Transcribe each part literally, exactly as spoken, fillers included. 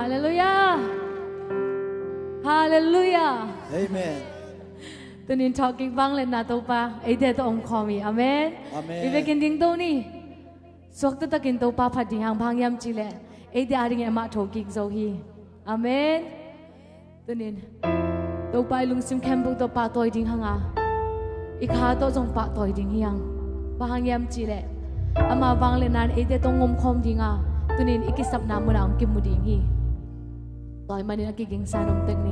Halleluiah. Halleluiah. Amen. Tunin thawhkik vangliatna Topa eite tawh om khawm hi. Amen. Amen. I vekin dingto ni. Suak taktakin Topa phat ding hang, bang hang hiam cih leh eite adingin amah thokik zo hi. Amen. Tunin Topa i lungsim khempeuh tawh pahtawi ding hang a, i kha tawh zong pahtawi ding hi hang. Bang hang hiam cih leh ama vangliatna in eite tawh om khawm ding a, tunin i kisapna munah hong kimu ding hi. Tua ahih manin a kigingsa nuam tek ni.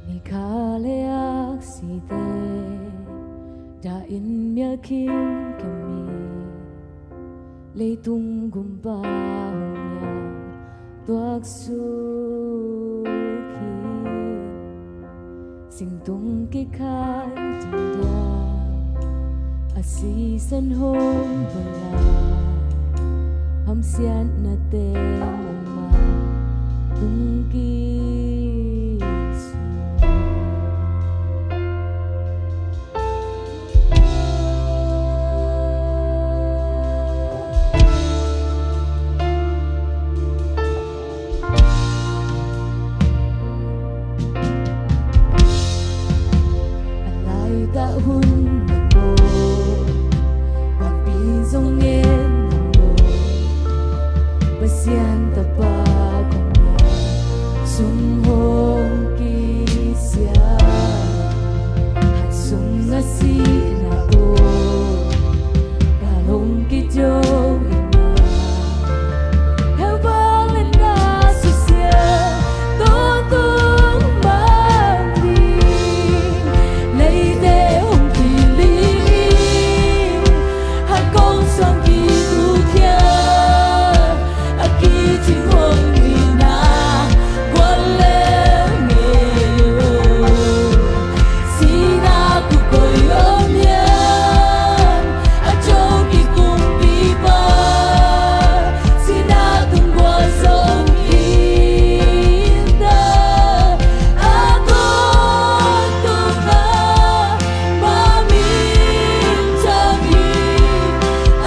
Ni kha le aksite dahin mial khimkhim hi. Leitung gumpa hong niam tuaksuk hi. Singtung kikhai dingdang a sisan hong pala, hamsiatna teng om a tung kisua. A laitak hun na ko, vanpi zong ngen na ko, Pasian Tapa kong na sum hong kisia, han sung a sihna ko, ka hong kijo ina. Hell vangliatna susia, tua tung mang ding, leite hong kiling in, han kong suang kitukhia, a kicing hong ina, gual le ngei lo. Sihna kukoi om hiam, a co kikumpipa, sihna tung gual zong khin ta, a tawntung a ma min thang hi,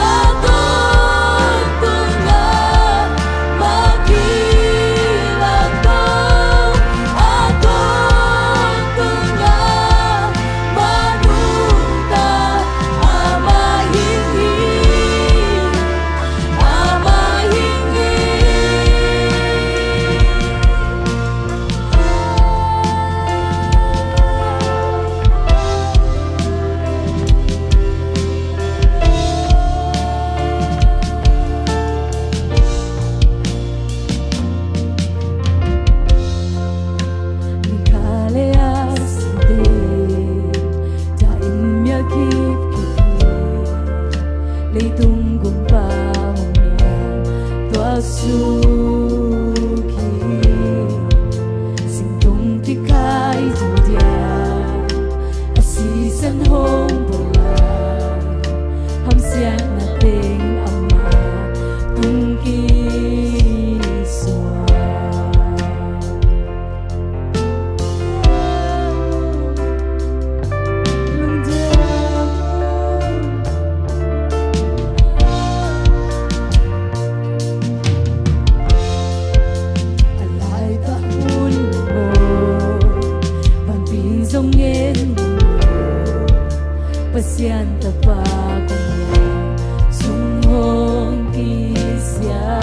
a tawntung a ma kilak to, a tawntung a ma nungta, amah hing hi, amah hing hi. Ni kha le aksite dahin mial khimkhim hi. Leitung gumpa hong niam tuaksuk hi. Singtung kikhai dingdang a sisan hong pala, hamsiatna teng amah tung kisua. A laitak hun maw, vanpi zong ngen maw, Pasian Tapa kong na sum hong kisia,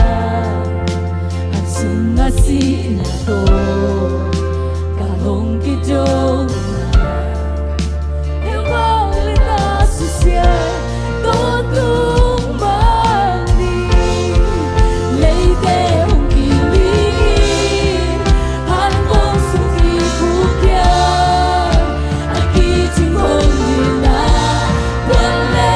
han sung a sihna tawh ka hong kidona. Hell vangliatna susia, tawntung mang ding, leite hong kiling in, han kong suang kitukhia, a kicing hong ina, gual le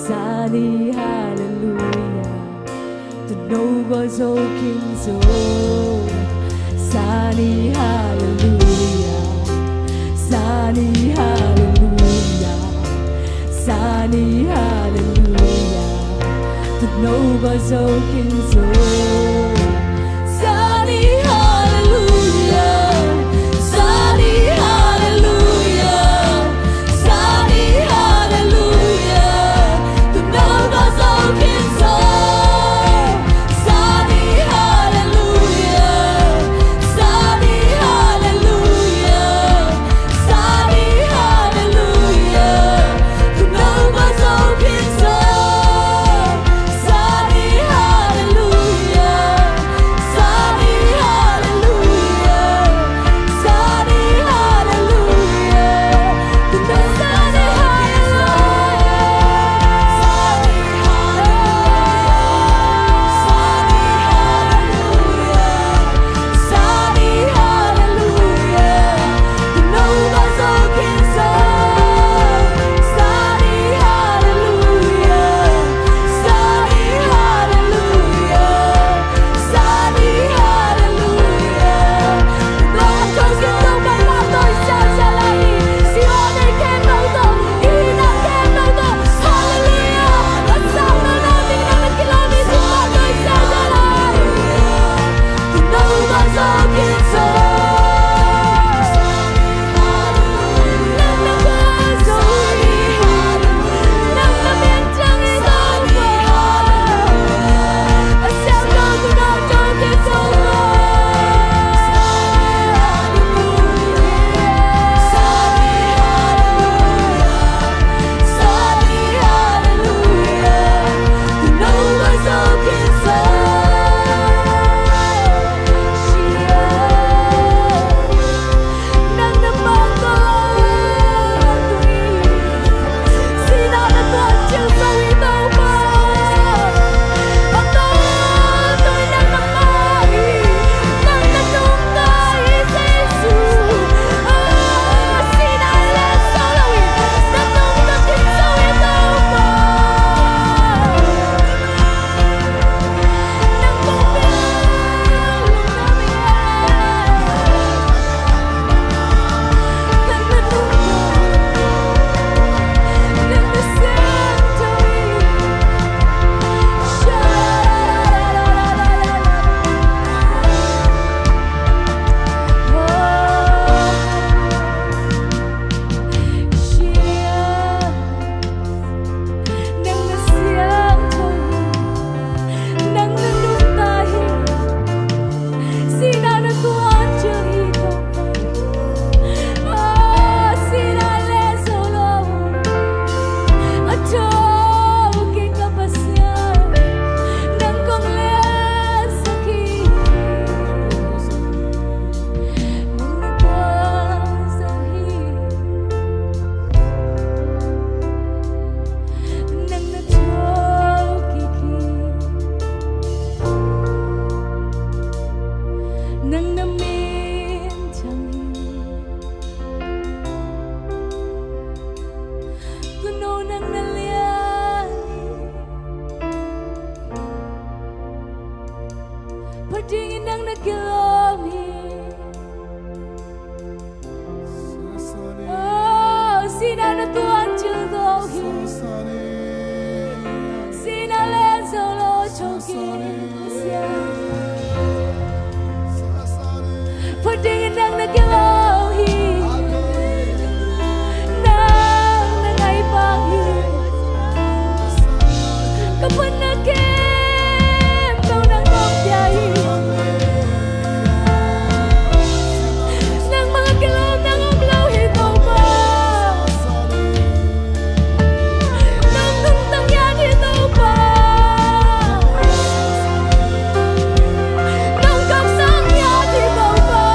Sani hallelujah, to no go zo king zo. Sani hallelujah, sani hallelujah, sani hallelujah, to no go zo king zo. Sani hallelujah, sani hallelujah, sani hallelujah, to no go zo king zo. Sani hallelujah, sani hallelujah, sani hallelujah, to no go zo king zo. Sani hallelujah, sani hallelujah, sani hallelujah, sani hallelujah, sani hallelujah, sani hallelujah, to no go zo king zo. Sani hallelujah, sani hallelujah, sani hallelujah. Nang na siangtho hi, nang na nungta hi, sihna na tuancil hi Topa. Ah, sihna leh zo lo, a tho kei ka Pasian, nang kong lensak hi. Nang na tuancil hi. Nang na tho kik hi. Nang na minthang hi. Tuuno nang na lian hi. Pha dingin nang na kilawm hi. Oh, sihna na tuancil zo hi. Sihna leh zo lo, a tho kei Pasian. Pha dingin nang na kilawm hi. Nang na ngaih pak hi. Ka phatna khempeuh nang kong pia hi. Nangmah a kilawm nang om lo hi Topa. Nang tungtang hiat hi Topa. Nang kamsang hiat hi Topa.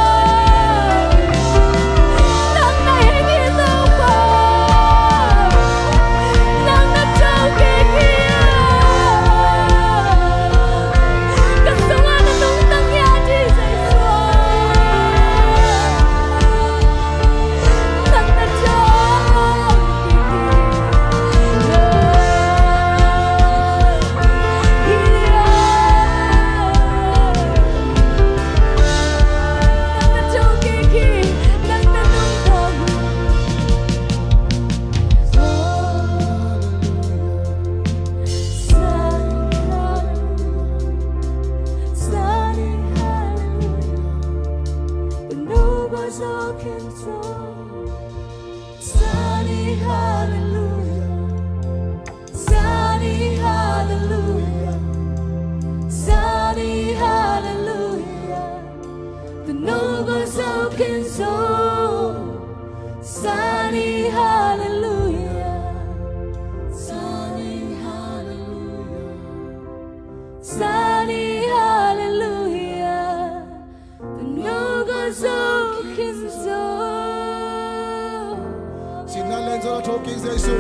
Jesu.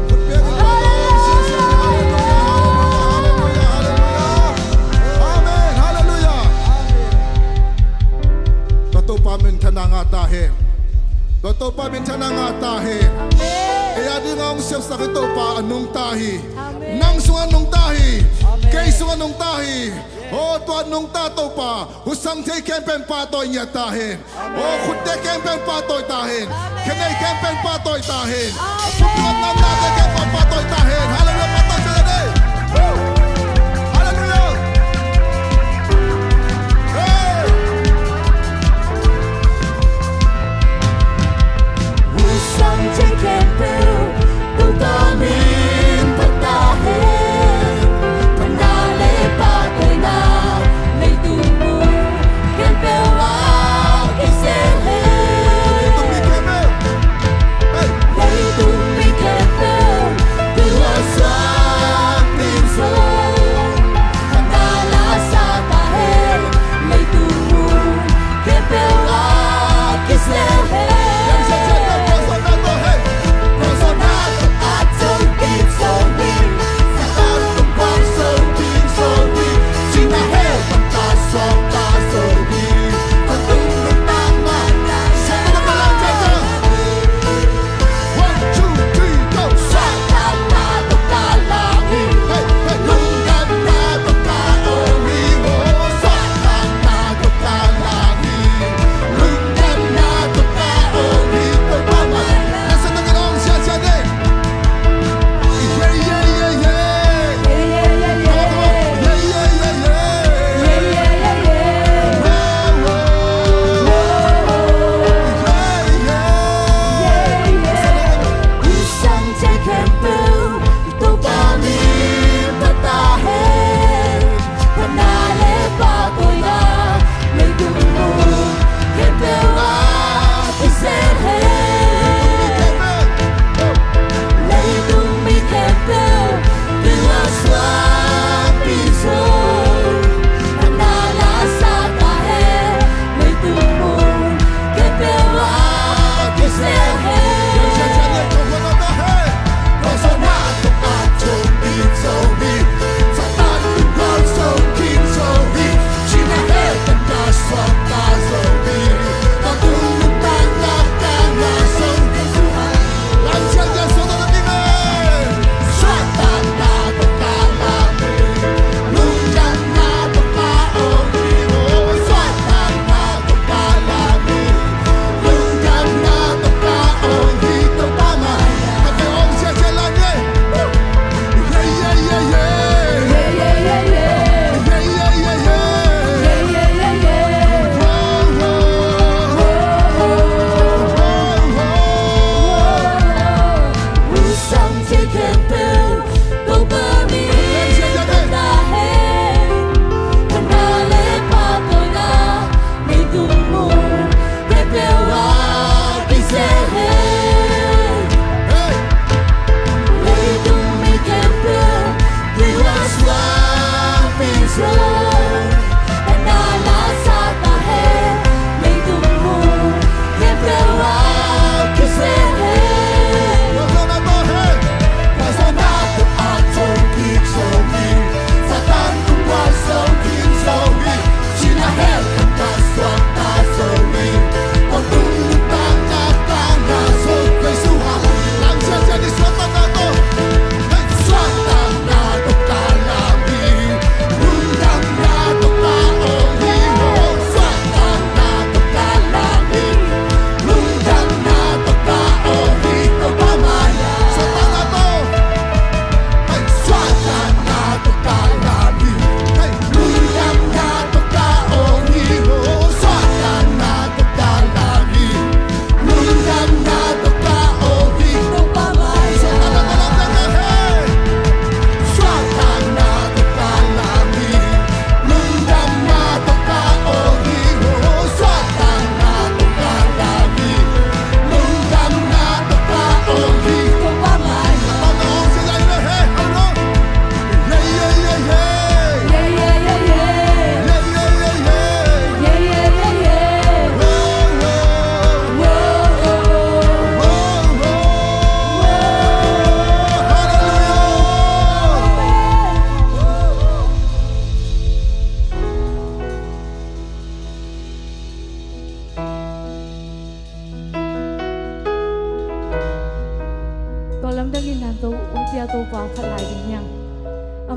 Khut beng in pahtawi. Halleluia, halleluia, halleluia, halleluia. Amen, halleluia. Tua Topa minthanna ngah ta hen. Tua Topa minthanna ngah ta hen. Ei a dingin hong siamsak i Topa a nungta hi. Nang sungah nungta hi. Kei sungah nungta hi. Aw, tua nungta Topa, husang thei khempeuh in pahtawi ngiat ta hen. Aw, khutte khempeuh in pahtawi ta hen. Khenei khempeuh in pahtawi ta hen. Amen. Pumpi lam nate khempeuh in pahtawi ta hen. Halleluia, pahtawi ta hen. Halleluia. Hey. Husang thei khempeuh Topa min phat ta hen. Phatna le pahtawina leitung mun khempeuh ah kisel hen. Leitung mi khempeuh. Hey. Leitung mi khempeuh tua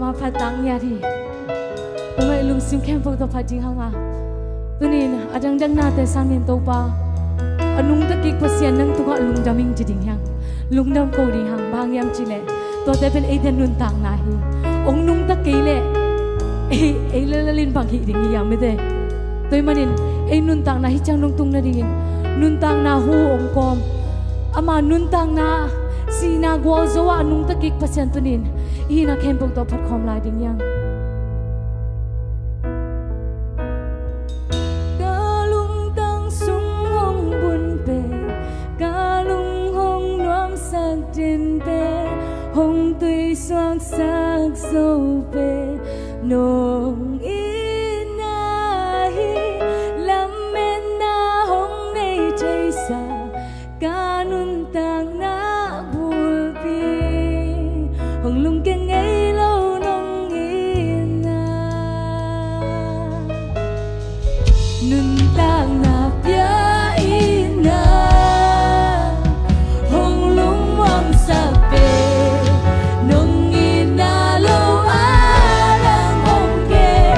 Mah phat tak ngiat hi. Tua mah lungsim khempeuh tawh phat ding hang a, tuni-in a dangdang nate sangin Topa, a nungta kik Pasian nang tungah lungdam ing ci ding hiam? Lungdam ko ding hang. Bang hiam cih leh tuate pen eite nuntakna hi. Hong nungta kei leh ei, ei lel lel in bang hih ding hiam, mite? Tua ahih manin ei nuntakna hih ciang dong tung nadingin nuntakna hu hong kawm, ama nuntakna, sihna gualzo ah a nungta kik Pasian tuni-in i hihna khempeuh tawh phat khawm lai ding hiam? Ka lungtang sung hong bun pen, ka lung hong nuamsak den pen, hong tuisuaksak zo pen nong itna hi. Lametna hong nei theisa ka nuntakna bulpi, hong lungkia ngei lo nong itna. Nuntakna pia itna, hong lungmuangsak pen nong itna lo a dang om kei.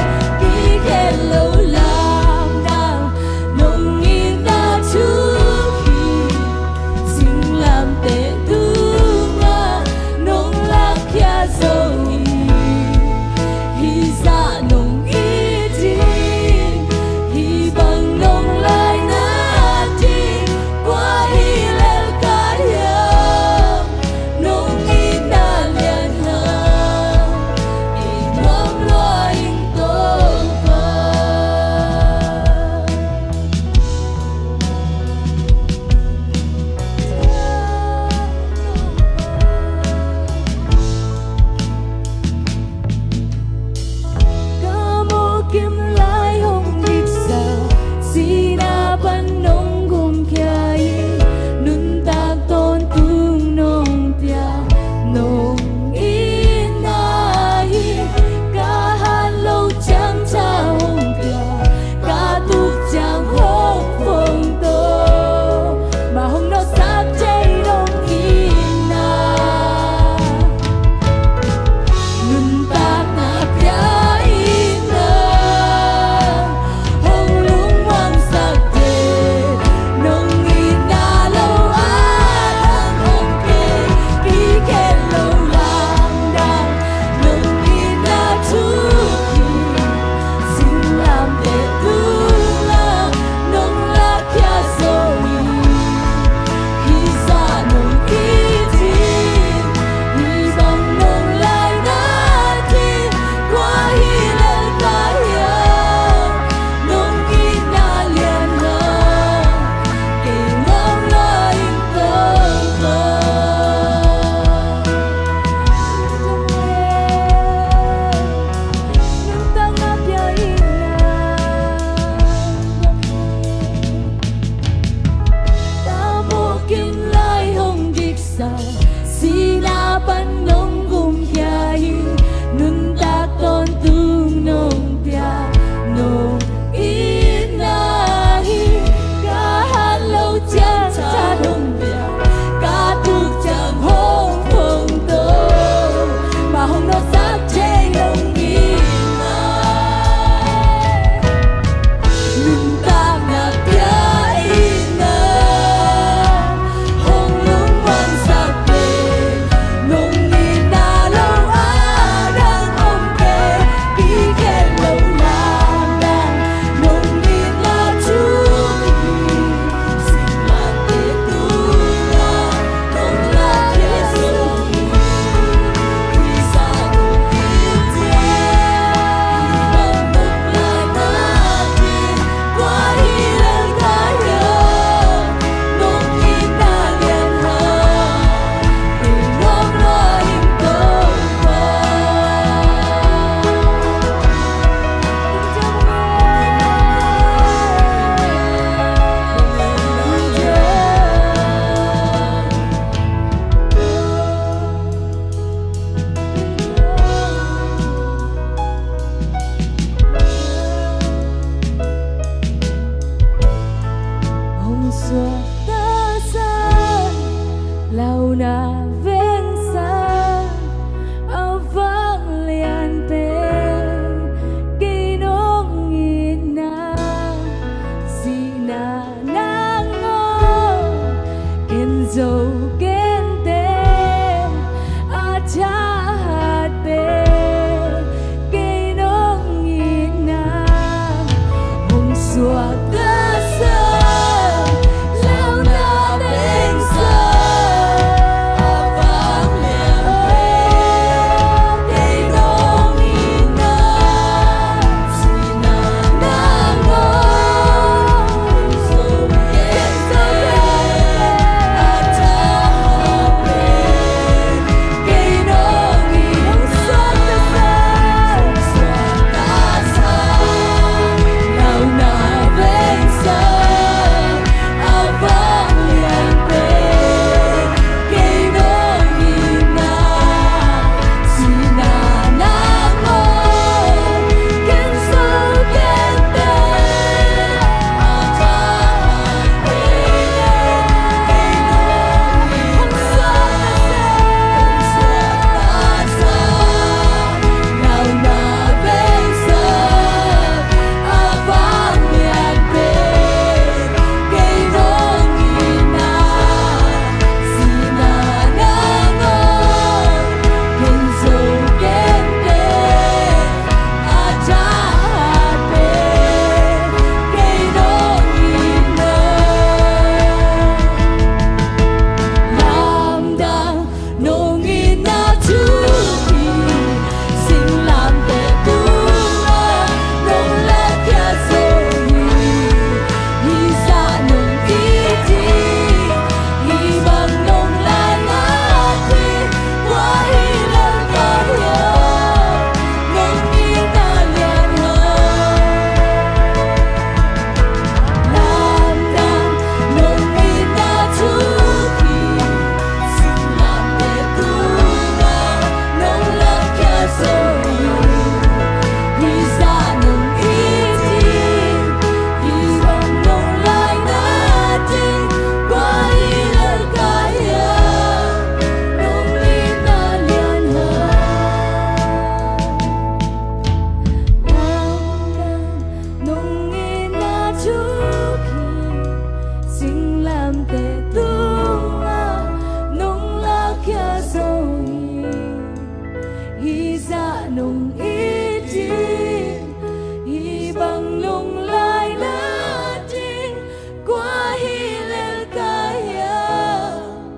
Zah nong it in, hih bang lunglai nading kua hi lel ka hiam?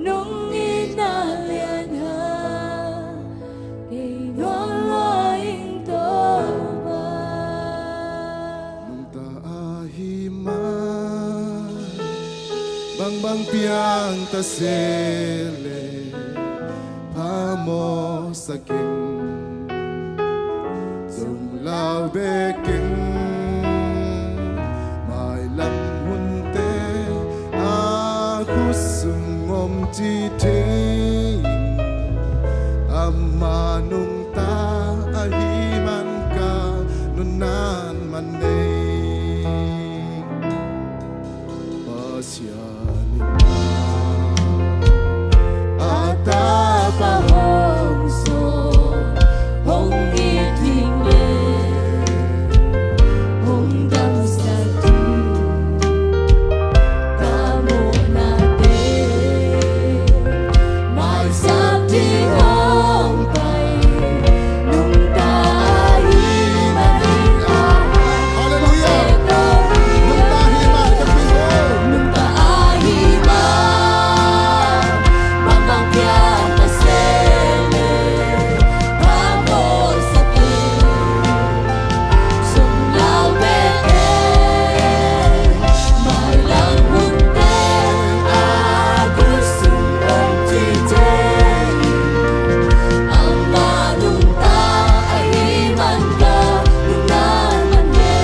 Nong itna lian hang kei nuam lua ing Topa. Nungta ahih man bangbang piang ta se leh phamawhsak ing, zong lau bek ing. Mailam hunte a khutsung om ci thei ing, amah nungta ahih man ka nunnan man nei. Pasian in a tapa hong sawm, hong it ding leh hong damsak ding, ka mawhnate maisak ding hong pai, nungta ahih manin a. Halleluiah. Nungta ahih man ka phi hong. Nungta ahih man, bangbang piang ta se leh phamawhsak ing, zong lau bek ing. Mailam hunte a khutsung om ci thei ing, amah nungta ahih man ka nunnan man nei.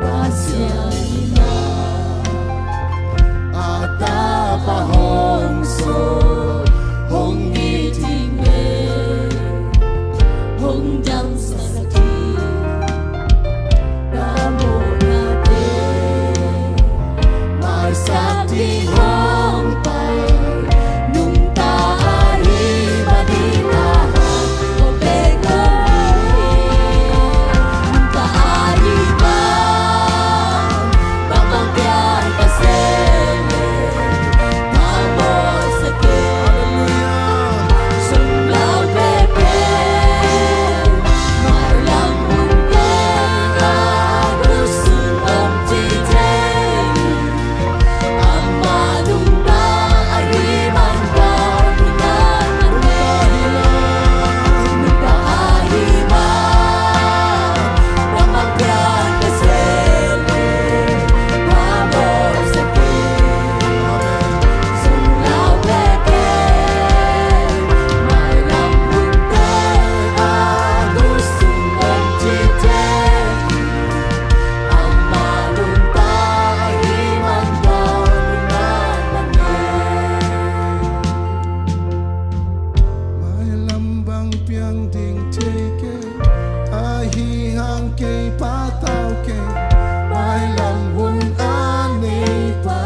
Pasian in a tapa hong sawm, hong it ding leh hong damsak ding, ka mawhnate maisak ding hong pai, nungta ahih manin a. Nungta ahih man, bangbang piang ta se leh phamawhsak ing, zong lau bek ing. Mailam hunte a khutsung om ci thei ing, amah nungta ahih man ka nunnan man nei. Nungta ahih man, bangbang piang ta se leh phamawhsak ing, zong lau bek ing. Mailam hunte a khutsung om ci thei ing, amah nungta ahih man ka nunnan man nei. Mailam bang piang ding thei kei, ahih hang kei patau kei. Mailam hun a neipa,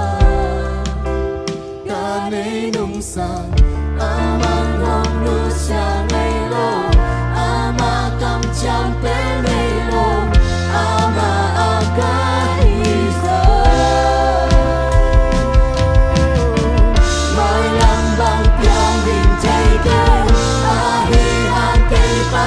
ka nei nungsa, aman hong nusia ngei lo, ama kamciam pen ngei lo, ama a ka hi zaw. Mailam bang piang ding thei kei, ahih hang kei pa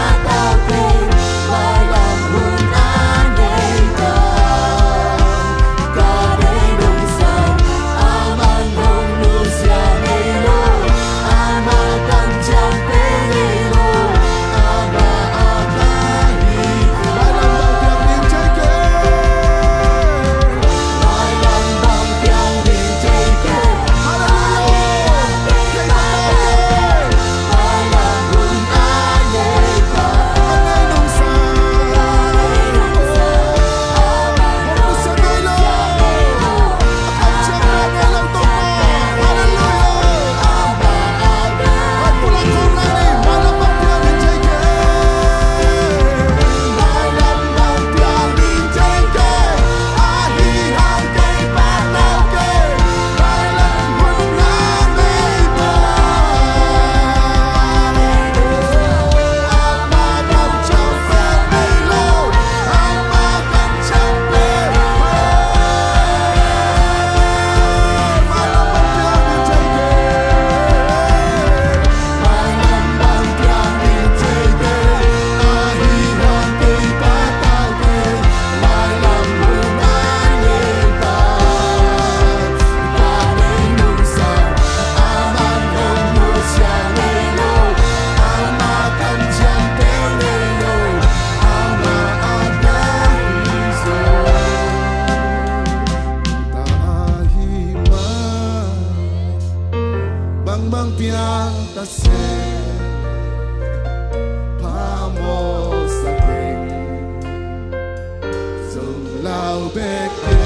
bek hi.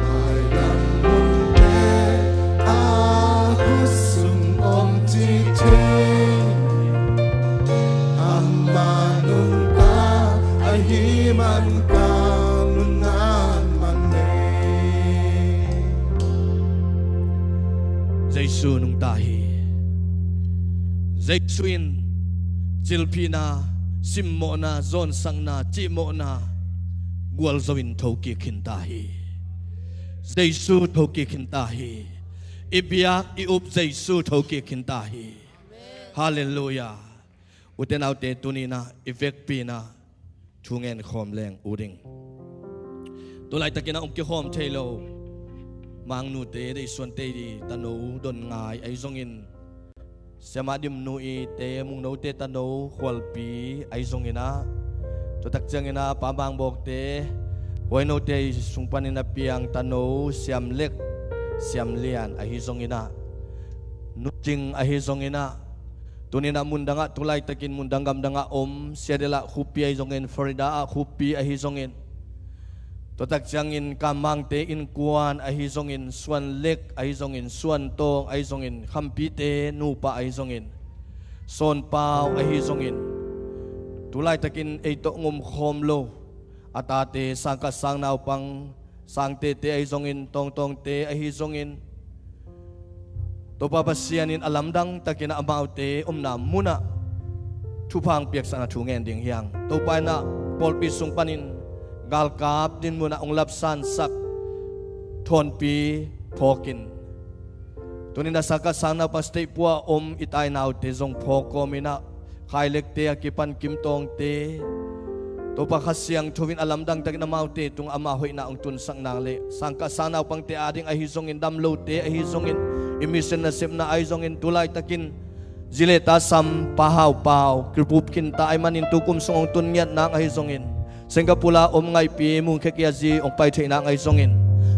Maidang munte a khut sung om ci thei. Amah nungta ahih man ka nunnan man nei. Jesu nungta hi. Jesu in cilphihna, simmawhna, zawnsakna, cihmawhna gualzo in thokik khinta hi. Jesu thokik khinta hi. I biak i up Jesu thokik khinta hi. Halleluiah. Ute naute, tuni-in ah i vekpi-in ah thu ngen khawm leng uh ding. Tu laitakin ah hong kikhawm thei lo Mangnute, Deihsuante i tano Donngai ahi zongin, Siamah Dimnu i te Mungnote tano Khualpi ahi zongin ah, tu tak ciangin ah Pa Mangbawkte, Huainote i sung panin a piang tano Siam Lek, Siam Lian ahi zongin ah, Nu Cing ahi zongin ah, tuni-in ah mundang ah, tu laitakin mundang gamdang ah om Siadel ah khuppi ahi zongin, Florida ah khuppi ahi zongin, tu tak ciangin Kam Mangte innkuan ahi zongin, Suan Lek ahi zongin, Suan Tawng ahi zongin, Khampite nupa ahi zongin, Sawn Pau ahi zongin, tu laitakin ei tawh hong om khawm lo a tate, Sangkhat Sang naupang, Sangtete ahi zongin, Tawngtawngte ahi zongin, Topa Pasian in a lamdang takin ah amaute omna mun ah thupha hong piaksakna thu ngen ding hi hang. Topa in ah pawlpi sung panin galkap dinmun ah hong lapsansak Thawnpi phawk in, tuni-in ah Sangkhat Sang naupang stage pua om i tainaute zong phawk kawmin ah, Khai Lekte a kipan Kim Tawngte, Topa Kha Siangtho in a lamdang takin amaute tungah ama hoihna hong tunsak nang le, Sangkhat Sang naupangte ading ahi zongin, damlote ahi zongin, i mission nasepna ahi zongin, tu laitakin zi le ta sam Pa Hau Pau kibup khinta ahih manin tu kum sung hong tun ngiat nang ahi zongin, Singapore a om Ngaihpi Mung Khe Kia zi hong pai theih nang ahi zongin,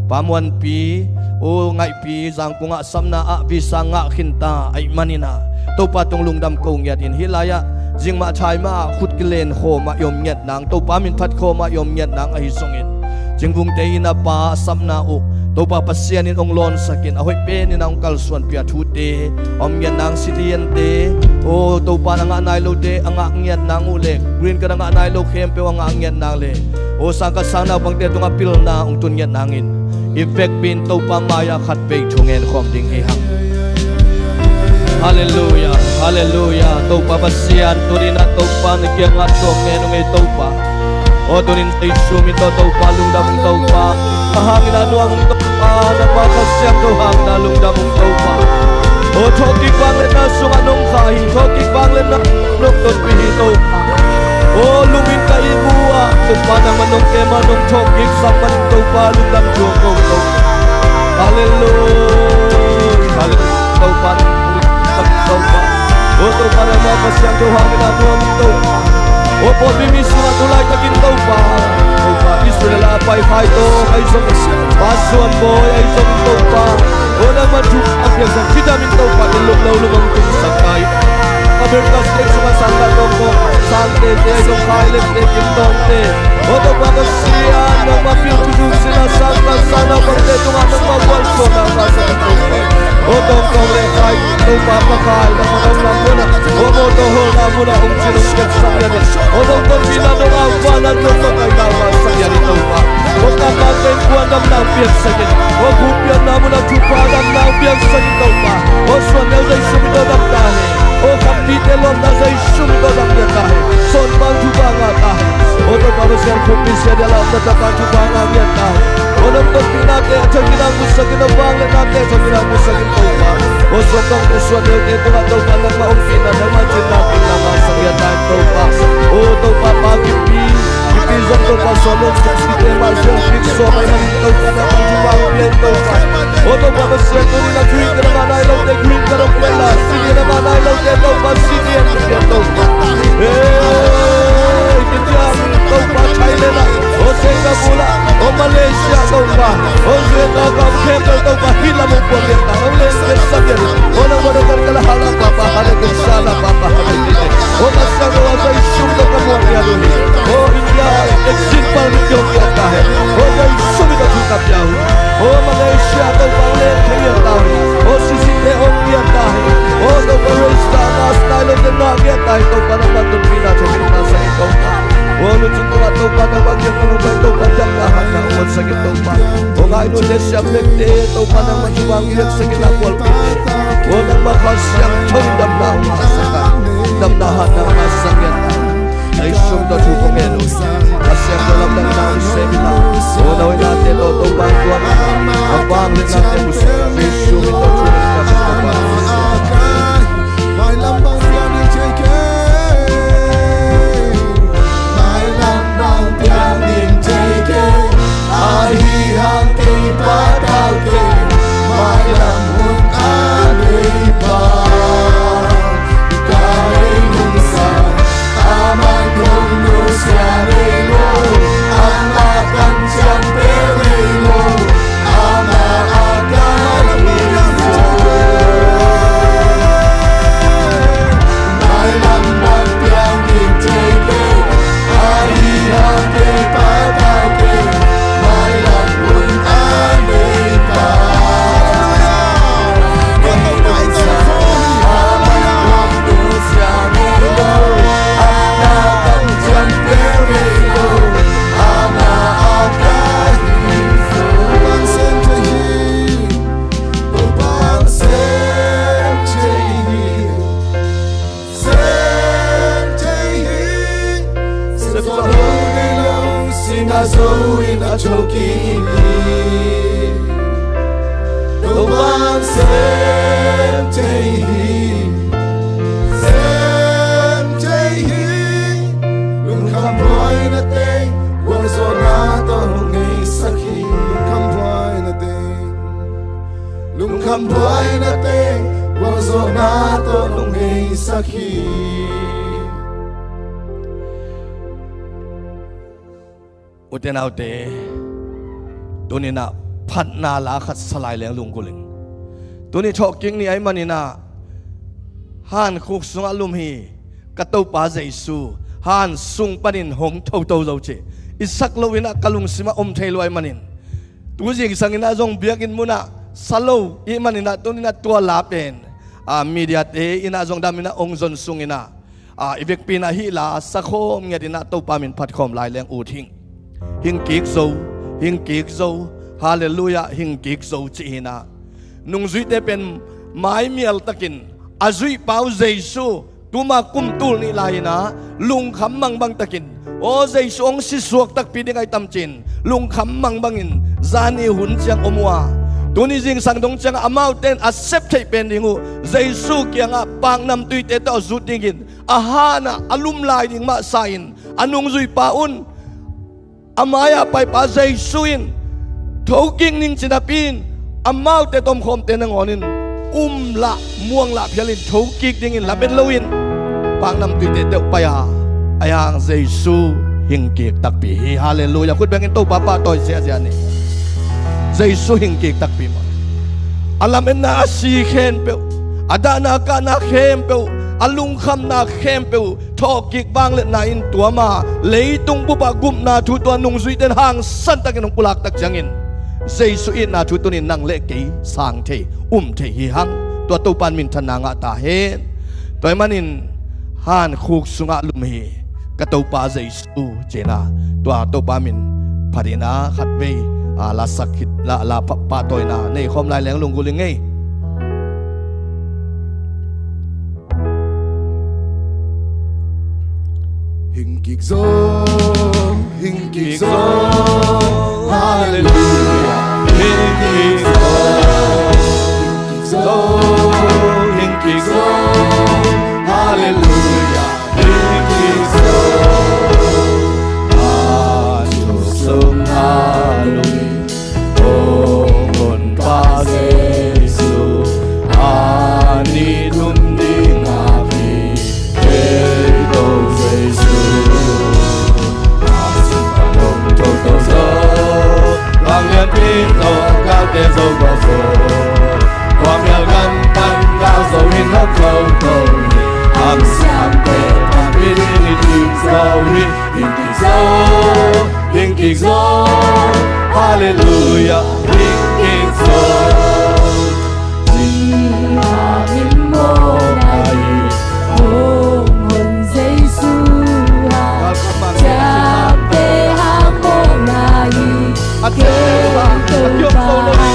Pa Muanpi u Ngaihpi Zangkung ah sapna ah visa ngah khinta ahih manin ah, Topa tung lungdam ko ngiat in, hih lai-ah zingmah thaimah ah khut kilen khawm ah i om ngiat nang, Topa min phat khawm ah i om ngiat nang ahi zongin, Cingvungte in a pa a sapna uh Topa Pasian in hong lawnsak in, a hoih penin ah hong kalsuanpih a thute a om ngiat nang, City Ente, aw Topa in a ngah nai lote a ngah ngiat nang uh le, green card a ngah nai lo khempeuh a ngah ngiat nang le, aw Sangkhat Sang naupangte tungah pilna hong tun ngiat nangin, i vekpi-in Topa mai-ah khat vei thu ngen khawm ding hi hang. Halleluiah, halleluiah. Topa Pasian, tuni-in ah Topa na kiangah thu hong ngen ung ei Topa. Aw tuni-in Jesu min tawh Topa lungdam ung Topa. A hangin ah nuam ung Topa, nangma Kha Siangtho hangin ah lungdam ung Topa. Aw thawhkik vangliatna sungah nong kha hi, thawhkik vangliatna nong tonpih hi Topa. Aw lungin ka ihmu ah Topa nangmah nong kem a nong thawhkiksak manin Topa lungdam thuak ko Topa. Halleluiah, halleluiah. Topa nang Topa. Aw Topa nangma Kha Siangtho hangin ah nuam ung Topa. Aw pawlpi mi sungah tu laitakin Topa, Topa Israel a pai Khai Tawng ahi zongin, Pa Suan Bawi ahi zongin Topa, aw nangma thupha piaksak, cidam in Topa, i lum lo lum hong tungsak ta hi. America state sungah Sangkhat Tawng Tawng, Sangtete ahi zong, Khai Lekte, Kim Tawngte, aw Topa Pasian nangma pil thuduk sila Sangkhat Sang naupangte tungah nangma gualzawhna ngahsak in Topa. Aw Tawngtawng le Khai Topa Pa Khai nangma omna munah, aw mawtaw hawlna munah hong cin hong kepsak ngiat in, aw Tawngtawng pi nang dong a vana nong makaihna ngahsak ngiat in Topa. Aw Kam Mangte innkuan damna hong piaksak in, aw khut piakna munah thupha damna hong piaksak in Topa. Aw Suan Neu Jesu min tawh dam ta hen. Aw Khampite lawmna Jesu min tawh dam ngiat ta hen. Sawn Pau thupha ngah ta hen. Aw Topa Pasian khutpi sia dia lam na ta pa thupha ngah ngiat ta hen. Aw nong tonpihnate a thakin ah musak in, a vangliatnate a thakin ah musak in Topa. Aw Suan Tawngte Suan Neute tungah Topa nangmah ompihna nangmah cinna pilna ngahsak ngiat ta hen Topa. Aw Topa Pa Kimpi, Kimpi zong Topa Suan Lawng Suan Site mah Suan Pik Suan Mai Manin Topa nangmah thupha ngah ngiat Topa. Aw Topa Pasian tuni-in ah green card a ngah nai lote green card hong piak in la, citizen a ngah nai lote Topa citizen hong piak Topa. Hey, India Topa, Thailand ah, aw Singapore ah, aw Malaysia Topa, aw Vietnam ah, khempeuh Topa hih lam hong puak ngiat ta, hong len ngiat sak ngiat in, aw nangmah dong kalkal a hal a papa hal a kisa Siam bekte Topa nangmah thupha hong piaksak in, a pawlpi te, aw, nangmah Kha Siangtho in damna hong ngahsak a, damna hatna hong ngahsak in. Jesu min tawh thu kong ngen uh hi. Kha Siangtho lamdangna hong sem in, aw, na hoihnate tawh Topa in tuam in, a vangliatnate hong pusuak in, Jesu min tawh thu kong ngen uh hi. Mailam bang piang ding thei kei, mailam bang piang ding thei kei, ahi hang kei patau kei, mailam hun a nei pa, ka nei nungsa, aman kong nusia nei lo, ama kan ciang pe nei lo, ama a ka Sem zo lo, nei lo, singah zo in a thokik hi. Topa'n sem thei hi, sem thei hi. Lungkham buaina teng gualzawhna tawh hong ngeisak hi. Lungkham buaina teng, lungkham buaina teng gualzawhna tawh hong ngeisak hi. Ute naute, tuni-in ah phatna la khat sa lai leng lunggulh ing. Tuni thawhkik ni ahih manin ah, hankhuk sungah lum hi, ka Topa Jesu, han sung panin hong thoto zo cih i sak loin ah ka lungsimah om thei lo ahih manin, tu zingsang in ah zong biakinn munah sa lo i hih manin ah tuni-in ah tua la pen, a, mediate in ah zong dam in ah hong zon sungin ah, a, i vekpi in ah hih la sa khawm ngiat in ah Topa min phat khawm lai leng ut hing. Hing kik zo, hing kik zo, halleluiah, hing kik zo cih hi in ah. Nungzuite pen maimial takin a zuihpa uh Jesu, tuma kum tul nih lai in ah lungkham mangbang takin, aw, Jesu hong sisuak takpi ding ahi tam ci-in lungkham mangbangin zani hun ciang om uh a, tuni zingsang dong ciangah amaute in a sep theih pen ding uh Jesu kiangah paknamtuite tawh a zut dingin a han ah a lum lai ding mah sa-in, a nungzuipa un a mai-ah paipa Jesu in thokik ning ci napi-in, amaute tomkhawmte nangawn in um lah, muang lah phialin thokik dingin lamet loin paknamtuite teuh pai a, ahi hang Jesu hing kik takpi hi. Halleluiah. Khut bengin Topa pahtawi ziahziah ni. Jesu hing kik takpi mah. A lametna a si khempeuh, a dahna a kahna khempeuh, a lungkhamna khempeuh thawhkik vangliatna in tuam a, leitung bupah gupna thu tua nungzuite in hangsan takin hong pulak tak ciangin Jesu itna thu tuni-in nang le kei sang thei, um thei hi hang. Tua Topa in minthanna ngah ta hen. Tua ahih manin hankhuk sungah lum hi, ka Topa Jesu, ci-in ah tua Topa min phat in ah khatvei, a, la sak khit, la, la pa, pahtawina nei khawm lai leng lunggulh ing ei. Hing kik zo, hing kik zo, halleluiah. Hing kik zo, hing kik zo, hing kik zo, halleluiah. Hing kik zo, a thuk sungah lum hi, hong honpa Jesu, a nih thum ding a kithei to Jesu. A sungah lum toto zo, vanglianpi tawh galte zo gualzo, khuamial gam pan gah zo in hong toto hi, a siamte panpih ding in hing zo hi. Hing kik zo, hing kik zo, halleluiah, hing kik zo. Zi a in mawhna hi, hong hon Jesu a, siamte hang mawhna hi. A tel a, a kiok zo lo hi.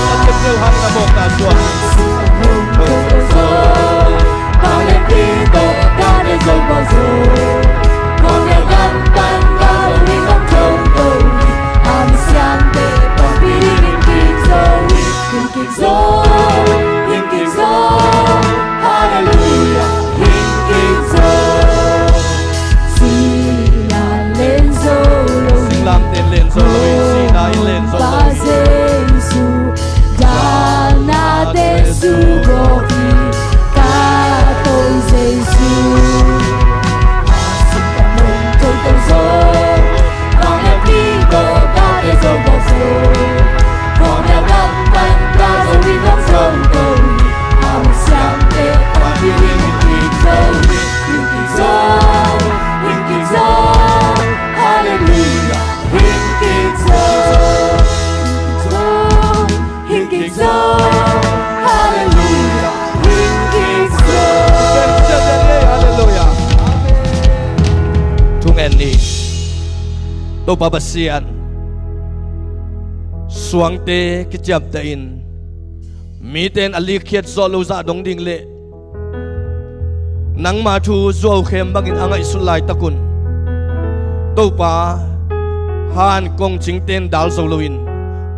Topa Pasian, suangte kiciamteh in, mite in a likkhiat zawh lo zah dong ding le nangma thu zuaukhem bangin a ngaihsut laitakun, Topa, han kongcingte in dal zo loin,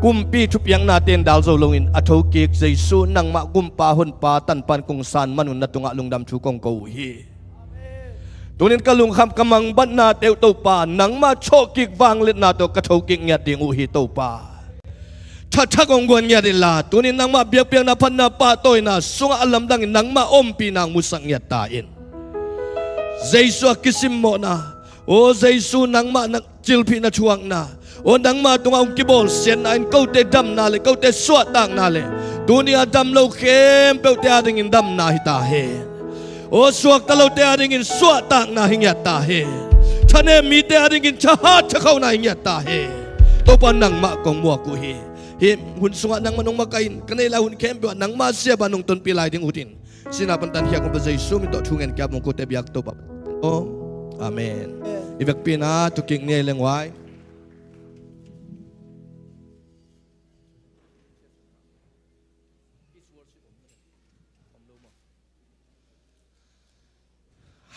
kumpi thupiaknate in dal zo loin, a thokik Jesu nangmah gumpa honpa tanpan kong san manun na tungah lungdam thu kong ko uh hi. Tunin ka lungkham ka mangbatnate uh Topa, nangmah thawhkik vangliatna tawh ka thokik ngiat ding uh hi Topa. Thathak hong guan ngiat inla, tunin nangmah biakpiakna phatna pahtawina sungah a lamdangin nangmah ompihna hong musak ngiat ta in. Jesu a kisimmawhna, aw Jesu nangmah na cilphihna thuakna, aw nangmah tungah hong kibawlsiatna in kote damna le kote suahtakna le tuni a dam lo khempeuhte adingin damna hi ta hen. Aw suakta lote adingin suahtakna hi ngiat ta hen. Thanem mite adingin thahat thakhauhna hi ngiat ta hen. Topa nangmah kong muak uh hi. Hih hun sungah nangmah nong makaih in, ka neih lai hun khempeuh ah nangmah siapa nong tonpih lai ding uh hi. Sihna pan tankhiat kong Pa Jesu min tawh thu ngen kiap mong kote biak Topa. Amen. I vekpi in ah thukik ni ei lengwai.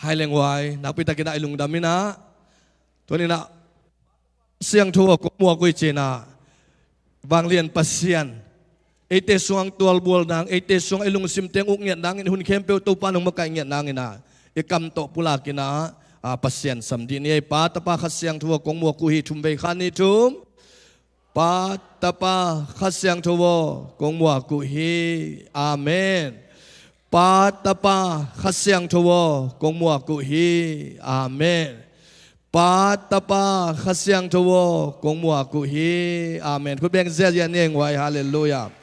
Hai lengwai, nakpi takin ah i lungdam in ah, tunin ah siangtho aw kong muak uh hi ci-in ah, vanglian Pasian, eite sungah tualbual nang, eite sungah i lungsim teng uk ngiat nangin hun khempeuh Topa nong makaih ngiat nangin ah, i kam tawh pulak in ah, a, Pasian sam dih ni ei. Pa, Tapa, Kha Siangtho aw kong muak uh hi. Thum vei khan ni thum. Pa, Tapa, Kha Siangtho aw kong muak uh hi. Amen. Pa, Tapa, Kha Siangtho aw kong muak uh hi. Amen. Pa, Tapa, Kha Siangtho aw kong muak uh hi. Amen. Khut beng ziazia ni ei ngwai. Halleluiah.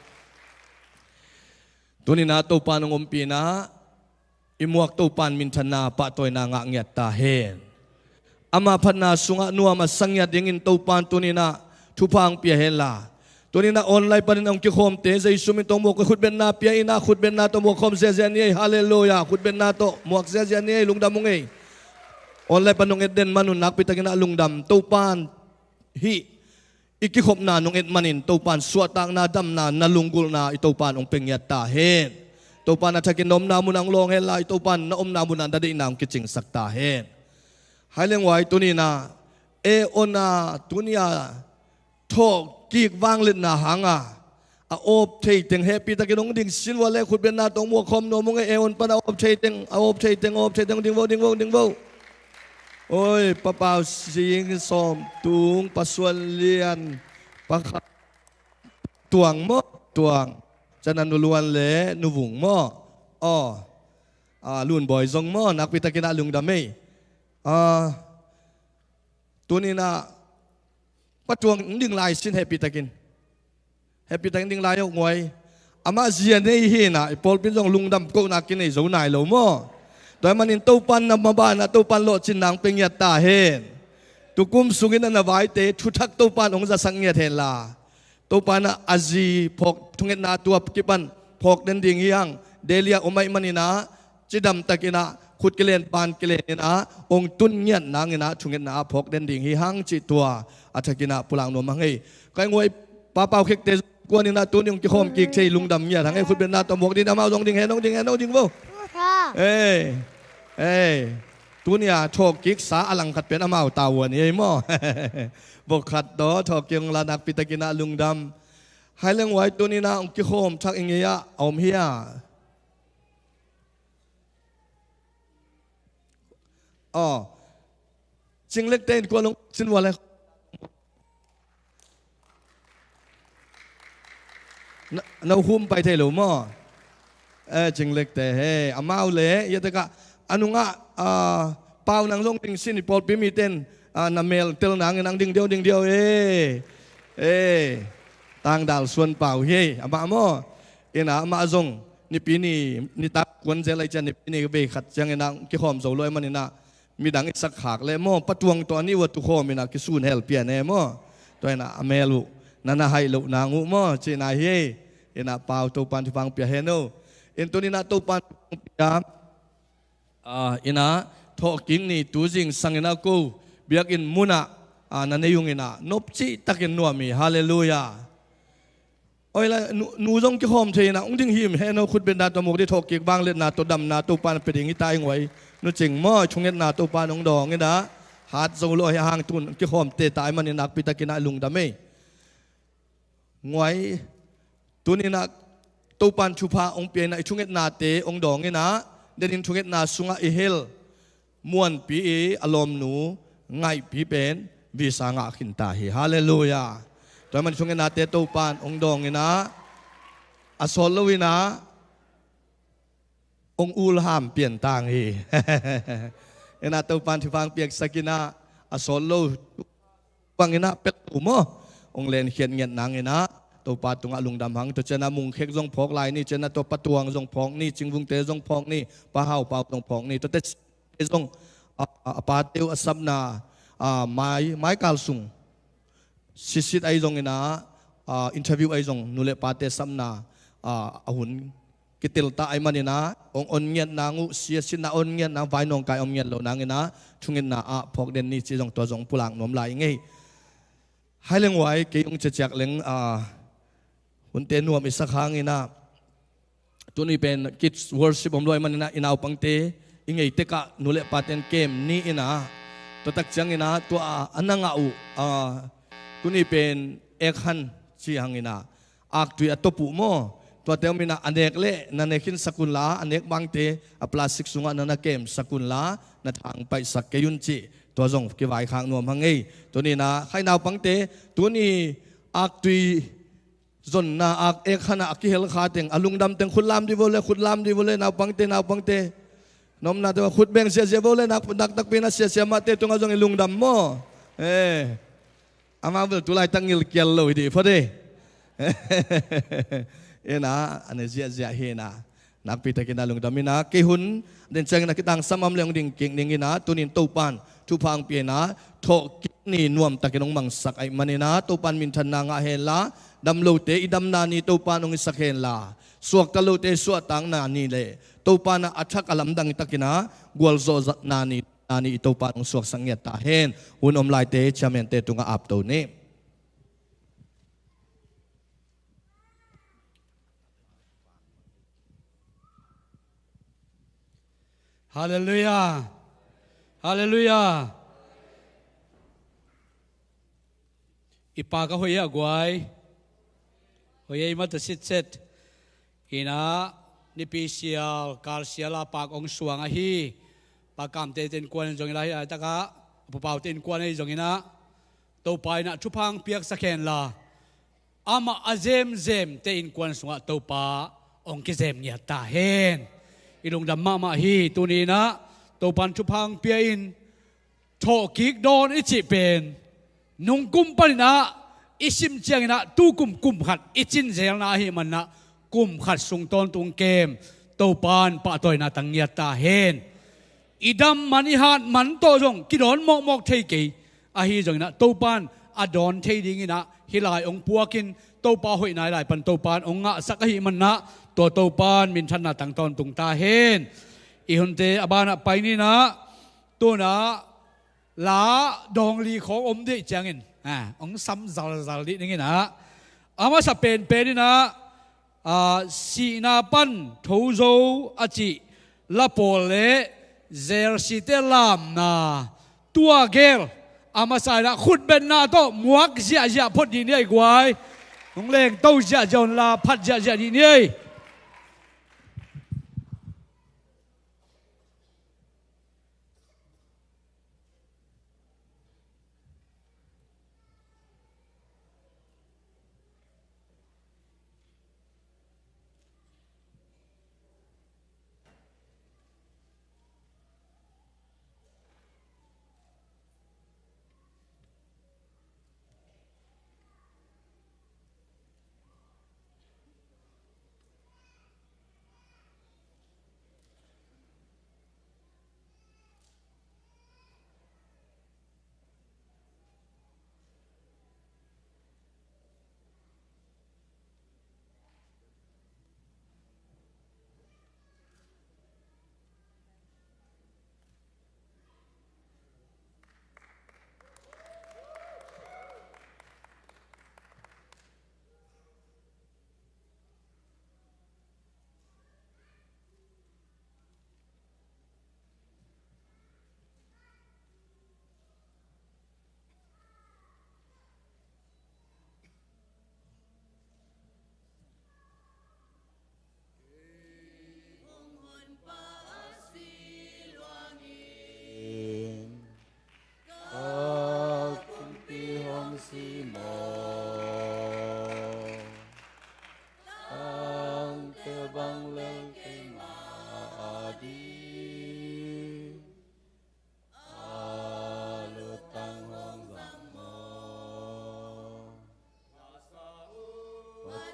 Tunin ah Topa nong ompihna i muak Topan minthanna pahtawina ngah ngiat ta hen. Ama phatna sungah nuam a sa ngiat dingin Topan tunin ah thupha hong pia henla, tunin ah online panin hong kikhawmte Jesu min tawh muak uh hi. Khutbetna pia in ah, khutbetna tawh muak khawm ziazia ni ei. Halleluiah. Khutbetna tawh muak ziazia ni ei. Lungdam ung ei. Online pan nong et den manun nakpi takin ah lungdam. Topan hih i kikhopna nong et manin Topan suahtakna, damna, na lunggulhna i Topan hong pia ngiat ta hen. Topan a thakin na omna munah hong lawng henla, i Topan na omna munah na deihna hong kicingsak ta hen. Hai lengwai, tunin ah e on a, tuni a thawhkik vangliatna hanga a awp thei teng hehpih takin hong ding sin vua le, khutbetna tawh muak khawm nuam ung ei. E on pan a awp thei teng, a awp thei teng, a awp thei teng, ding vo, ding vo, ding vo. Oi, Pa Pau Sing Sawm Tung, Pa Suan Lian, Pa Kha Tuang maw, Tuang. Ciang a Nu Luan le Nu Vung maw. Aw, a, Lun Bawi zong maw, nakpi takin ah lungdam ei. A, tunin ah Pa Tuang ding lai sin, hehpih takin. Hehpih takin ding lai uh ngwai. Amah zi a nei hi in ah, i pawlpi in zong lungdam kohna kinei zo nai lo maw. Tua ahih manin Topan na maban ah Topan lawhcinna hong pia ngiat ta hen. Tukum sungin a na vaite thuthak Topan hong zasak ngiat henla, Topan ah a zi phawk thungetna tua kipan phawk den ding hi hang. Delhi ah om ahih manin ah cidam takin ah khut kilen pan kilen in ah hong tun ngiat nangin ah thungetna ah phawk den ding hi hang cih tua a thakin ah pulak nuam hang ei. Kai ngwai, Pa Pau Khekte kuan in ah tuni hong kikhawm kik thei, lungdam ngiat hang ei. Khutbetna tawh muak ding, amau zong ding hen, hong ding hen, hong ding vo. Ei, ei. Tuni a thawhkiksa a langkhat pen amau ta uh a ni ei maw. Vok khat tawh thawhkik hong la, nakpi takin ah lungdam. Hai lengwai, tunin ah hong kikhawm thak i ngei ah a om hi a. Aw. Cinglekte in kuan hong sin vua le. Na, na hum pai thei lo maw. Eh, Cinglekte he, amau le, ia tekah, a nungah, ah, Pau nang zong ding sin, i pawlpi mite in, ah, na mel tel nangin nang ding diau, ding diau, eh. Eh, Tangdal Suan Pau hi, amah maw. Ina amah zong nipi ni, nitak kuan zel ahih ciang nipi ni vei khat ciangin ah kikhawm zo lo ahih manin ah midang i sak khak leh maw, Pa Tuang tawh a nih uh a tukhawm in ah kisun hel pian e maw. Tua in ah a mel uh na na haih loh nang uh maw, cihna hi. In ah Pau, Topan thupha hong pia hen o. In tuni in ah Topan thupha hong pia. Ah, in ah thawhkik ni tu zingsang in ah ko biakinn munah, a, na nei ung inah nopcih takin nuam hi. Halleluiah. Oi la, nu, nu zong kikhawm thei inah ung ding him, heno khutbetna tawh muk dih, thawhkik vangliatna tawh damna Topa na pia ding hi ta ing ua. Nu Cing maw, i thungetna Topa in ong dawng inah hat zo lo hi hang, tun kikhawm teta ai manin nakpi takin ah lungdam ei. Nguai, tuni inah Topa in thupha ong pia inah i thungetnate ong dawng inah, denin thungetna sungah i hel muanpi i a lawmnu Ngaihpi pen visa ngah khin ta hi. Halleluiah. Tua man thungetnate Topa in ong dawng inah, a sawt lo inah ong ulham pian tang hi. Inah Topa in thupha ong piaksak inah, a sawt lo bang inah pek tu maw, ong lenkhiat ngiat nang inah Topa tungah lungdam hang. Tua cianah Mungkhek zong phawk lai ni, cianah tua Pa Tuang zong phawk ni, Cingvungte zong phawk ni, Pa Haupau zong phawk ni, tuate zong, a, a, a pate uh a sapna, a, mai, maikal sung sisit ai zong inah, a, interview ai zong nu le pate sapna, a, a hun kitel ta ai manin ah ong on ngiat nang uh, sia sitna on ngiat nang, vai nawngkai om ngiat lo nang inah thungetna ah phawk den ni ci zong tua zong pulak nuam lai ing ei. Hai leng uai, kei ong ciaciak leng, a, hunte nuam i sak hang inah, tuni pen kids worship om lo ai manin ah i naupangte i ngei tekah nu le paten kem ni inah, tua tak ciang inah tua a, a na ngah uh, a, tuni pen ek han ci hang inah, aktui a top uh maw, tuate om inah a nek leh na nek khinsak un la, a nek bangte a plastic sungah na na kemsak un la, na thang paihsak kei un cih tua zong kivaikhak nuam hang ei. Tuni inah khai naupangte, tuni aktui zonna ak ek hanah a kihel kha teng, a lungdam teng khut lam dih vo le, khut lam dih vo le, naupangte, naupangte. Nomna te khut beng ziahziah vo le, nak, nak, nakpi na siasia mahte tungah zong i lungdam maw. Eh. Amau bel tu laitak ngilkial lo hi dih phot e. Inah, a ne ziahziah hi inah. Nakpi takin ah lungdam inah, kei hun den ciangin ah kitangsam om leng ding kik ning inah, tunin Topan thupha ong pia inah, thawhkik ni nuam takin ong mangsak ai manin ah, Topan minthanna ngah hen la, dam lote i damna ni Topan ong hisak hen la, suakta lote suahtakna ni le Topan ah a thak a lamdang takin ah gualzawhna ni, na ni i Topan ong suaksak ngiat ta hen. Hun om laite chairman-te tungah apto ni. Halleluiah. Halleluiah. I pa ka hoih a guai. Hoih ei mata sitset. Inah, nipi sial, kal sial a pak ong suang ahi. Pa Kamte te innkuan in zong inah, hi ai takah, a Pa Paute innkuan ahi zong inah, Topa inah thupha ong piaksak hen la, amah a zemzemte innkuan sungah Topa ong kizem ngiat ta hen. I lungdam mahmah hi. Tuni inah Topan thupha ong pia in, thawhkik dawn i cih pen nungkum panin ah i sim ciangin ah tukum kum khat i cinzelna ahih manin ah kum khat sung tawntung kem, Topan pahtawina tang ngiat ta hen. I dam man i hat man tawh zong kidawn mawkmawk thei kei. Ahi zongin ah Topan a dawn thei dingin ah hih lai ong puakin, Topa hoihna hih lai pan Topan ong ngahsak ahih manin ah tua Topan minthanna tang tawntung ta hen. I hunte a banah pai ni inah, tu inah la dawng li khawng om dih ciangin, a, ong sam zalzal dih ning inah, a masa penpen inah, a, sihna pan thozo a cih lapawl le jersey-te lamna, tua gel a masa inah khutbetna tawh muak ziahziah phot dih ni ei guai. Ong lengto ziahziah un la, phat ziahziah dih ni ei.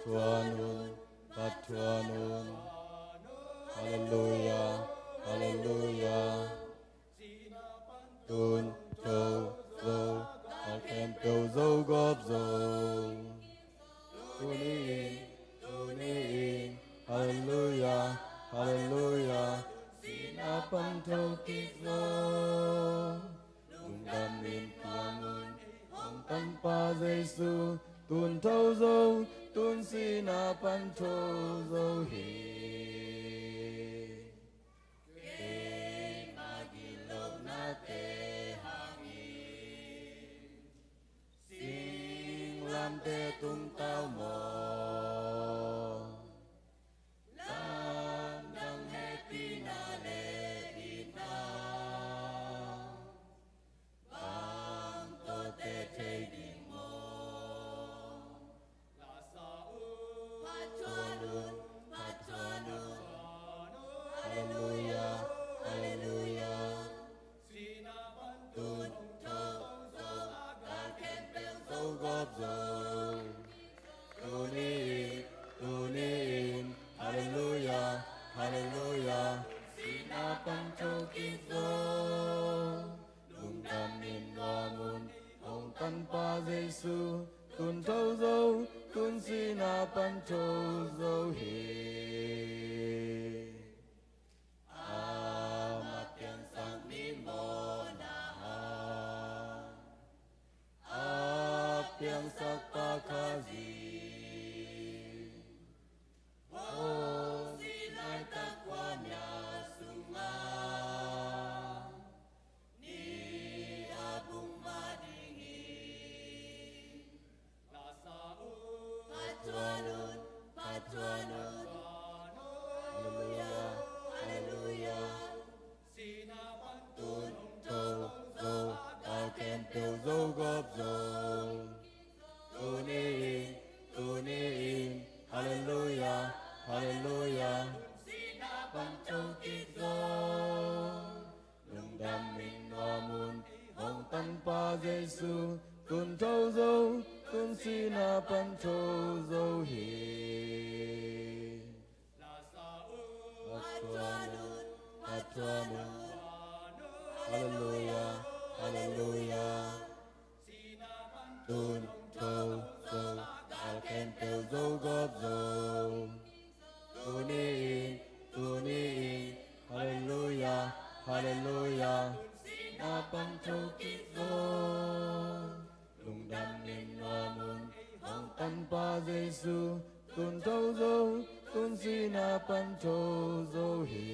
thuan un, phat thuan un. Halleluia, halleluia. Tun tho zo, a khempeuh zo gawp zo. Tuni in, tuni in, halleluia, halleluia. Sihna pan thokik zo. Lungdam in tuam un, hong tanpa Jesu. Tun tho zo, tun sihna pan tho zo hi. Keima gilo nate hangin singlamteh tung tau maw? Lamdang hehpihna le itna bang tawh teh thei ding maw? Phat thuan un, phat thuan un. Halleluia, halleluia. Tun tho zo, a khempeuh zo gawp zo. Tuni in, tuni in, halleluia, halleluia. Sihna pan thokik zo. Lungdam in nuam un, hong tanpa Jesu. Tun tho zo, tun sihna pan tho zo hi. Amah piangsak mi mawhna hang a piangsak Pa Khazih. Aw, si laitak khua mia sungah ni a bung mah ding hi. Phat thuan un, phat thuan un. Halleluia, halleluia. Tun tho zo, a khempeuh zo gawp zo. Tuni in, tuni in, halleluia, halleluia. Sihna pan thokik zo. Lungdam in nuam un, hong tanpa Jesu. Tun tho zo, tun sihna pan tho zo hi. Phat thuan un, phat thuan un. Halleluia, halleluia. Tun tho zo, a khempeuh zo gawp zo. Tuni in, tuni in, halleluia, halleluia. Sihna pan thokik zo. Lungdam in nuam un, hong tanpa Jesu. Tun tho zo, tun sihna pan tho zo hi.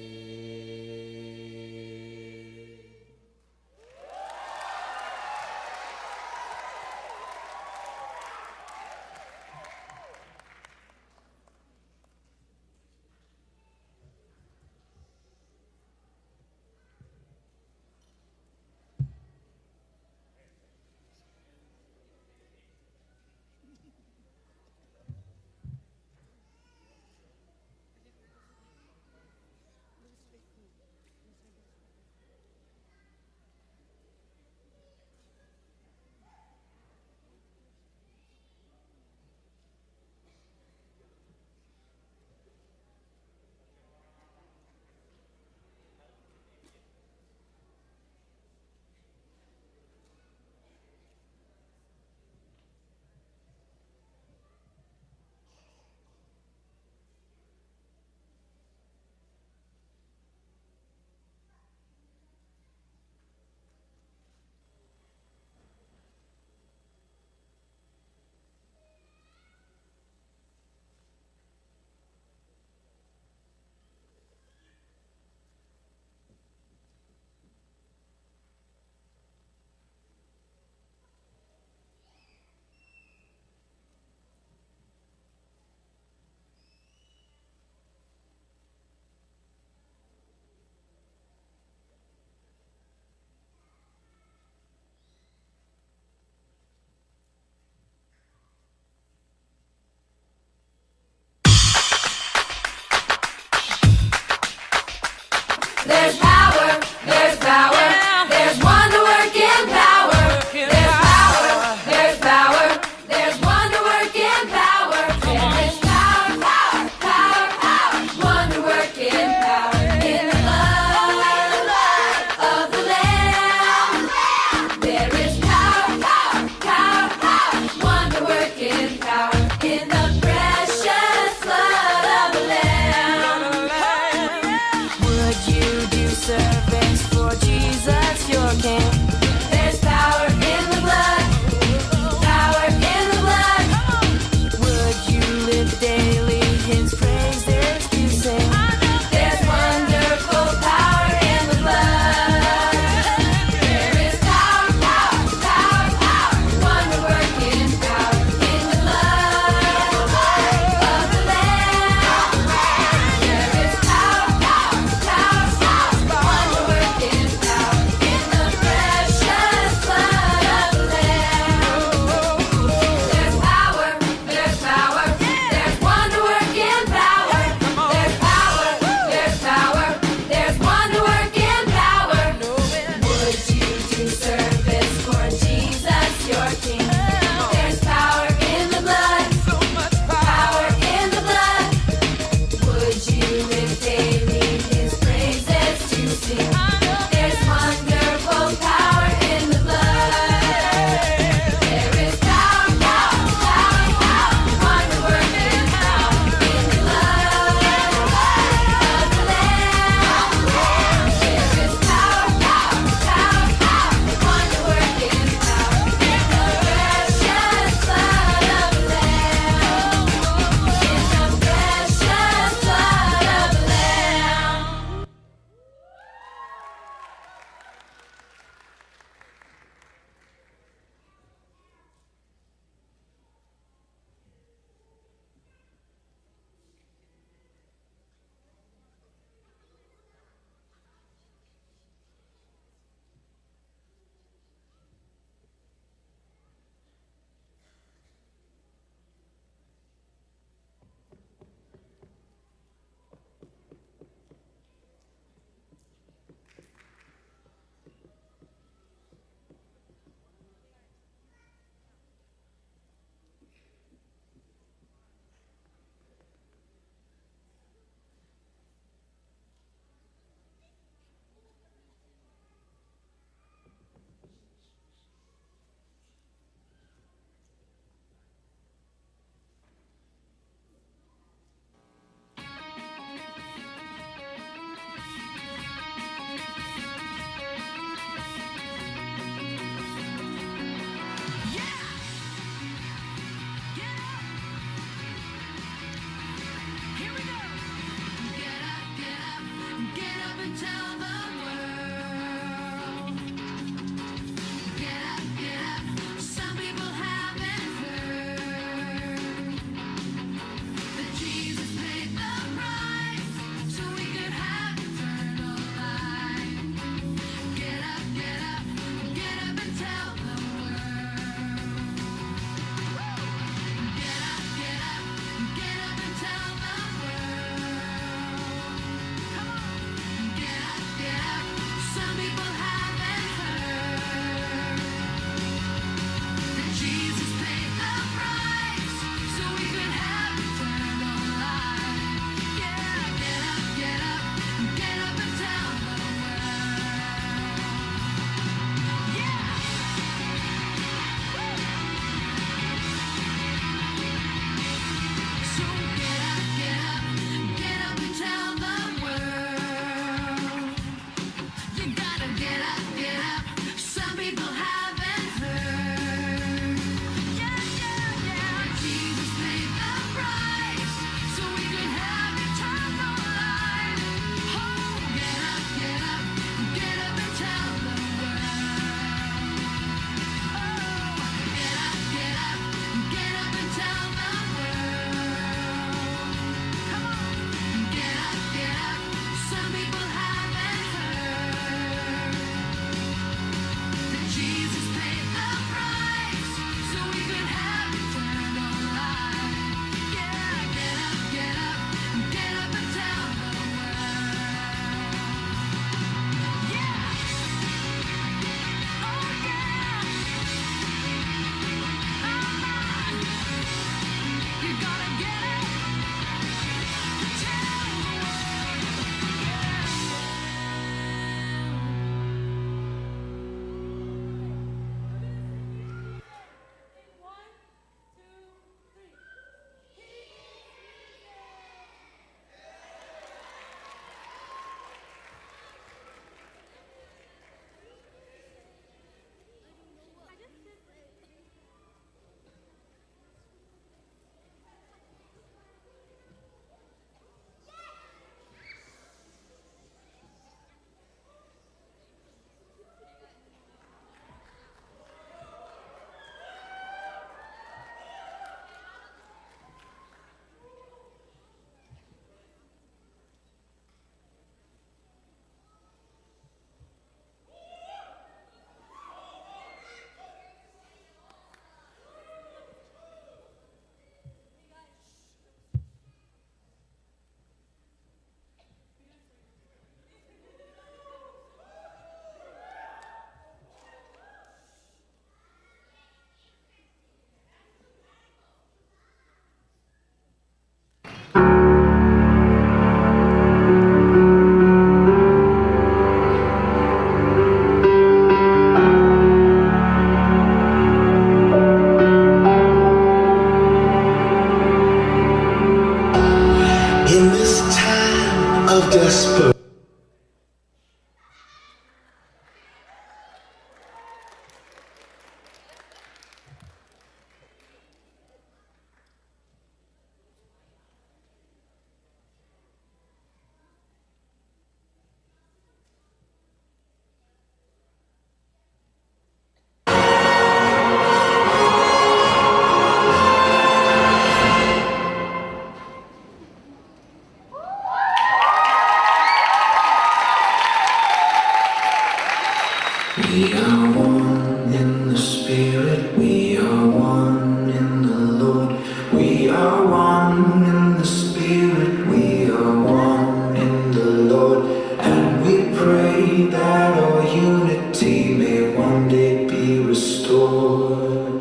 We are one in the Spirit, we are one in the Lord. We are one in the Spirit, we are one in the Lord. And we pray that our unity may one day be restored.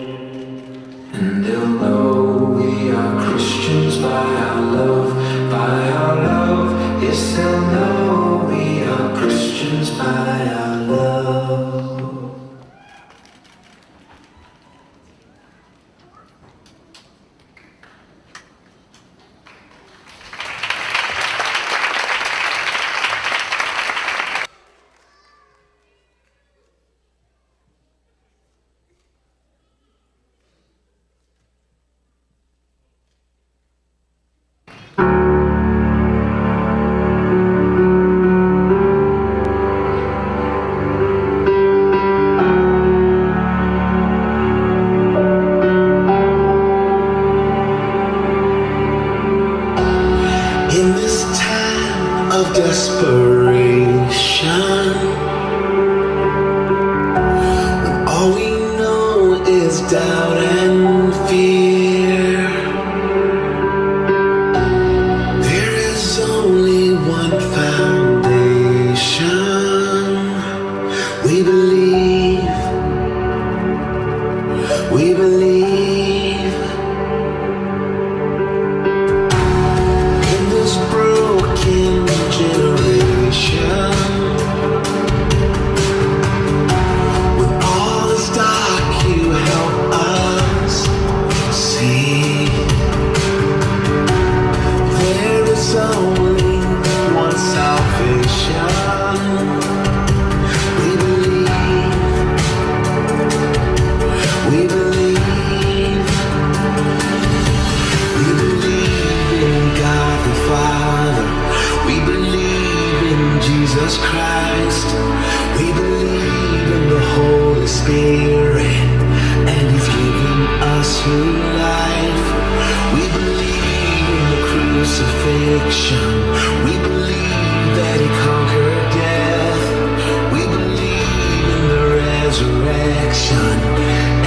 And they'll know we are Christians by our love, by our love. Yes, they'll know we are Christians by our love. In this time of desperation, when all we know is doubt and fear, there is only one foundation. We believe, we believe. In this broken generation, when all is dark, you help us see there is only one salvation. We believe, we believe, we believe in God the Father. We believe in Jesus Christ. We believe in the Holy Spirit, and He's given us new life. We believe in the crucifixion. We believe that He conquered death. We believe in the resurrection,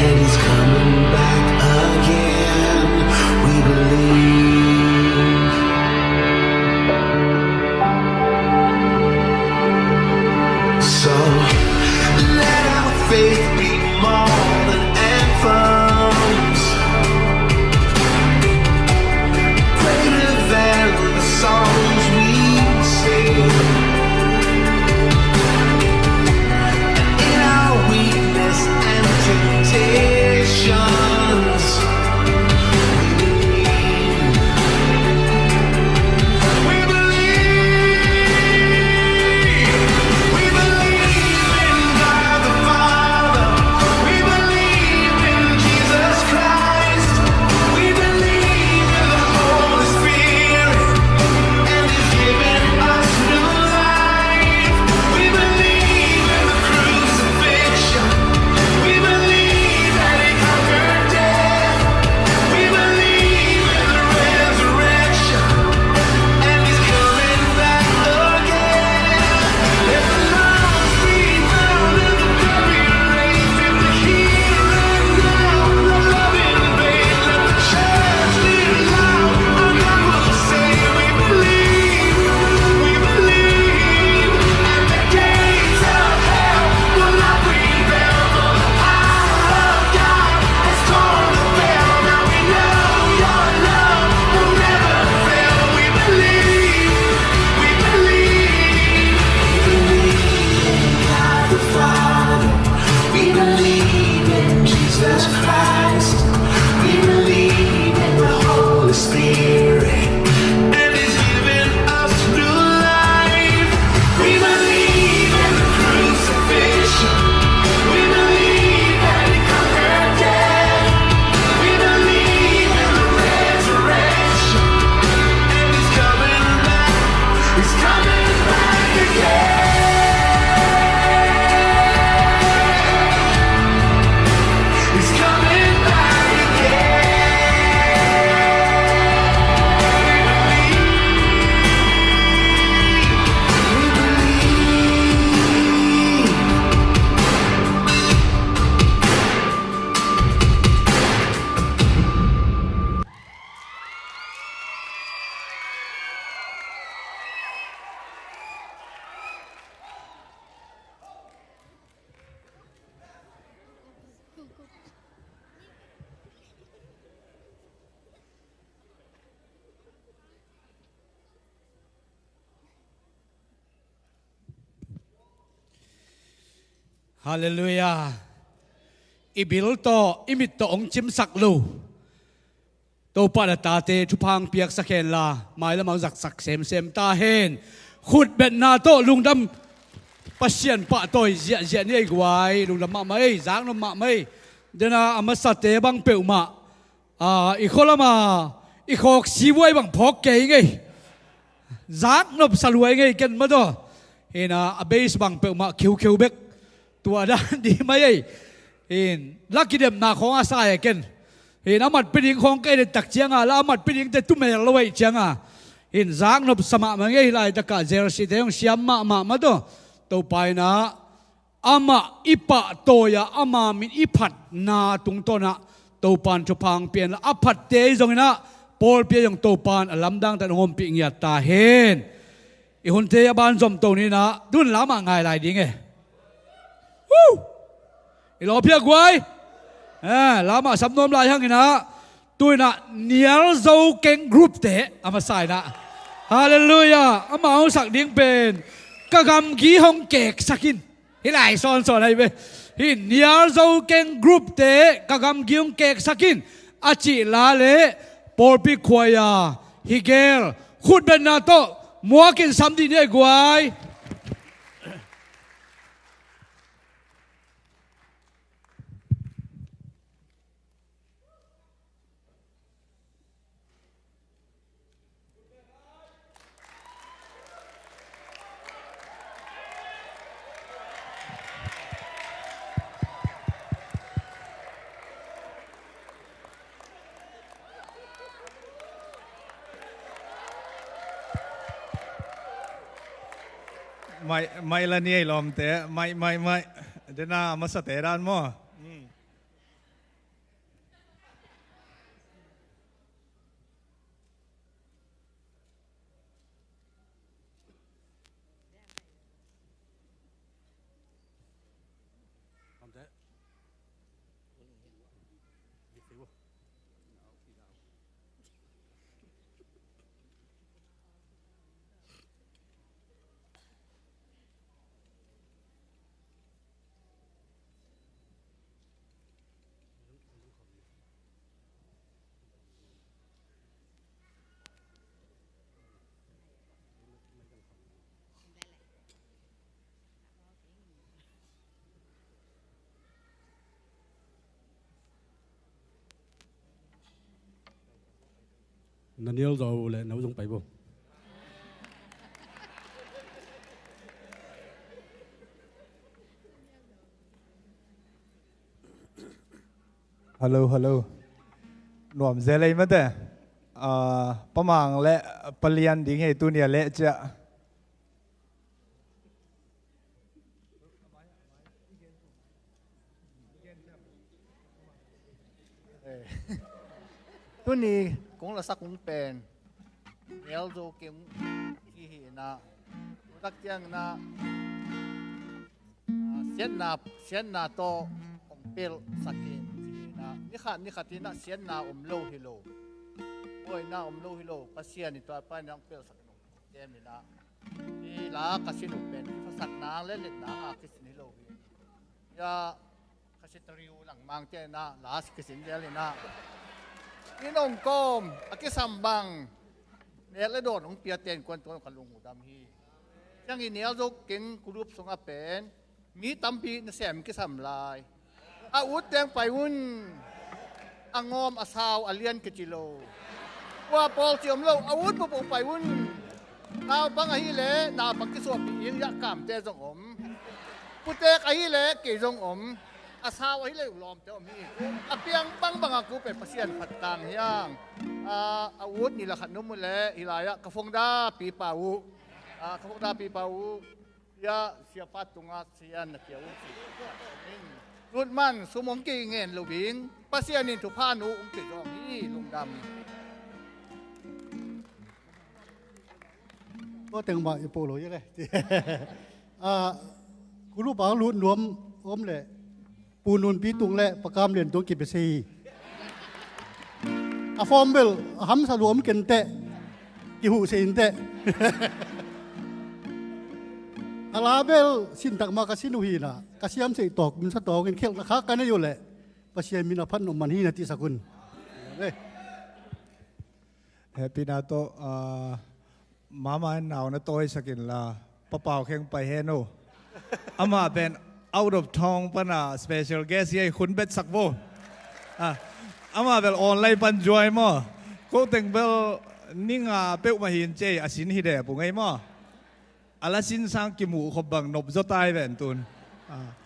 and He's coming back again. We believe. So let our faith be more than anthems. Greater than the songs we sing. And in our weakness and temptations, we believe. We believe. We believe in God the Father. We believe in Jesus Christ. We believe in the Holy Spirit, and He's given us new life. We believe in the crucifixion. We believe that He conquered death. We believe in the resurrection, and He's coming back again. Let the lost be found, let the dead be raised. If they're here and now, let love invade, let the church be loud. Our God will save. We believe, we believe, and the gates of hell will not prevail. For the power of God has torn the veil. Now we know Your love will never fail. We believe, we believe, we believe in God the Father. We believe in Jesus Christ. We believe in the Holy Spirit, and He's given us new life. We believe in the crucifixion. We believe that He conquered death. We believe in the resurrection, and He's coming back. He's coming back again. He's coming back Halleluiah. I bil tawh i mit tawh hong cimsak lo Topa na tate thupha piaksak henla, mailam ah zaksak semsem ta hen. Khutbetna tawh lungdam, Pasian pahtawi ziahziah ni ei guai. Lungdam mahmah ei, zaknop mahmah ei. Dena a masate bang peuhmah, a, i khualama i khawk sibuai bang phawk kei ngei. Zaknop saluai ngei ken mah tawh. Hina a base bang peuhmah kheukheu bek. Tua dan di mai ei. Hin la kidemna khawng a sa e ken. Hin a matpi ding khawng ka et tak cianga la a matpi dingte tumel lo ei cianga, hin zaknop sa mahmah ngei. Laitakah jersey te hong siam mahmah mah tawh. Topa inah amah i pahtawi a ama min i phatna tungtawnah Topan thupha pianla a phatte i zonginah pawlpi a zong Topan a lamdang tan hong ompih ngiat ta hen. I hunte a ban zomto ninah tun lamah ngai lai ding e. Woo! I lawpia guai. Eh, lamah sam nuam lai hanginah tuinah Nial Zo Keng group te a masa inah. Halleluiah. Amah hong sak ding pen ka gamgi hong keksak in. Hih lai sawnsawn ahi ve. Hih Nial Zo Keng group te ka gamgi hong keksak in a cih la le pawlpi khuaia hi gel khutbetna tawh muakin sam dih ni ei guai. Mai, mai la ni ei lawmte, mai, mai, mai. Dena a masate dan maw? Na Nial Zo le no zong pai bo. Hello, hello. Nuam zel ei mate. Ah, Pa Mang le Pa Lian ding hei tunia leh ciah. Eh. Tuni kong lasak hun pen Nial Zo Keng hi hi na. Tua tak ciang na, ah, siatna, siatna tawh hong pelhsak in ci hi na. Ni khat, ni khat in na siatna om lo hi lo. Buaina om lo hi lo. Pasian in tua pa in hong pelhsak in hong tem in na. Hi la ka sin uh pen kiphasak nang le let nang a kisin hi lo hi. Ya, ka si tariu langmang te na la kisin zel hi na. In hong kawm a kisam bang nek le dawn hong pia ten kuan tuan ka lung uh dam hi. Ciang i Nial Zo Keng group sung a pen mi tampi nasem kisam lai. A ut teng pai un. A ngawm, a sau, a lian kici lo. Kua pawl ci om lo, a ut pupuk pai un. Naupang ahih leh naupang kisuahpih ing, yah kamte zong om. Putek ahih leh kei zong om. A sau ahih leh uh lawmte om hi. A piang bangbang a ku pen Pasian phat kang hiang. A, a ut ni la khat num uh leh hi lai-ah ka phone da pipa uh. A, ka phone da pipa uh. Ya, siapa tunga sia na kia uh ci. Lut man sum hong kei ngen lo ding. Pasian in thupha nu hong kei zawng hi, lungdam. Tua teng mah i po lo hi le. Ah, kulupa lut nuam om le. Pu Nunpi tung le Pa Kam Lian tung kipia se hi. A form bel a hamsa lua om ken teh. Kihuh se in teh. A la bel sintak mah ka sin uh hi na, ka siam seih tawk, min sa tawk in khelhna kha ka nei uh leh Pasian min a phat nop man hi na, ti sak un. Happy na tawh, ah, mama in nau na tawi sak inla, Pa Pau Kheng pai hen uh. Amah pen out of town pana special guest hi, hun bet sak vo. Ah, amah bel online pan join maw. Ko teng bel ni nga peuhmah hin cei a sin hi deh pung ei maw. A la sin sang kimuh khop bang nop zaw tai ven tun. Ah.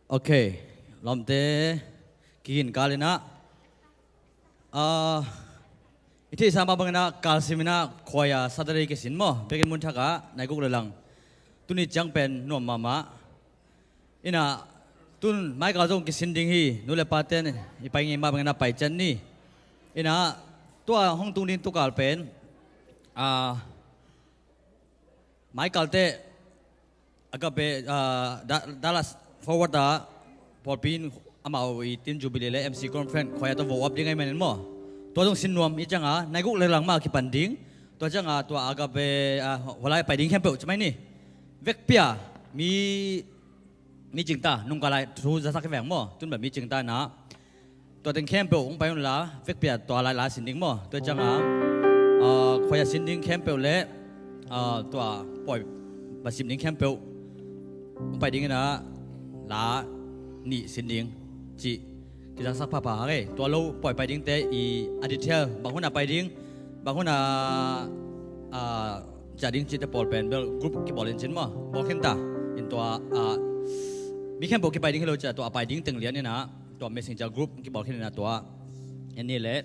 Ok, lawmte, kikin kal inah, ah, i theihsa mah bangin ah kalsim inah khuai-a Saturday kisin maw, biakinn mun thakah nai guk le lang. Tuni ciang pen nuam mahmah. Inah tun maikal zong kisin ding hi, nu le paten i pai ngei mah bangin ah pai ciat ni. Inah tua hong tung ding tukal pen, ah, maikal teh Agape, ah, Da-, Dallas Forward ah pawlpi in amau i Teen Jubilee le M C Conference khuai-a tua vo up ding ahih manin maw, tua zong sin nuam i ciangah nai guk le lang mah kipan ding. Tua ciangah tua Agape, ah, hua lai pai ding khempeuh ci mai ni. Vekpi-a mi, mi cingta, nungka lai thu zasak hi veng maw, tun bel mi cingta inah tua teng khempeuh hong pai unla, vekpi-a tua lai la sin ding maw. Tua ciangah, ah, khuai-a sin ding khempeuh le, ah, tua pawi va sim ding khempeuh hong pai ding inah la nih sin ding cih kizangsak phapha hang ei. Tua lo pawi pai dingte i a detail, bang hun a pai ding, bang hun a, ah, ciah ding cihte pawl pen bel group kibawl in cin maw, bawl khin ta. In tua, ah, mi khempeuh kipai ding hi lo ciah, tua a pai ding teng lian inah tua messenger group kibawl khin inah tua en ni leh.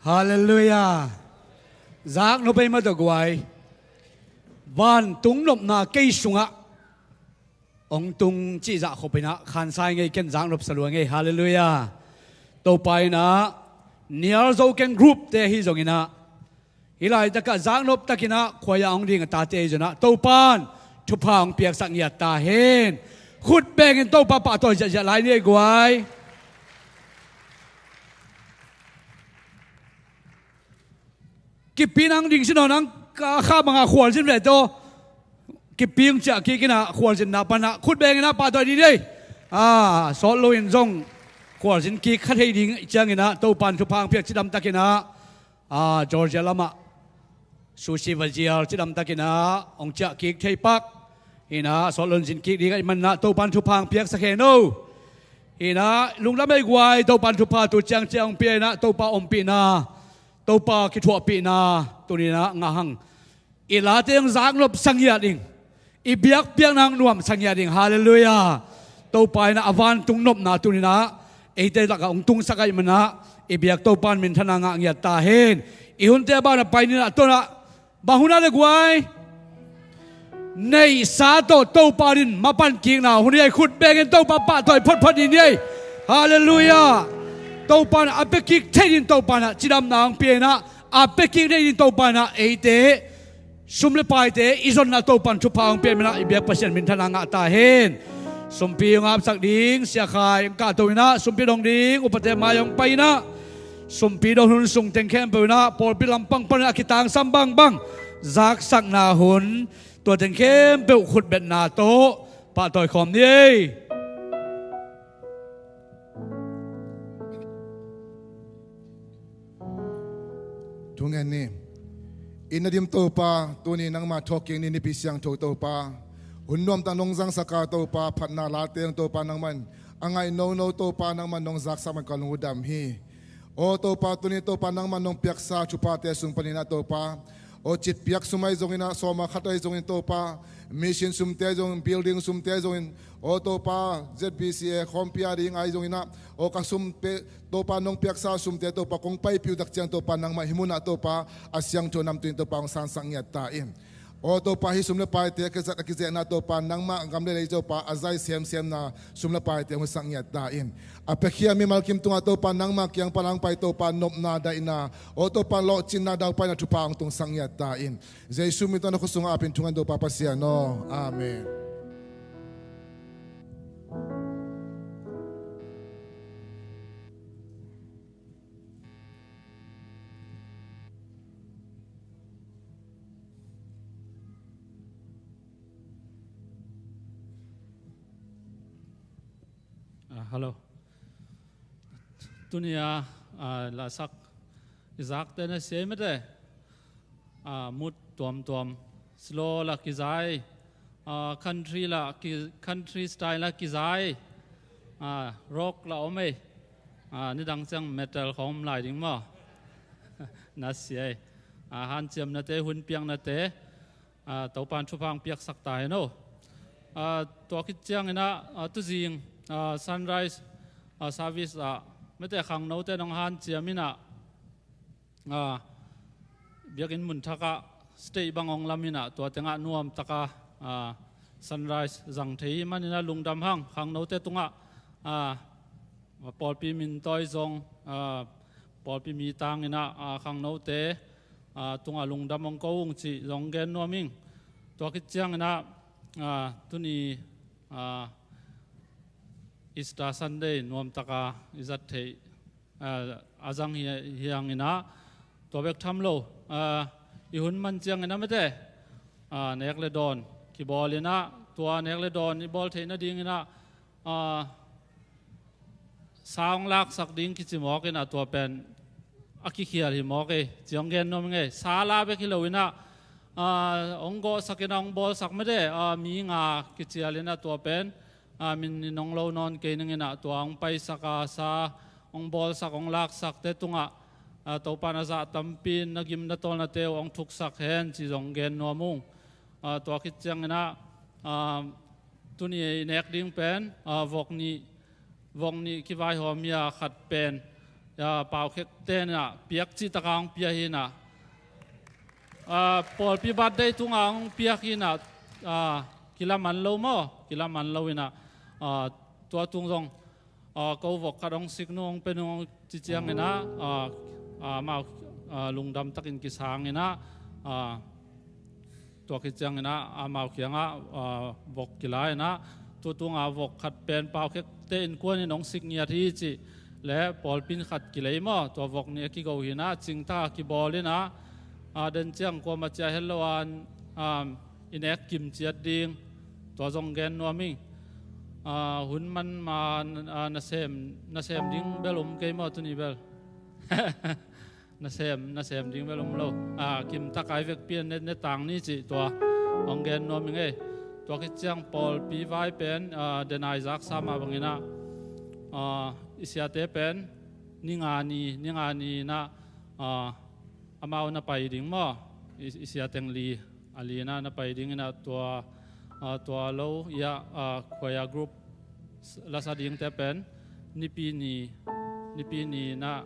Halleluiah. Zaknop ei mah tawh guai. Vantung nopna kei sungah hong tung cih zahkhop inah khansai ngei, ken zaknop salua ngei. Halleluiah. Topa inah nial zo keng group te ahi zonginah, hih laitakah zaknop takinah khuai-ah hong ding a tate ahi zonah Topan thupha hong piaksak ngiat ta hen. Khut bengin Topa pahtawi ziahziah lai ni ei guai. Kippi nang ding sin aw, nang ka kha bangah khualzin ve tawh. Kippi hong ciah kik inah khualzinna panah khut beng inah pahtawi dih ni ei. Ah, sawt lo in zong khualzin kik kha thei ding cianginah Topan thupha hong piak cidam takinah, ah, Georgia lamah sushi va zial cidam takinah hong ciah kik thei pak. Hinah sawt lo in zin kik ding ahih maninah Topan thupha hong piaksak hen o. Hinah lungdam ei guai, Topan thupha tu ciangciang hong pia inah Topa ompihna, Topa kithuahpihna tuninah ngah hang. I late hong zaknop sa ngiat ing. I biakpiakna hong nuam sa ngiat ing. Halleluiah. Topa inah a vantung nopna tuninah eite lakah hong tungsak ahih manah i biak Topan minthana ngah ngiat ta hen. I hunte banah pai ninah tonah bang hun ah le guai? Neihsa tawh Topa din mapan kikna hun hi ei. Khut bengin Topa pahtawi photphot ni ei. Halleluiah. Topa inah a pia kik thei din Topa inah cidamna hong pia inah, a pia kik thei din Topa inah eite sum le paite i zonna Topan thupha hong pia minah i biak Pasian minthana ngah ta hen. Sumpi hong apsak ding siakhai hong kahto inah sumpi dong ding upate mai hong pai inah sumpi dong hun sung teng khempeuh inah pawlpi lampang panin a kitangsam bangbang zaksakna hun tua teng khempeuh khutbetna tawh pahtawi khawm ni ei. Thungen ni. I na dim Topa, tuni nangmah thawhkik ni Nipi siangtho Topa, hun nuamtak nong zangsak a Topa, phatna late hong Topa nangman a ngaih nono Topa nangman nong zaksak man ka lung uh dam hi. Aw Topa, tuni Topa nangman nong piaksa thuphate sung paninah Topa, aw citpiak sum ahi zonginah sawma khat ahi zongin Topa, mission sumte ahi zongin, building sumte ahi zongin, aw Topa, Z B C A khawmpi a ding ahi zonginah, aw ka sumte Topa nong piaksa sumte Topa kong paipiuh tak ciang Topa nangmah hih munah Topa a siangtho namtui in Topa hong sansak ngiat ta in. Aw Topa, hih sum le paite a kizat a kizehna Topa nangmah gam le lei Topa a zai semsemna sum le paite hong hisak ngiat ta in. A piakhia mimal kim tungah Topa nangmah kiang pan a hong pai Topa nopna daihna, aw Topa lawhcinna daupaina thupha hong tungsak ngiat ta in. Jesu min tawh na khut sungah apin thungen Topa Pasian aw. Amen. Ah, hello. Tuni a, ah, lasak i zakte na sia mete. Ah, mut tuamtuam. Slow la kizai. Ah, country la ki, country style la kizai. Ah, rock la om ei. Ah, nidang ciang metal khawng om lai ding maw? Na sia ei. Ah, hanciamnate, hun piaknate. Ah, Topan thupha hong piaksak ta hen aw. Ah, tua khit cianginah, ah, tuzing, ah, sunrise, ah, service ah mete khangnote nong hanciam inah, ah, biakinn mun thakah stage bang hong lam inah tua tengah nuamtaka, ah, sunrise zang thei hi maninah lungdam hang khangnote tungah, ah, pawlpi min tawi zong, ah, pawlpi mi tanginah, ah, khangnote, ah, tungah lungdam hong ko ung cih zong gen nuam ing. Tua khit cianginah, ah, tuni, ah, Easter Sunday nuamtaka i zat theih, ah, a zang hi, hianginah tua bek tham lo, ah, i hun man cianginah mete, ah, nek le dawn kibawlinah tua nek le dawn i bawl theih nadinginah, ah, sa hong laksak ding kici mawk inah tua pen a kikhial hi mawk ei, ci hong gen nuam ing ei. Sa la bek hi lo inah, ah, hong gawhsak inah hong bawlsak mete, ah, mi nga kicial inah tua pen, ah, min in hong lo nawn kei ning inah tua hong paisak a sa hong bawlsak hong laksakte tungah, ah, Topan a zah tampi in na gim na tawlnate uh hong thuksak hen ci zong gen nuam ung. Ah, tua khit cianginah, ah, tuni i nek ding pen, ah, vok nih, vok nih kivaihawm hi a khat pen, Paukhekte in ah piak cih taka hong pia hi in ah, pawlpi birthday tungah hong piak hi in ah, kilaman lo maw, kilaman lo in ah, tua tung zong ko vok khat hong sik nung, hong pia nung, hong ci ciangin ah, amau lungdam takin kisang in ah, tua khit ciangin ah amau kiangah vok kila in ah, tu tunga vok khat pen Paukhekte innkuan in hong sik ngiat hi cih le pawlpi in khat kilei maw, tua vok nih a kigo hi in ah, cingtaka kibawl in ah, den ciang kuamah ciah het lo a, i nek kim ciat ding, tua zong gen nuam ing. Hun man ma, nasem, nasem ding bel om kei maw tuni bel? Nasem, nasem ding bel om lo. Kimtak ai vekpi in ne, ne tang ni cih tua hong gen nuam ing ei. Tua khit ciang pawlpi vai pen, denai zaksa mah bangin ah, i siate pen ni nga ni, ni nga ni in ah, amau na pai ding maw? I, i sia teng li, a li in ah na pai ding in ah tua, tua lo i ah, choir group lasa dingte pen Nipi ni, Nipi ni in ah,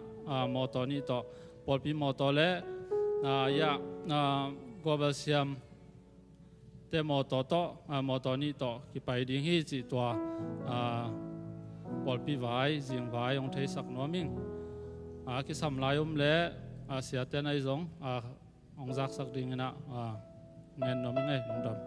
mawtaw nih tawh, pawlpi mawtaw le, i ah, Guabel Siam te mawtaw tawh, mawtaw nih tawh kipai ding hi cih tua pawlpi vai, zing vai hong theisak nuam ing. Kisam lai om le, siate in ah zong hong zaksak ding in ah ngen nuam ing ei, lungdam.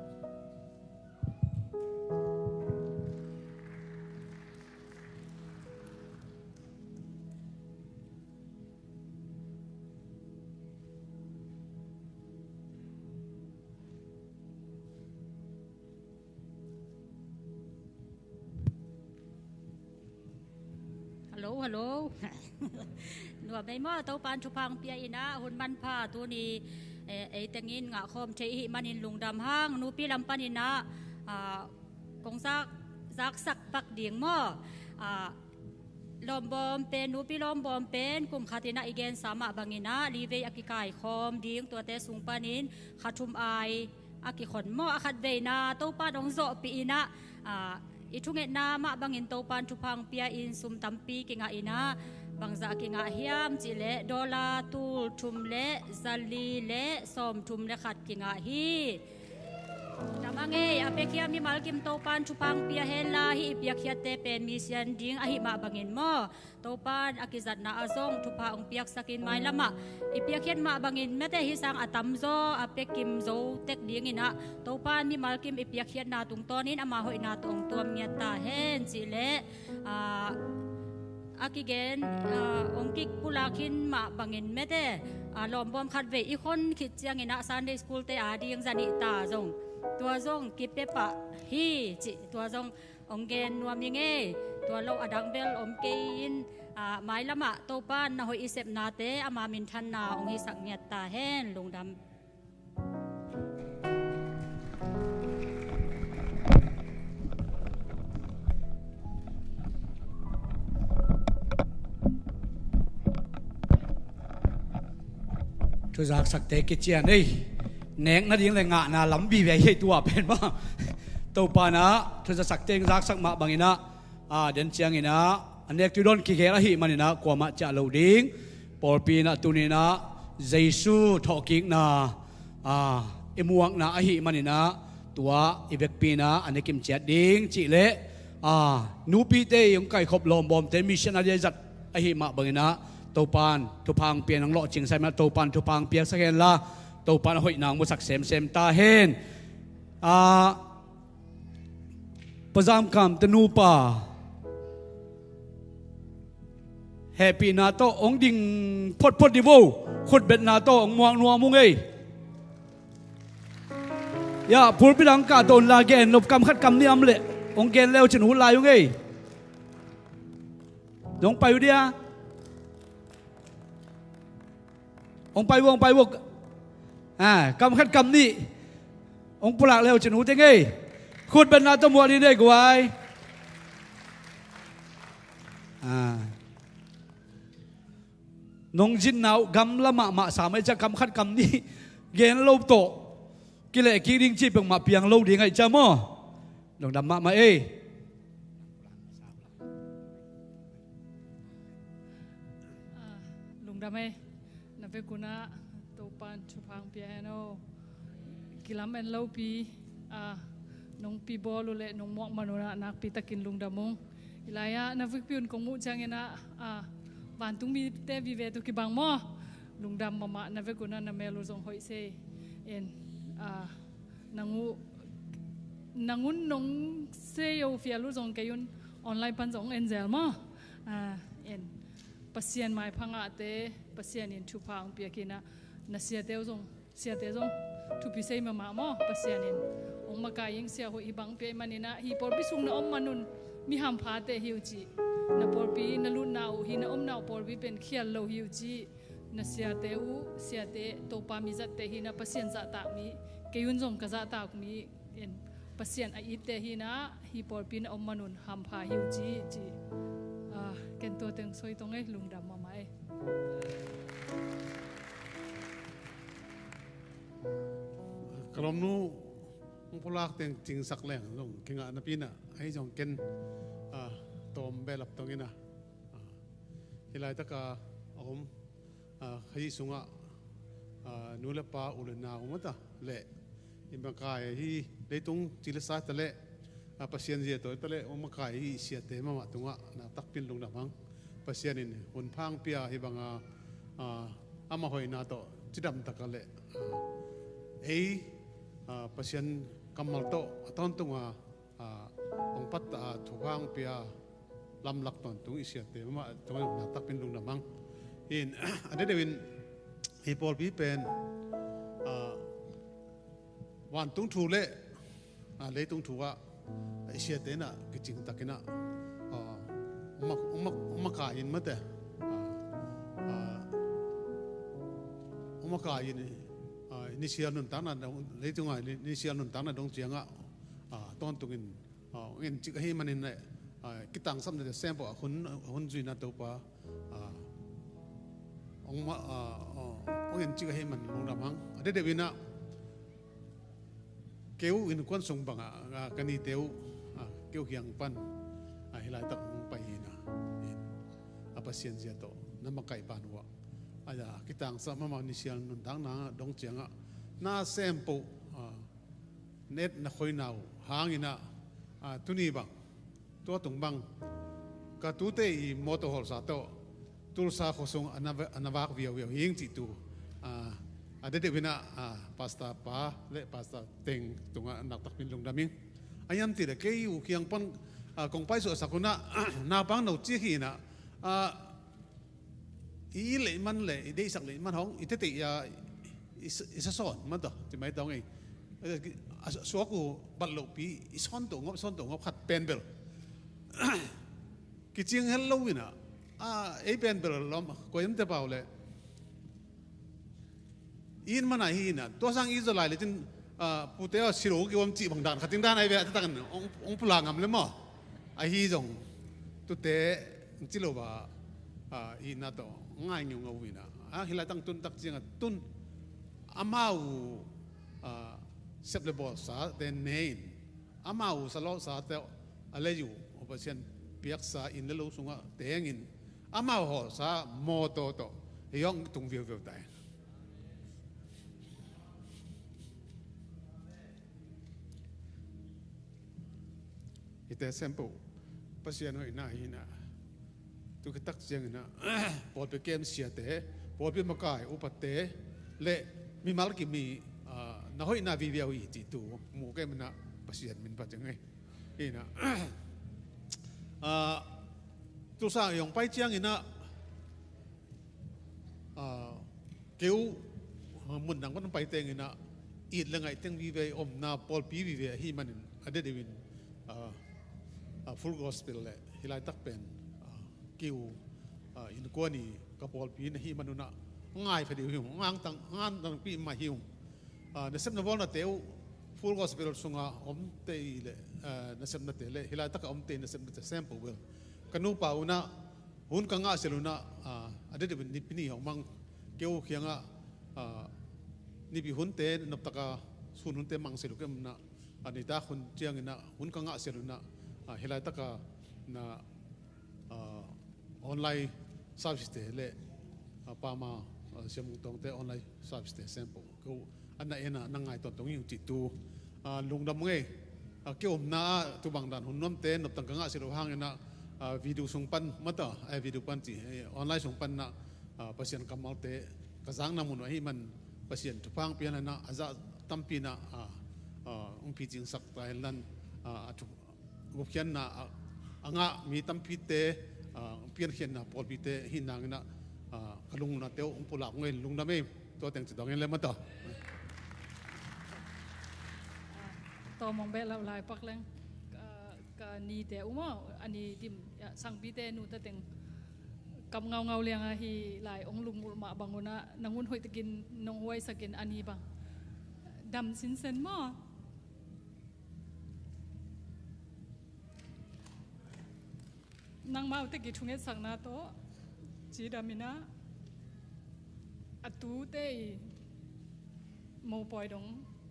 Hallo, hallo. Nuam ei maw, Topan thupha hong pia in ah, hun manpha tuni, ei tengin ngahkhawm thei i hih manin lungdam hang. Nupi lam panin ah, kong zak, zaksak pak ding maw? Lawmbawm pen, nupi lawmbawm pen kum khat in ah i gensa mah bangin ah li vei a kikaikhawm ding, tuate sung panin kha thum ai a kikhon maw, a khatveina Topan hong zawhpih in ah, i thungetna mah bangin Topan thupha hong pia in sum tampi kingah in ah, bangzah kingah hiam cih leh dollar tul thum le zali le sawmthum le khat kingah hi. Lungdam hang ei, a piakhia mimal kim Topan thupha hong pia hen la, hih i piakkhiatte pen mi sian ding ahih mah bangin maw, Topan a kizatna ah zong thupha hong piaksak in, mailamah i piakkhiat mah bangin mate, hih sang a tamzaw a pia kim zo tek ding in ah, Topan mimal kim i piakkhiatna tungtawnin ama hoihna tawh hong tuam ngiat ta hen cih leh, a kigen, hong kipulak hi mah bangin mate, lawmbawm khatvei i khon khit ciangin ah Sunday school te a ding zanih ta zong, tua zong kipia pah hi cih, tua zong hong gen nuam ing ei. Tua lo a dang bel om kei in, mailamah Topan na hoih i sepnate ama minthanna hong hisak ngiat ta hen. Lungdam. Thuzaksakte kician ei, nek nading le ngahna lam vive hi ei tua pen mah. Topa in ah thuzaksakte in zaksak mah bangin ah, a den ciangin ah a nek tuidawn kikhel ahih manin ah kuamah ciah lo ding. Pawlpi in ah tuni in ah Jesu thawhkikna i muakna ahih manin ah tua i vekpi in ah a nekim ciat ding cih leh, nupite i hong kaikhop lawmbawmte missionary a zat ahih mah bangin ah Topan thupha hong pia in, hong lawhcing sa in ah Topan thupha hong piaksak hen la, Topan a hoihna hong musak semsem ta hen. Pa Zam Kam te nupa, hehpihna tawh hong ding photphot dih vo. Khutbetna tawh hong muak nuam ung ei. Ya, pulpit ah hong kahto un la, gen nop kam khat kam nih om leh hong gen le uh cin ut lai ung ei. Zong pai uh dia. Hong pai uh, hong pai uh. Kam khat kam nih hong pulak le uh cin ut ing ei. Khutbetna tawh muak dih ni ei guai. Nong zin nau gamla mahmah sa mai ciah kam khat kam nih gen lo tawh kileh kik ding cih peuhmah piang lo ding ahih ciah maw. Lungdam mahmah ei. Dam e, na vekun ah Topan thupha hong pia hen aw. Kilam en lopi, a, nong pi bawl uh leh nong muak man un ah nakpi takin lungdam ung. Hi lai ah na vekpi un kong muh ciangin ah, a, vantung mite vive tu kibang maw. Lungdam mahmah, na vekun ah na mel uh zong hoih se in, a, nang uh, nang un nong se yo fial uh zong kei un online pan zong en zel maw. A, en. Pasian maipha ngahte, Pasian in thupha hong piak in ah, na siate uh zong, siate zong thupi sei mahmah maw, Pasian in hong makai ing. Sia hoih hi bang pia i manin ah, hi pawlpi sung na om man un mi hamphate hi uh ci. Na pawlpi na lutna uh, hi na omna uh pawlpi pen khial lo hi uh ci. Na siate uh, siate Topa mi zatte hi in ah, Pasian zahtak mi, kei un zong ka zahtak mi, en, Pasian a itte hi in ah, hi pawlpi na om man un hampha hi uh ci, ci. A, ken tua teng soi tong e, lungdam mahmah e. Ka lawmnu hong pulak teng cingsak leng zong kingah napi in ah, ahi zong ken, a, tawm behlap tong in ah, a, hi laitak a om, a, Khazih sungah, a, nu le pa, u le nau mata leh i makai hi, leitung ci le sa ta leh, a, Pasian zia tawh ta leh hong makai hi i siate mahmah tungah nakpi takin lungdam hang. Pasian in hun pha hong pia hi bang a, a, amah hoihna tawh cidam tak a leh, a, ei, a, Pasian kammal tawh a tawntung a, a, hong pat a, thupha hong pia lamlak tawntung i siate mahmah tungah nakpi takin lungdam hang. Hi in, a deuhdeuh in hi pawlpi pen, a, vantung thu le, a, leitung thu ah i siate in ah kicing takin ah, a, hong mak-, hong mak-, hong makai in mate, a, a, hong makai in, a, initial nuntakna dong, leitung ah initial nuntakna dong ciangah, a, tawntungin, a, hong en cik ahih manin leh, a, kitangsapnate sem peuh a hun, a hun zuihna Topa, a, hong ma-, a, a, hong en cik ahih man lungdam hang. A deuhdeuh in ah kei uh innkuan sung bangah, a, ka nite uh, a, kei uh kiang pan, a, hi laitak hong pai hi in ah, a, Pasian zia tawh na makaih ban uh ah, a, kitangsap mahmah initial nuntakna dong ciangah na sem peuh, a, na et na khoina uh hang in ah, a, tuni bang, tua tung bang, ka tute i mawtaw hawlsa tawh Tulsa khuasung a na va-, a na vak viauviau hi ing cih thu, a, a deuhdeuh in ah, a, pastor pa le pastor teng tungah nakpi takin lungdam ing. A hiam cih leh kei uh kiang pan, a, kong paisuahsak un ah, naupang no cik hi in ah, a, i it leh i man leh i deihsak leh i man hong i tete a, i, i sa-, i sasawn man tawh ci mai tawh ngei. A, suak uh bat lohpi i sawn to ngop, sawn to ngop khat pen bel kicing hel lo in ah, a, ei pen bel lawm koi amte pau leh i it man ahi in ah, tua sang i zaw lai le cin, a, pute aw, si lo kiuam cih bang dan khat in dan ahi ve, a taktak in hong, hong pulak ngam le maw. Ahi zong tute hong ci lo a, a, itna tawh ngai ngeungeu in ah, a, hi laitak tun tak ciangah tun amau, a, sep le bawlsate ne in, amau salawhsate a lei uh, Pasian piaksa inn le lo sungah teng in, amau hawlsa mawtaw tawh hih hong tung viauviau ta hi. Hihte sem peuh Pasian hoihna hi in ah, tu khit tak ciangin ah, pawlpi kem siate, pawlpi makai upate le mimal kim i, a, na hoihna viviau hi cih thu mu kei in ah, Pasian min phat ciang hi in ah, a, Tulsa i hong pai ciangin ah, a, kei uh, a, mun dang pan pai teng in ah, it le ngaih teng vive i omna pawlpi vive ahih manin, a deuhdeuh in, a, a, Full Gospel le hi laitak pen, a, kei uh, a, innkuan i ka pawlpi na hih man un ah, ngai pha deuh hi ung, ngang tang, ngang tangpi mah hi ung. A, nasepna bawlnate uh, Full Gospel sunga omte i le, a, nasepnate le hi laitak a omte i nasepnate sem peuh bel ka nupa un ah, hun ka ngah sial un ah, a, a deuhdeuh in Nipi ni hong mang, kei uh kiangah, a, Nipi hunte noptak a, sun hunte mang sial uh kei un ah, a, nitak hun ciangin ah hun ka ngah sial un ah, a, hi laitak a na, a, online service te le, A, Pama, a, Siamung Tawngte online service te sempoh ko a na en a na ngai tawntung ing cih tu, a, lungdam ngei. A, kei omna ah tubang dan hun nuamte noptang ka ngah si lo hangin ah, a, video sung pan mata, a, video pan ci, e, online sung pan ah, a, Pasian kammalte ka zakna mun uh ahih man Pasian thupha hong pia in ah a zah tampi in ah, a, a, hong picingsak ta hen la, a, a thu gupkhiatna a, a ngah mi tampite, a, piankhiatna pawlpite hi nangin ah, a, ka lungnate uh hong pulak ngei lungdam ei. Tua teng ci dongin le mata. Tawmong beh lo lai pak leng, a, ka nite uh maw, a ni dim, a, sangpite nute teng kap ngaungau liang ahi lai hong lungmulh mah bang un ah nangun hoihtakin nong huaisakin a ni bang dam sinsen maw. Nangmau teki thungetsakna tawh cidam in ah a tute i mopawi dong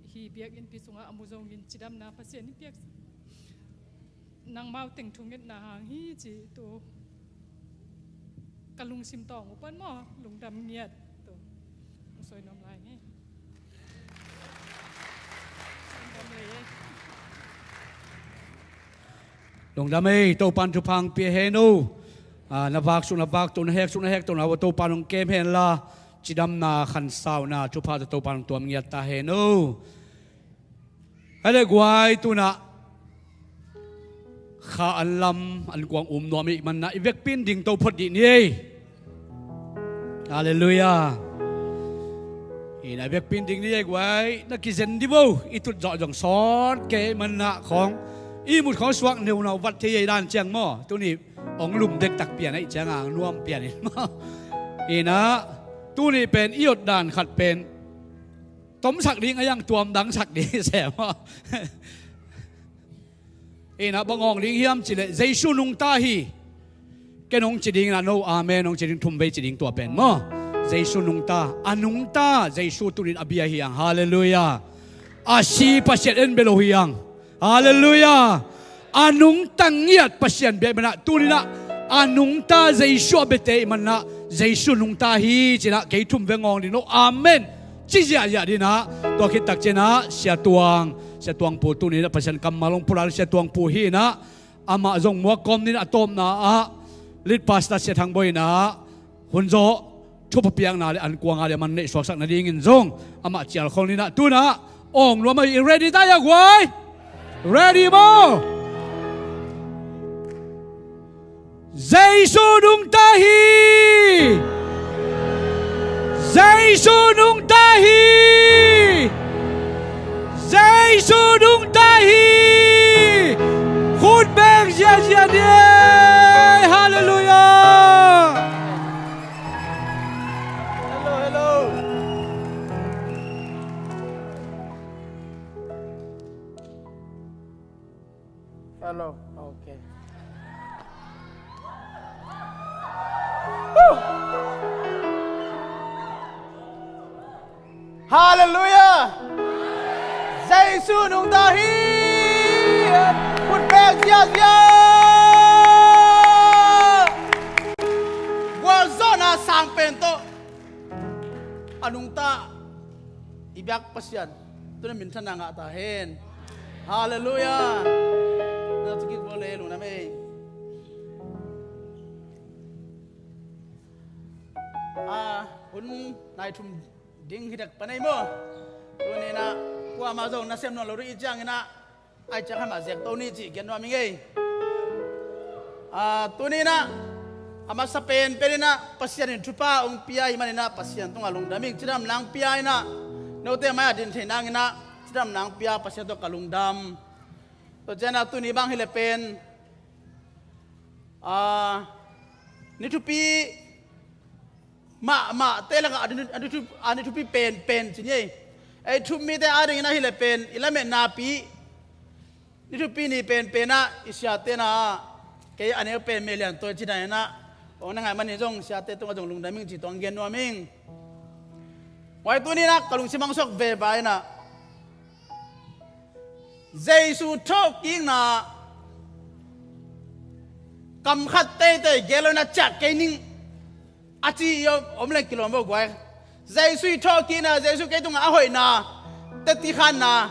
hi biak innpi sungah a mu zongin cidamna Pasian in piak. Nangmau teng thungetna hang hi ci tu. Ka lungsim tawng uh pan maw, lungdam ngiat tu. Hong sawi nuam lai hi. Lungdam ei. Lungdam ei, Topan thupha hong pia hen uh. A, na vak suk na vak to, na hek suk na hek to, na Topan hong kem hen la, cidamna khansauna thupha tawh Topan hong tuam ngiat ta hen uh. Hale guai, tunah kha an lam an kuang um nuam ih manna i vekpin ding to phot dih ni ei. Halleluiah. Ina i vekpin ding ni ei guai, na kizen di bo, i tut zawh zong sawt kei manna khawng i mut khawng suak neunau vat thei ei dan ciang maw. Tuni ong lum dektak pian aih cianga nuam pian in maw. Ina tuni pen i ot dan khat pen tomsak ding a yang tuam dangsak ding sem. Ina bang awng ding hiam cileh Jesu nungta hi. Ken hong ci ding ina no amen hong ci ding thum vei ci ding tua pen maw. Jesu nungta, a nungta Jesu tunin a bia hi ang. Halleluiah. A si Pasian en bia lo hi ang. Halleluiah. A nungta ngiat Pasian bia ih manah tuninah a nungta Jesu a biate ih manah Jesu nungta hi cinah kei thum veng awng ding lo. Amen. Ci ziahziah dinah tua khittak cinah Sia Tuang, Sia Tuang Pu tuninah Pasian kammal hong pulak Sia Tuang Pu hinah amah zong muak kawm dinah a tawpna ah lead pastor Sia Thang Bawi inah hun zawh thupha piakna le an kuanga le man neih suaksak nadingin zong amah cial khol ninah tunah awng nuam ahi. Ready ta ia guai? Ready maw? Jesu nungta hi. Jesu nungta hi. Jesu nungta hi. Khut beng ziahziah ni ei. Halleluiah. Hello, hello. Hello. Okay. Woo! Halleluiah. Jesu nungta hi. Khut beng ziahziah. Gualzawhna sang pen tawh a nungta i biak Pasian tuna minthanna ngah ta hen. Halleluiah. Na tukik bo le lungdam ei. A, hun nai thum ding hi dek pan ei maw. Tuninah kuamah zong nasem nuam lo rih i cianginah ai ciang hamah ziak to ni cih gen nuam ing ei. A, tuninah a masa penpen inah Pasian in thupha hong pia ih maninah Pasian tungah lungdam ing. Cidamna hong pia inah note mai-ah din thei nanginah cidamna hong pia Pasian tawh ka lungdam. Tua cianah tuni bang hileh pen, a, ni thupi mahmahte lakah a ni, a ni thup-, a ni thupi penpen ci ni ei. Ei thup mite adingin ahileh pen i lametnapi ni thupi ni penpenah i siate na kei a neu pen melian tawi ci daninah hong na ngai manin zong siate tungah zong lungdam ing ci tawh hong gen nuam ing. Huai tuninah ka lungsim hong sok veva inah Jesu thawhkikna kam khat teitei gel lo inah ciah kei ning. a ci i om, om leng kilawm vo guai. Jesu i thawhkikna, Jesu kei tungah a hoihna, teci khanna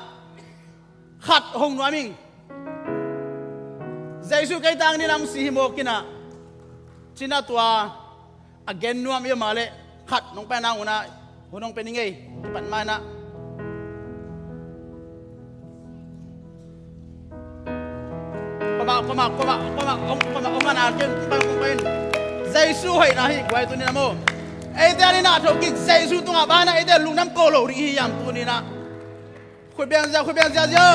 khat hong nuam ing. Jesu kei tang ni lam si hi mawk inah, cinah tua a gen nuam i om a leh khat nong pai nang unah hun hong pe ning ei. Kipat ma inah koma, koma, koma, koma, koma, koma, koma, na ken pai, pai, pai. Jesu hoihna hi guai tuni inah maw. Eite a ni inah thokik Jesu tungah bana eite lungdam ko lo ding hi hiam tuni inah. Khut beng zia, khut beng zia zia.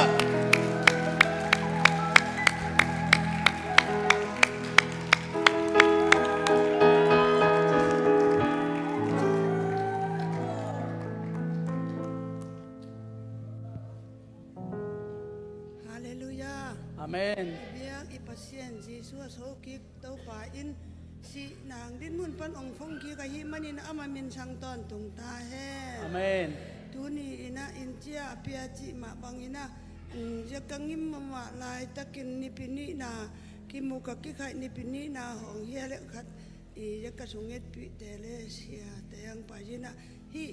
Halleluiah. Amen. I biak i Pasian Jesu a sokik Topa in sihna hang dinmun pan hong phong kik ahih manin amah min sang tawntung ta hen. Amen. Tuni inah in cia a pia cih mah bang inah, mm, zia ka ngim mahmah laitakin Nipi nihna kimu ka kikhaih Nipi nihna hong hia leh khat i zia ka sungetpihte le siate ang pai inah hih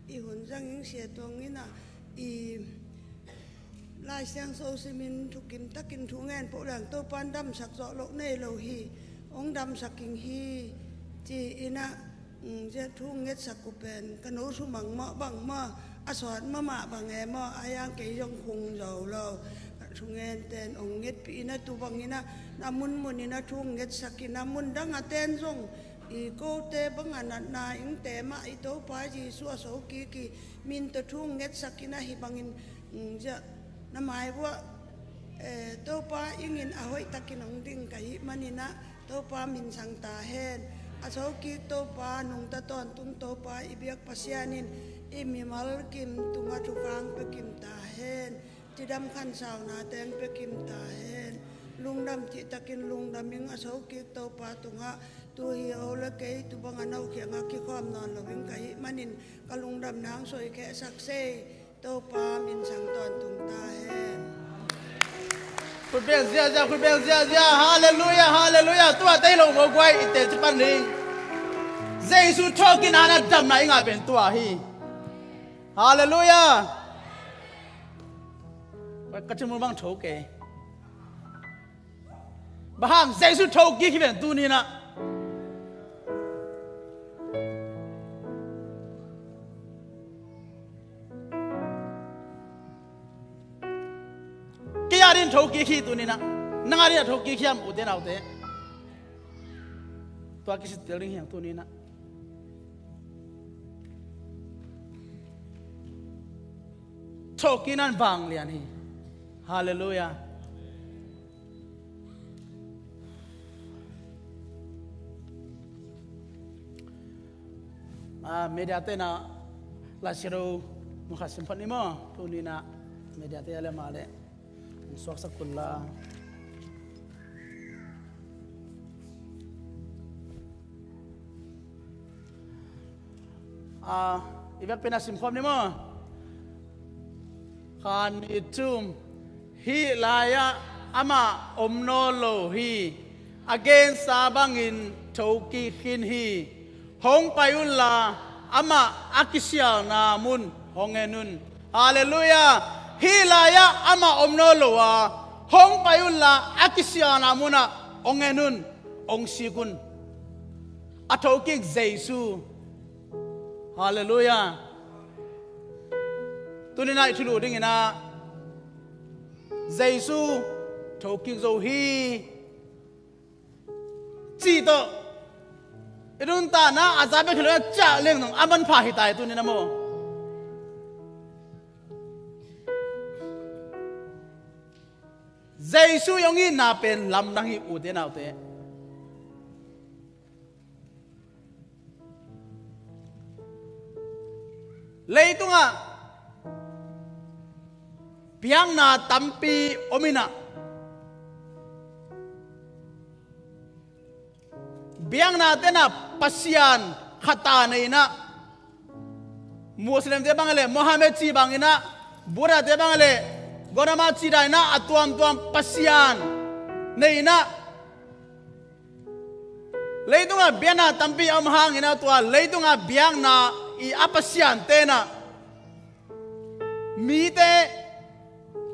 i hun zangin sia tuang inah i Lai Siangtho simin thukim takin thu ngen poh leng Topa in damsak zawh loh nei lo hi. Hong damsak ing hi ci inah, mm, zia thu ngetsak uh pen ka no sumang mah bang maw, a sawt mahmah bang e maw, a yang kei zong khung zo lo. Ka thu ngente in hong ngetpih inah tu bang inah na munmun inah thu ngetsak inah mun dang a ten zong i kote bang a natna ingte mah i Topa Jesu a sokik i min tawh thu ngetsak inah hih bangin, mm, zia na mai vuah, eh, Topa ingin a hoihtakin hong ding ka hih man inah Topa min sang ta hen. A sokik Topa, nungta tawntung Topa, i biak Pasian in i mimal kim tungah thupha hong pia kim ta hen. Cidam khansauna teng pia kim ta hen. Lungdam cihtakin lungdam ing, a sokik Topa tungah tu hi o le kei tu bang a no kiangah kikhawm nawn lo ing ka hih manin ka lungdam nang soi khehsak sei. Topa min sang tawntung ta hen. Khut beng ziazia, khut beng ziazia. Halleluiah, halleluiah. Tua tei lo mo guai i teci pan ding. Jesu thawhkikna a damna i ngah pen tua hi. Halleluiah. Ka cimul bang tho kei. Bang hang Jesu thokik hi ven tuni inah. Kei a din thokik hi tuni inah. Nang a din a thokik hiam ute naute. Tua kisit tel ding hiang tuni inah. Thawhkikna in vanglian hi. Halleluiah. Ah, media te na la siro mukha simpan ni mo. Tuni inah media te ale male. Suaksak kul la. Ah, i vekpi na simkhawm ni maw? Khan i tum. Hih lai-ah amah om nawn lo hi. A gensa bangin thokik khin hi. Hong pai unla amah a kisialna mun hong en un. Halleluiah. Hih lai-ah amah om nawn lo a, hong pai unla a kisialna munah hong en un, hong sik un. A thokik Jesu. Halleluiah. Tuni inah i thulu ding inah Jesu thokik zo hi. Cih tawh i nuntakna a za bek hi lo a ciah leng zong a manpha hi ta hi tuni inah maw? Jesu i hong itna pen lamdang hi ute naute. Leitungah biakna tampi om inah, biakna tenah pasian khat a nei inah, Muslim te bang le Mohammed ci bang inah, Buddha te bang le Gautama ci dan inah a tuamtuam pasian nei inah, Leitungah biakna tampi a om hangin ah, tua leitungah biakna i a pasiante in ah mite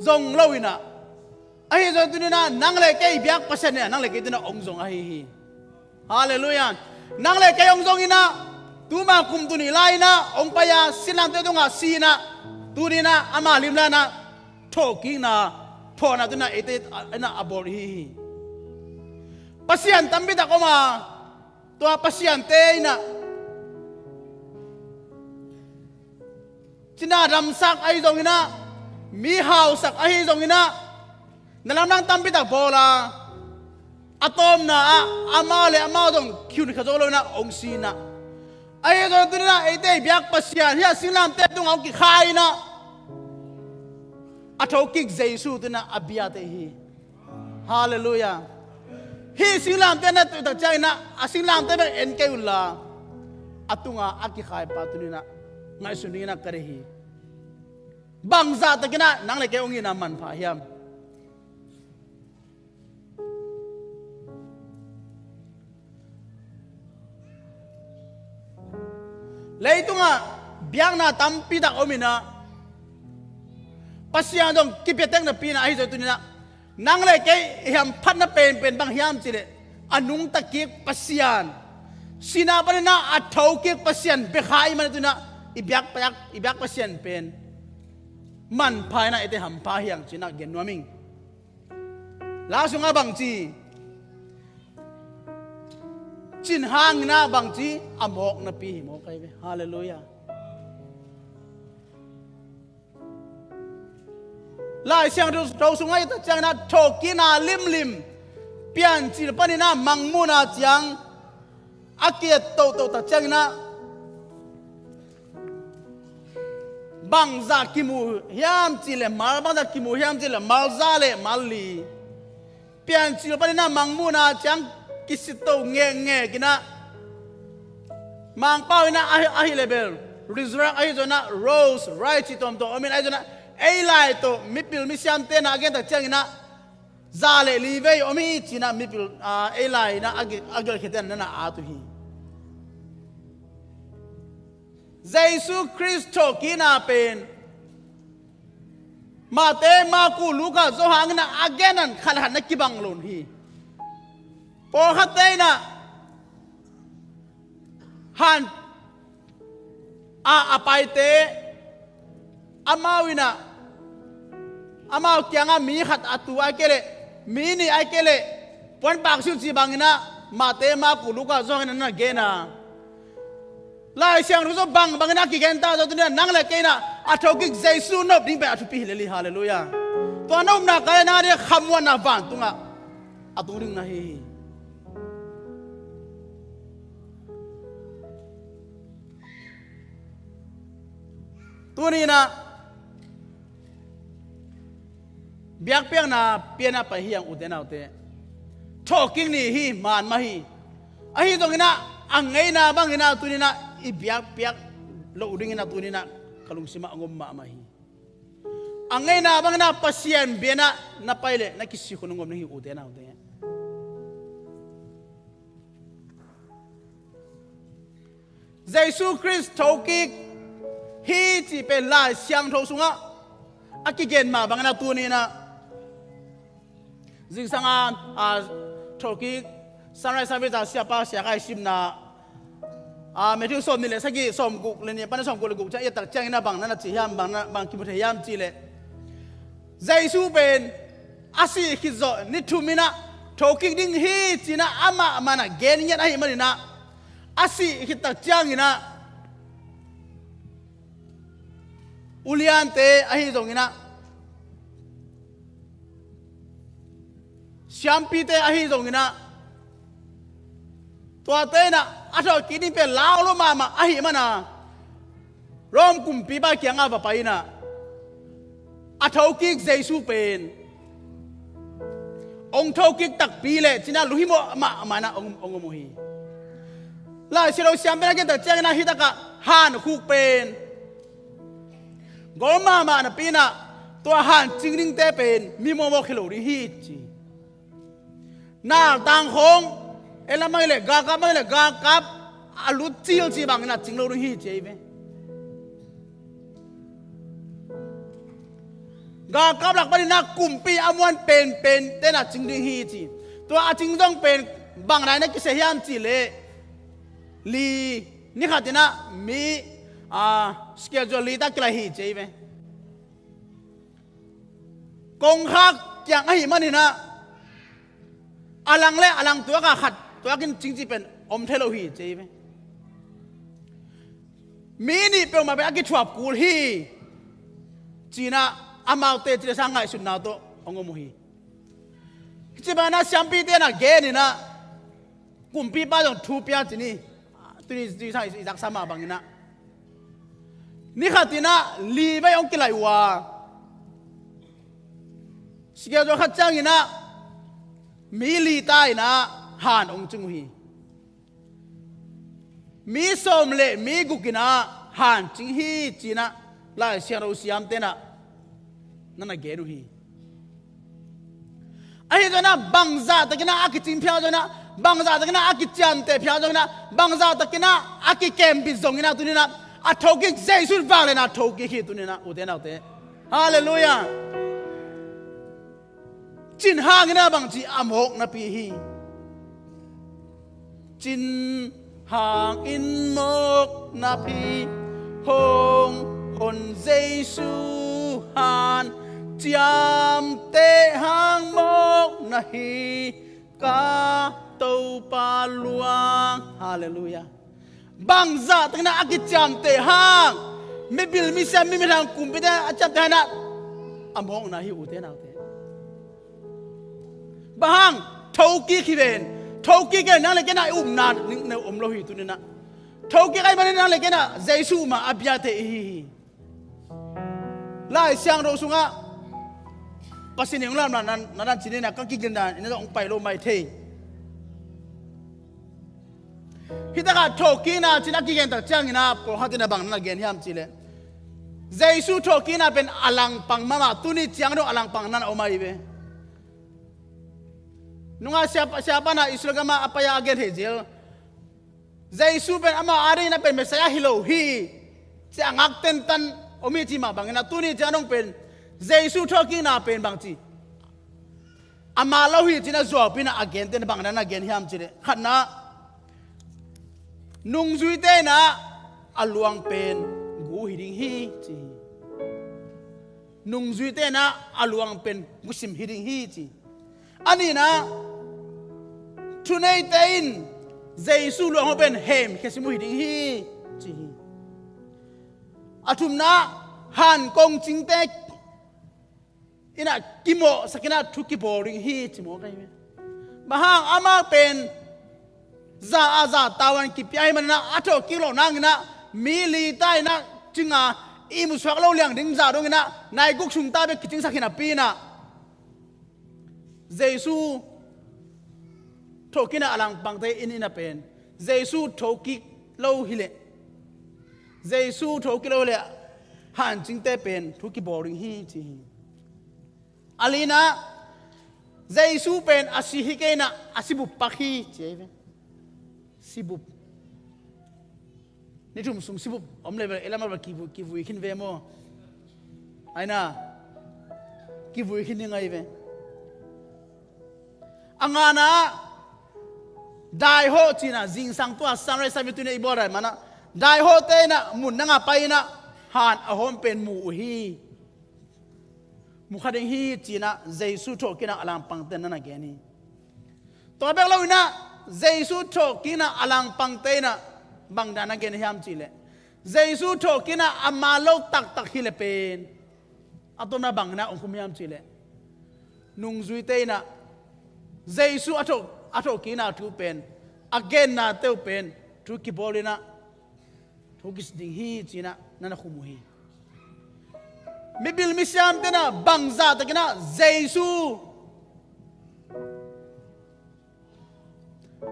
zong lo in ah, ahi zong tuni in ah nang le kei biak Pasian in ah nang le kei tuni in ah hong zong ahi hi. Halleluiah. Nang le kei hong zong in ah, tuma kum tul nih lai in ah hong pai a, sinlamte tungah si in ah, tuni in ah ama lim lai in ah thawhkikna, thawhna tuni in ah eite in ah a bawl hi hi. Pasian tampi tak om a, tua pasiante in ah cina damsak ahi zongin ah, mi hausak ahi zongin ah, na lamdang tampi tak bawl a, a tawpna ah amau le amau zong kiun kha zo lo in ah hong si in ah, ahi zong tuni in ah eite i biak Pasian hi a, sinlamte tungah hong kikhai in ah, a thokik Jesu tuni in ah a biate hi. Halleluiah. Hih singlamteh na tuh tak ciangin ah, a singlamteh bek en kei un la, a tunga a kikhaipa tuni in ah ngaihsun dingin ah ka deih hi. Bangzah takin ah nang le kei hong itna manpha hiam? Leitungah biakna tampi tak om in ah, Pasian zong kipia tek napi in ah, ahi zong tuni in ah nang le kei i hamphatna penpen bang hiam cih leh, a nungta kik Pasian, sihna panin ah a thokik Pasian bia kha ahih manin tuni in ah i biak, biak, i biak Pasian pen manpha in ah eite hampha hi hang ci-in ah gen nuam ing. La sungah bangci, cin hangin ah bangci, a mawk napi hi mawk ahi ve. Halleluiah. Lai Siangtho sungah i et tak ciangin ah thawhkikna limlim, Piancil panin ah Mangmuhna ciang a ki-et tohtoh tak ciangin ah bangzah kimu hiam cih leh mal, bangzah kimu hiam cih leh mal za le mal li. Piancil panin ah Mangmuhna ciang kisitto ngekngek in ah, Mangpau in ah ahi, ahi leh bel, resurrect ahi zongin ah, rose, rise cih tuamtuam om in, ahi zongin ah ei lai tawh mipil misiamte in ah a gen tak ciangin ah za le li vei om hi ci-in ah mipil, ah, ei lai in ah a gel, a gelkhiate in ah na at uh hi. Jesu Khrist thawhkikna pen Matthai, Marku, Luka, Johan in ah a gen in khat le khat na kibang lo hi. Pawlkhatte in ah han a, a paite, amau in ah, amau kiangah mi khat a tu ahih kei leh, mi nih ahih kei leh, puanpak si un cih bangin ah Matthai, Marku, Luka, Johan in ah na gen a, Lai Siangtho sungah bangbangin a kigen ta zong tuni in ah nang le kei in ah a thokik Jesu nop ding pen a thupi hi lel hi. Halleluiah. Tua na upna kal le na ding khamuanna vantungah a tung ding na hi hi. Tuni in ah biakpiakna pian ah pai hi hang, ute naute. Thawhkik ni hi, man mah hi. Ahi zongin ah a ngeina bangin ah tuni in ah i biakpiak loh dingin ah tuni in ah ka lungsimah a ngom mahmah hi. A ngeina bangin ah Pasian bia in ah na pai leh na kisik hun a ngom ding hi, ute naute. Jesu Khrist thokik hi cih pen Lai Siangtho sungah a kigen mah bangin ah tuni in ah zingsang a, a, thokik Sunrise service a siapa Sia Khai simna, a, Matthew sawmnih le sagih, sawmguk le nih pan sawmguk le guk ciang i et tak ciangin ah bang na na ci hiam, bang na, bang kimu thei hiam cih leh, Jesu pen a sih khit zawh ni thum in ah thokik ding hi ci-in ah amah man ah gen ngiat ahih manin ah, a sih khit tak ciangin ah uliante ahi zongin ah, siampite ahi zongin ah, tuate in ah a thawhkik ding pen lau lo mahmah ahih man a, Rom kumpipa kiangah va pai in ah, a thokik Jesu pen hong thokik takpi leh ci-in ah lunghimawh mahmah in ah hong, hong om uh hi. Lai Siangtho siamte in a gen tak ciangin ah hih takah hankhuk pen gol mahmah napi in ah, tua hancing dingte pen mi mawhmawh khia lo ding hi ci. Naltang khawng Ei lam ah hi leh galkap, mah hi leh galkap a lut cilcil bangin a cing lo ding hi ci ei ve. Galkap lak panin a kumpi a muan penpen ten a cing ding hi ci. Tua a cing zong pen bang nai na kiseh hiam cih leh li, ni khat in a mi, a, schedule li tak kilai hi ci ei ve. Kongkhak kiang ahih manin a, a lang le a lang tuak a khat tuakin cing cih pen om thei lo hi ci ei ve. Mi nih peuhmah pen a kithuap kul hi ci-in a, amaute ci le sang ngaihsutna tawh hong om uh hi. Hih ci bangin a siampite in a genin a, kumpipa zong thu pia ci ni. Tuni, tuni sang i zaksa mah bangin a, ni khat in a li vei hong kilaih uh a, schedule khat ciangin a mi li ta in a han hong cing uh hi. Mi sawm le mi guk in a han cing hi ci-in a Lai Siangtho siamte in a na na gen uh hi. Ahi zongin a bangzah takin a a kicing phial zongin a, bangzah takin a a kiciamteh phial zongin a, bangzah takin a a kikembit zongin a, tuni in a a thokik Jesu in vanglian a thokik hi tuni in a, ute naute. Halleluiah. Cin hang in a bangci a mawk napi hi. Cin hang in mawk napi hong hon Jesu, hanciamteh hang mawk na hi ka Topa luang. Halleluiah. Bangzah takin a a kiciamteh hang, mibil misiam mimit hang kumpite a ciamteh hang in a, a mawkna hi ute naute. Bang hang? Thokik hi ven. Thokik hi ven, nang le kei in a i upna ning neu om lo hi tuni in a. Thokik ahih manin nang le kei in a Jesu mah a bia thei i hi hi. Lai Siangtho sungah Pasian in hong lamna na, na dan cin in a ka kigilna in a hong pai lo mai thei. Hih takah thawhkikna cin a kigen tak ciangin a pawlkhat in a bang na gen hiam cih leh, Jesu thawhkikna pen a langpang mahmah, tuni ciang dong a langpang na na om ahi ve. Nungah siapa, siapa na Israel gamah a pai a a gen thei zel. Jesu pen amah adingin a pen Messiah hi lo hi, ci a ngak tentan om hi ci mah bangin a, tuni ciang dong pen Jesu thawhkikna pen bangci a man lo hi ci-in a zuaupi in a a genten bang na na gen hiam cih leh, khatna, nungzuite in a a luang pen gu hi ding hi ci hi. Nungzuite in a a luang pen gusim hi ding hi ci. A nihna, thuneite in Jesu luang ho pen hemkhia sim uh hi ding hi ci hi. A thumna, han kongcingte in a kimawhsak in a thu kibawl ding hi ci mawk ahi ve. Bang hang? Amah pen za a za tau-in kipia ahih manin a, a thawhkik loh nangin a mi li ta in a cing a, ihmu suak lo liang ding zah dongin a nai guk sung ta bek kicingsak hi napi in a, Jesu thawhkikna a langpangte in in a pen Jesu thokik lo hi leh, Jesu thokik lo hi leh hancingte pen thu kibawl ding hi ci hi. A lina, Jesu pen a si hi kei in a, a sibup pak hi ci ahi ve. Sibup. Ni thum sung sibup om leh bel, ei lam ah bel kivui, kivui khin ve maw? Aina, kivui khin ding ahi ve. A ngana, daihawh ci-in a, zingsang tua sunrise service tuni i bawl dan man a, daihawhte in a mun dang a pai in a, han a hawm pen mu uh hi. Mu kha ding hi ci-in a, Jesu thawhkikna a langpangte in a na gen hi. Tua bek lo in a, Jesu thawhkikna a langpangte in a bang dan na gen hiam cih leh, Jesu thawhkikna a man lo taktak hi leh pen, a tawpna bang in a hong khum hiam cih leh, nungzuite in a Jesu a thawh, a thawhkikna thu pen, a gennate uh pen thu kibawl in a, thu kisi ding hi ci-in a na na khum uh hi. Mibil misiamte in a bangzah takin a Jesu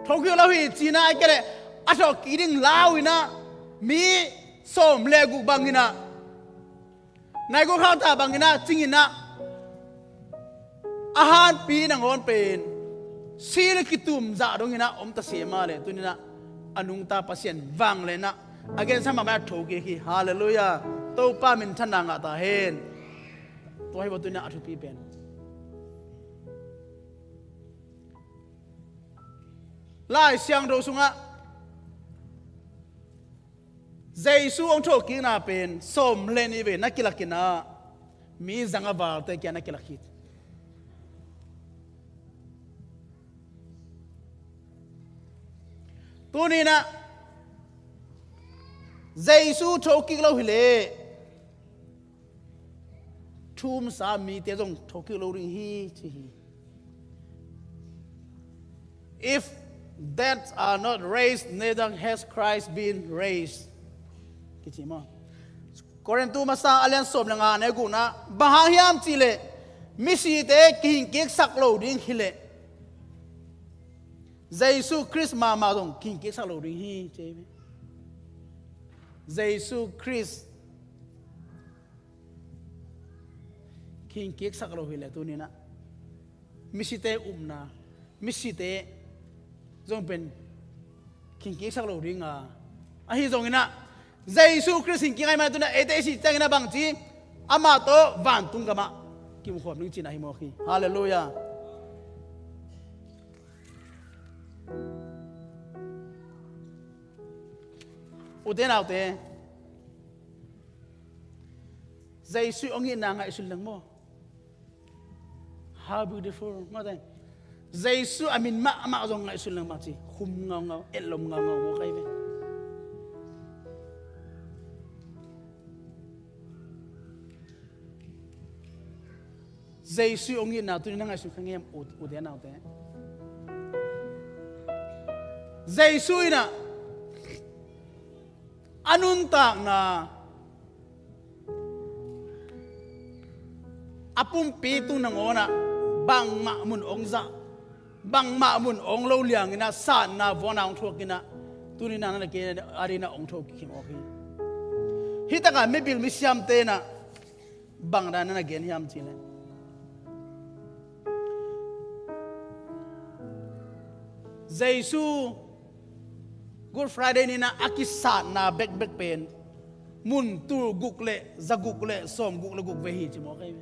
thawhkik lo hi ci-in a, ahih kei leh a thawhkik ding lau in a, mi sawm le guk bangin a, nai guk khauta bangin a cingin a, a hanpi nangawn pen Sil kitum zah dongin ah om ta se mah leh, tuni-in ah a nungta Pasian vanglian ah a gensa mahmah a thokik hi. Halleluiah. Topa minthanna ngah ta hen. Tua hi bawk tuni-in ah a thupi pen. Lai Siangtho sungah Jesu hong thokikna pen sawm le nih vei na kilakin ah mi zang a valte kiang na kilak hi. Tuni-in ah Jesu thokik lo hileh thumsa mite zong thokik lo ding hi ci hi. If dead are not raised, neither has Christ been raised. Kici maw? Korintu masa a lian sawm le nga a neu gukna, bang hang hiam cihleh misite kihingkiksak lo ding hileh Jesu Khrist mahmah zong kihingkiksak lo ding hi ci hi. Jesu Khrist kihingkiksak lo hileh tuni-in ah misite upna, misite zong pen kihingkiksak lo ding a, ahi zongin ah Jesu Khrist hingkik ahih manin tuni-in ah eite i sih ciangin ah bangci, amah tawh vantung gamah kimukhawm ding cihna hi mawk hi. Halleluiah. Ute naute, Jesu hong itna ngaihsun leng maw? How beautiful, maw te. Jesu a min mahmah zong ngaihsun leng maw ci. Khum ngaungau, etlom ngaungau maw kai ve. Jesu hong itna tuni-in na ngaihsun kha ngei hiam, u, ute naute? Jesu in ah a nuntakna a pumpi tung nangawn ah bangmah mun hong zah, bangmah mun hong lo liangin ah satna vuakna hong thuakin ah tuni-in ah na le kei adingin ah hong thokik hi mawk hi. Hih takah mibil misiamte in ah bang dan na na gen hiam cihleh, Jesu Good Friday ni-in ah a kisatna bekbek pen mun tul guk le za guk le sawm guk le guk vei hi ci mawk hi.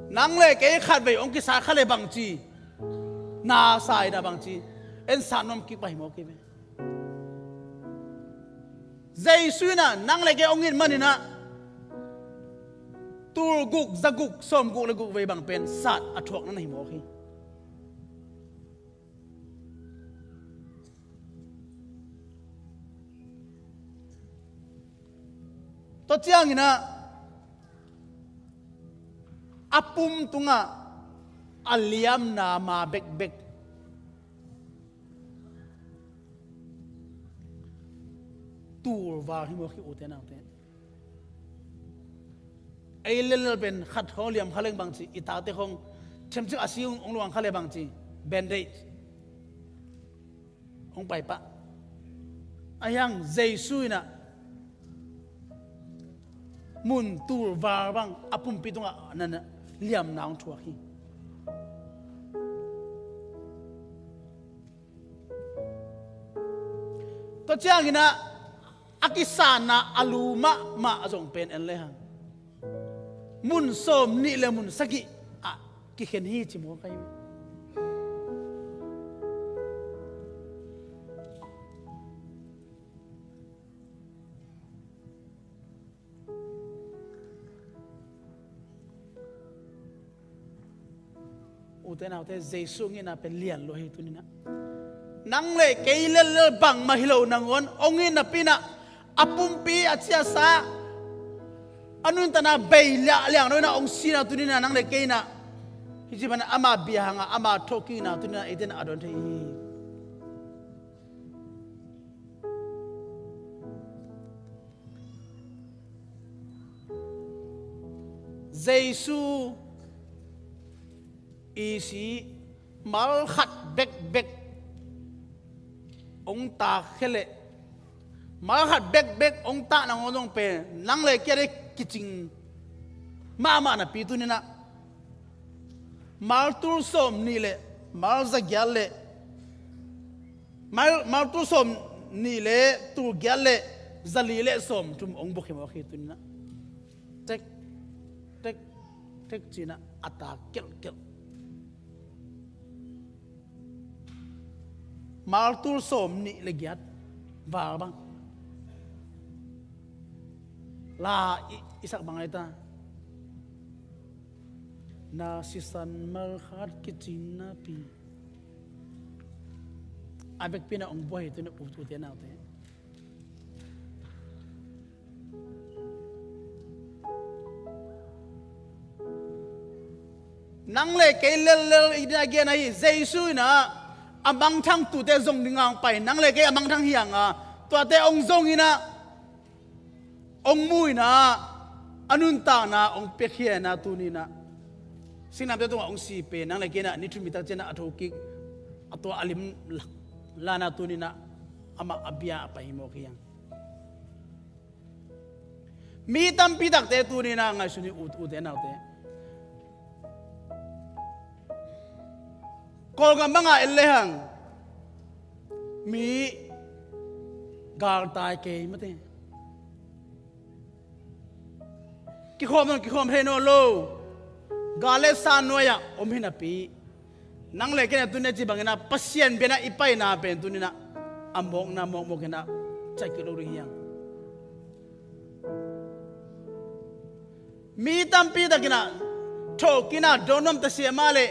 Nang le kei khatvei hong kisat kha leh bangci, na sa in ah bangci, en sat nuam kik pah hi mawk hi ve. Jesu in ah nang le kei hong it manin ah tul guk, za guk, sawm guk le guk vei bang pen sat a thuak na na hi mawk hi. Tua ciangin ah a pum tungah a liamna ma bekbek tul val hi mawk hi, ute naute. Ei lellel pen khat khawng liam kha leng bangci, i tate khawng themcik a si hong luang kha leh bangci, bandage hong pai pah. Ahi hang Jesu in ah mun tul val bang a pumpi tungah na, na liamna hong thuak hi. Tua ciangin ah a kisatna a lu mahmah zong pen en lehang mun sawm nih le mun sagih ah kikhen hi ci mawk hi. Ute naute, Jesu hong itna pen lian lua hi tuni-in ah. Nang le kei lellel bangmah hi lo nangawn hong it napi-in ah a pumpi a ciasa a nuntakna bei liahliang lo in ah hong si-in ah tuni-in ah nang le kei in ah hih ci pan ama bia hangah ama thawhkikna tuni-in ah eite in ah a dawn thei hi. Jesu i si mal khat bekbek hong tak khia leh, mal khat bekbek hong tak nangawn zong pen nang le kei a ding kicing mahmah napi tuni-in ah Martul sawm nih le marza giat le mar, martul sawm nih le tul giat le zali le sawm thum ong buk hi mawk hi tuninah. Tek, tek, tek cinah a ta kelhkelh. Martul sawm nih le giat val bang la i, i sak bang ai ta. Na sisan malkhat kicin napi a vekpi na ong buai hi tuninah, ut, ute naute. Nang le kei lellel i ding a gen ahi, Jesu inah a mangthangtute zong ding ang pai, nang le kei a mangthang hi ang a, tuate ong zong inah, ong mu inah, a nuntakna ong piakhia inah tuninah, singlamteh tungah ong si pen nang le kei inah ni thum mi tak cianah a thokik, a tua a lim la, la inah tuninah amah a bia a pai hi mawk hi ang. Mi tampi takte tuninah ngaihsun hi, ut, ute naute. Kawlgam bangah en lehang mi galtai kei mate. Kikhawm nawn kikhawm thei nawn lo. Gal le sa nuai-ah om hi napi, nang le kei inah tuninah ci bang inah Pasian bia inah i paina pen tuninah a mawkna mawkmawk inah caih kik lo ding hi ang. Mi tampi tak inah thawhkik inah dawn nuam ta sia mah le,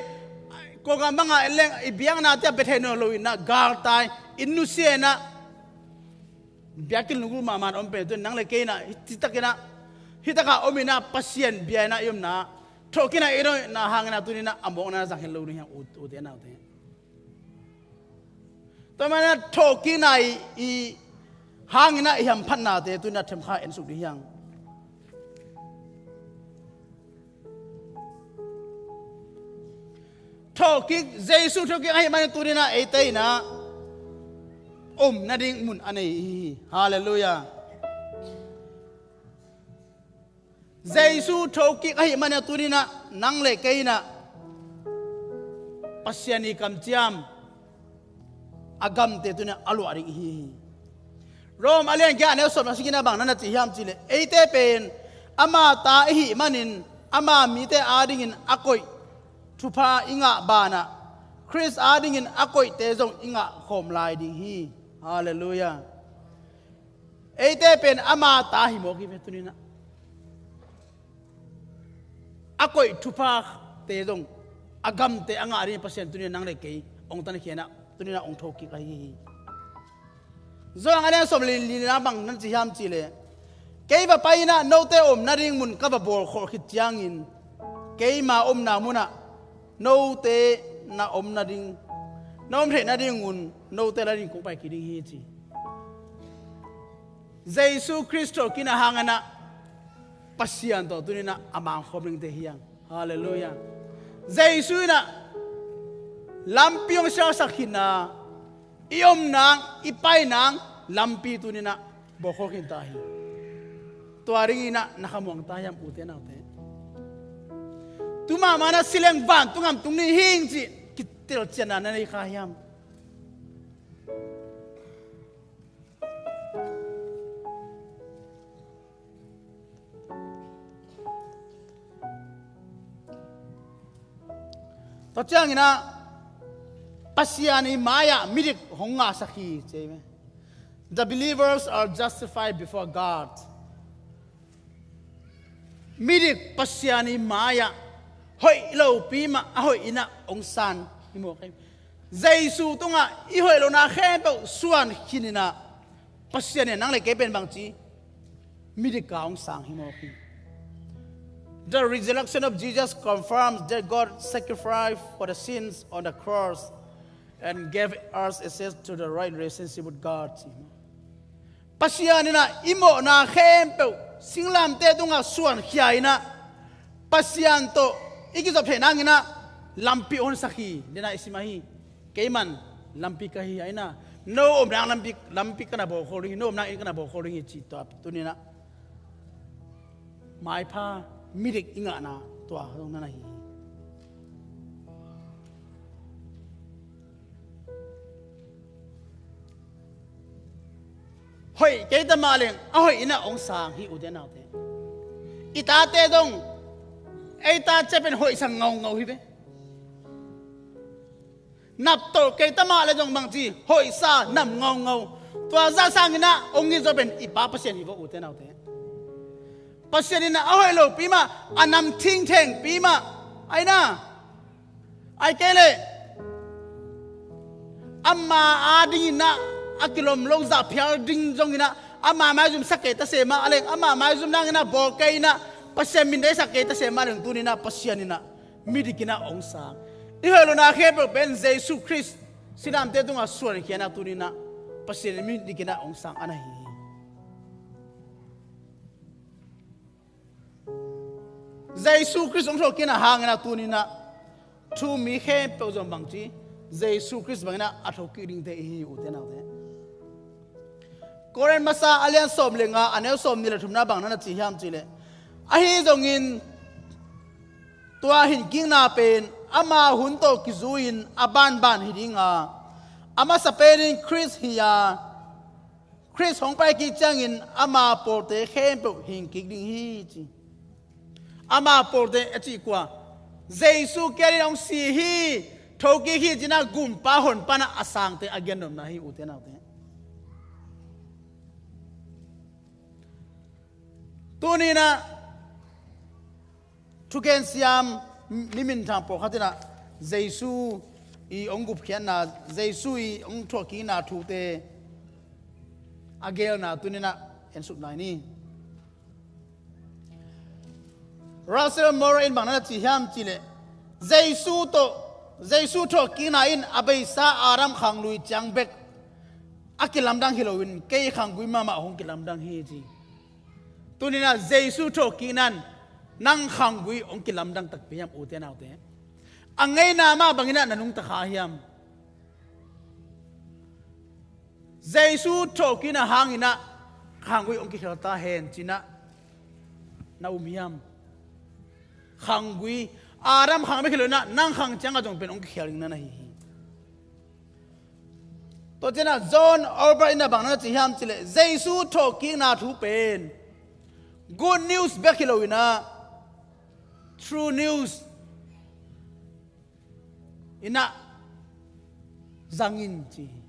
kawlgam bangah en leng i biakna te ah bia thei nawn lo inah galtai, inn nusia inah biakinn lunggulh mahmah om pen tuninah nang le kei inah hih tak inah, hih takah om inah Pasian bia inah i omna, thawhkik inah i dawnna hang inah tuninah a mawkna zang het lo ding hi ang, ut, ute naute. Tua manin ah thawhkikna i hang inah i hamphatnate tuninah themkha en suk ding hi ang. Thawhkik, Jesu thawhkik ahih manin tuninah eite inah om nading mun a nei i hi hi. Halleluiah. Jesu thokik ahih manin a tuninah nang le kei inah Pasian i kamciam a gamte tuninah a luah ding i hi hi. Rom a lian giat a neu sawm a singin a bang na na ci hiam cihleh, eite pen ama ta i hih manin ama mite adingin a koih thupha i ngah banah Khrist adingin a koihte zong i ngah khawm lai ding hi. Halleluiah. Eite pen ama ta hi mawk hi ve tuninah. A koih thuphate zong a gamte a ngah ding Pasian tuninah nang le kei hong tankhia inah tuninah hong thokik ahi hi. Johan a lian sawm le li na bang nan ci hiam cihleh, kei va pai inah note om nading mun ka va bawlkholh khit ciangin keima omna munah note na om nading, na om theih nadingun note la ding kong pai kik ding hi ci. Jesu Khrist thawhkikna hang inah Pasian tawh tuninah a mangkhawm dingte hi hang. Halleluiah. Jesu inah lampi hong sialsak khin a, i om nang i pai nang lampi tuninah bawlkhawl khin ta hi. Tua ding inah na khamuang ta hiam ute naute? Tu mahmah na sileng vantung gam tung ni hing cih kitelcianna na nei kha hiam? Tua cianginah Pasian i mai-ah midik hong ngahsak hi ci hi. The believers are justified before God. Midik Pasian i mai-ah hoih lopi mah a hoih inah hong san hi mawk hi. Jesu tungah i hoih lohna khempeuh suan khin inah Pasian in nang le kei pen bangci midik a hong sang hi mawk hi. The resurrection of Jesus confirms that God sacrificed for the sins on the cross and gave us access to the right relationship with God. Pasian inah i mawhna khempeuh singlamteh tungah suankhia inah Pasian tawh i kizop theih nang inah lampi hong honsak hi. Denah i sim ahi. Keiman lampi ka hi a inah no om nang lampi, lampi ka na bawlkhawl ding hi, no om nang inn ka na bawlkhawl ding hi cih tua tuninah maipha midik i ngahna tua zong na na hi hi. hoih kei ta mah leng a hoih in ah hong sang hi, ute naute. I tate zong ei ta ciang pen hoih sa ngaungau hi ve. Nap tawh kei ta mah leh zong bangci hoih sa nam ngaungau. Tua zah sangin ah hong it zaw pen i Pa Pasian hi vo, ute naute. Pasian in ah a hoih lopi mah, a nam thingthengpi mah, ai na, ai kei leh ama a dingin ah a kilawm lo zah phial ding zongin ah ama maizum sa kei ta se mah leng, ama maizum nangin ah bawl kei in ah Pasian min deihsak kei ta se mah leng, tuni in ah Pasian in ah midik in ah hong sang. I hoih lohna khempeuh pen Jesu Khrist sinamte tungah suankhiatna, tuni in ah Pasian in midik in ah hong sang a na hi hi. Jesu Khrist hong thawhkikna hangin ah tuni in ah thu-um mi khempeuh zong bangci Jesu Khrist bangin ah a thokik dingte i hi hi, ute naute. Korin masa a lian sawm le nga, a neu sawmnih le thumna bang na na ci hiam cih leh, ahi zongin tua hinkikna pen ama hun tawh kizui-in a banban hi ding a, a masa penin Khrist hi a, Khrist hong paikik ciangin ama pawlte khempeuh hingkik ding hi, ci. Ama pawlte a cih kua? Jesu kiangin hong si hi, thokik hi, ci-in ah Gumpa Honpa in ah a sangte a gennopna hi, ute naute. Tuni in ah thugen siam mi minthang pawlkhat in ah Jesu i hong gupkhiatna, Jesu i hong thawhkikna thute a geelna tuni in ah en suk nai ni. Russell Moore in bang na na ci hiam cih leh, Jesu tawh, Jesu thawhkikna in a beisa Adam khanglui ciang bek a kilamdang hi loin kei khanggui mahmah hong kilamdang hi, ci. Tuni in ah Jesu thawhkikna in nang khanggui hong kilamdang takpi hiam, ute naute? A ngeina mah bangin ah na nungta kha hiam? Jesu thawhkikna hangin ah khanggui hong kikhel ta hen, ci-in ah na um hiam? Khanggui, Adam khang bek hi loin ah nang khang ciangah zong pen hong kikhel ding na na hi hi. Tua ciangin ah John Ortberg in ah bang na na ci hiam cih leh, Jesu thawhkikna thu pen good news bek hi loin ah true news in ah zang in, ci hi.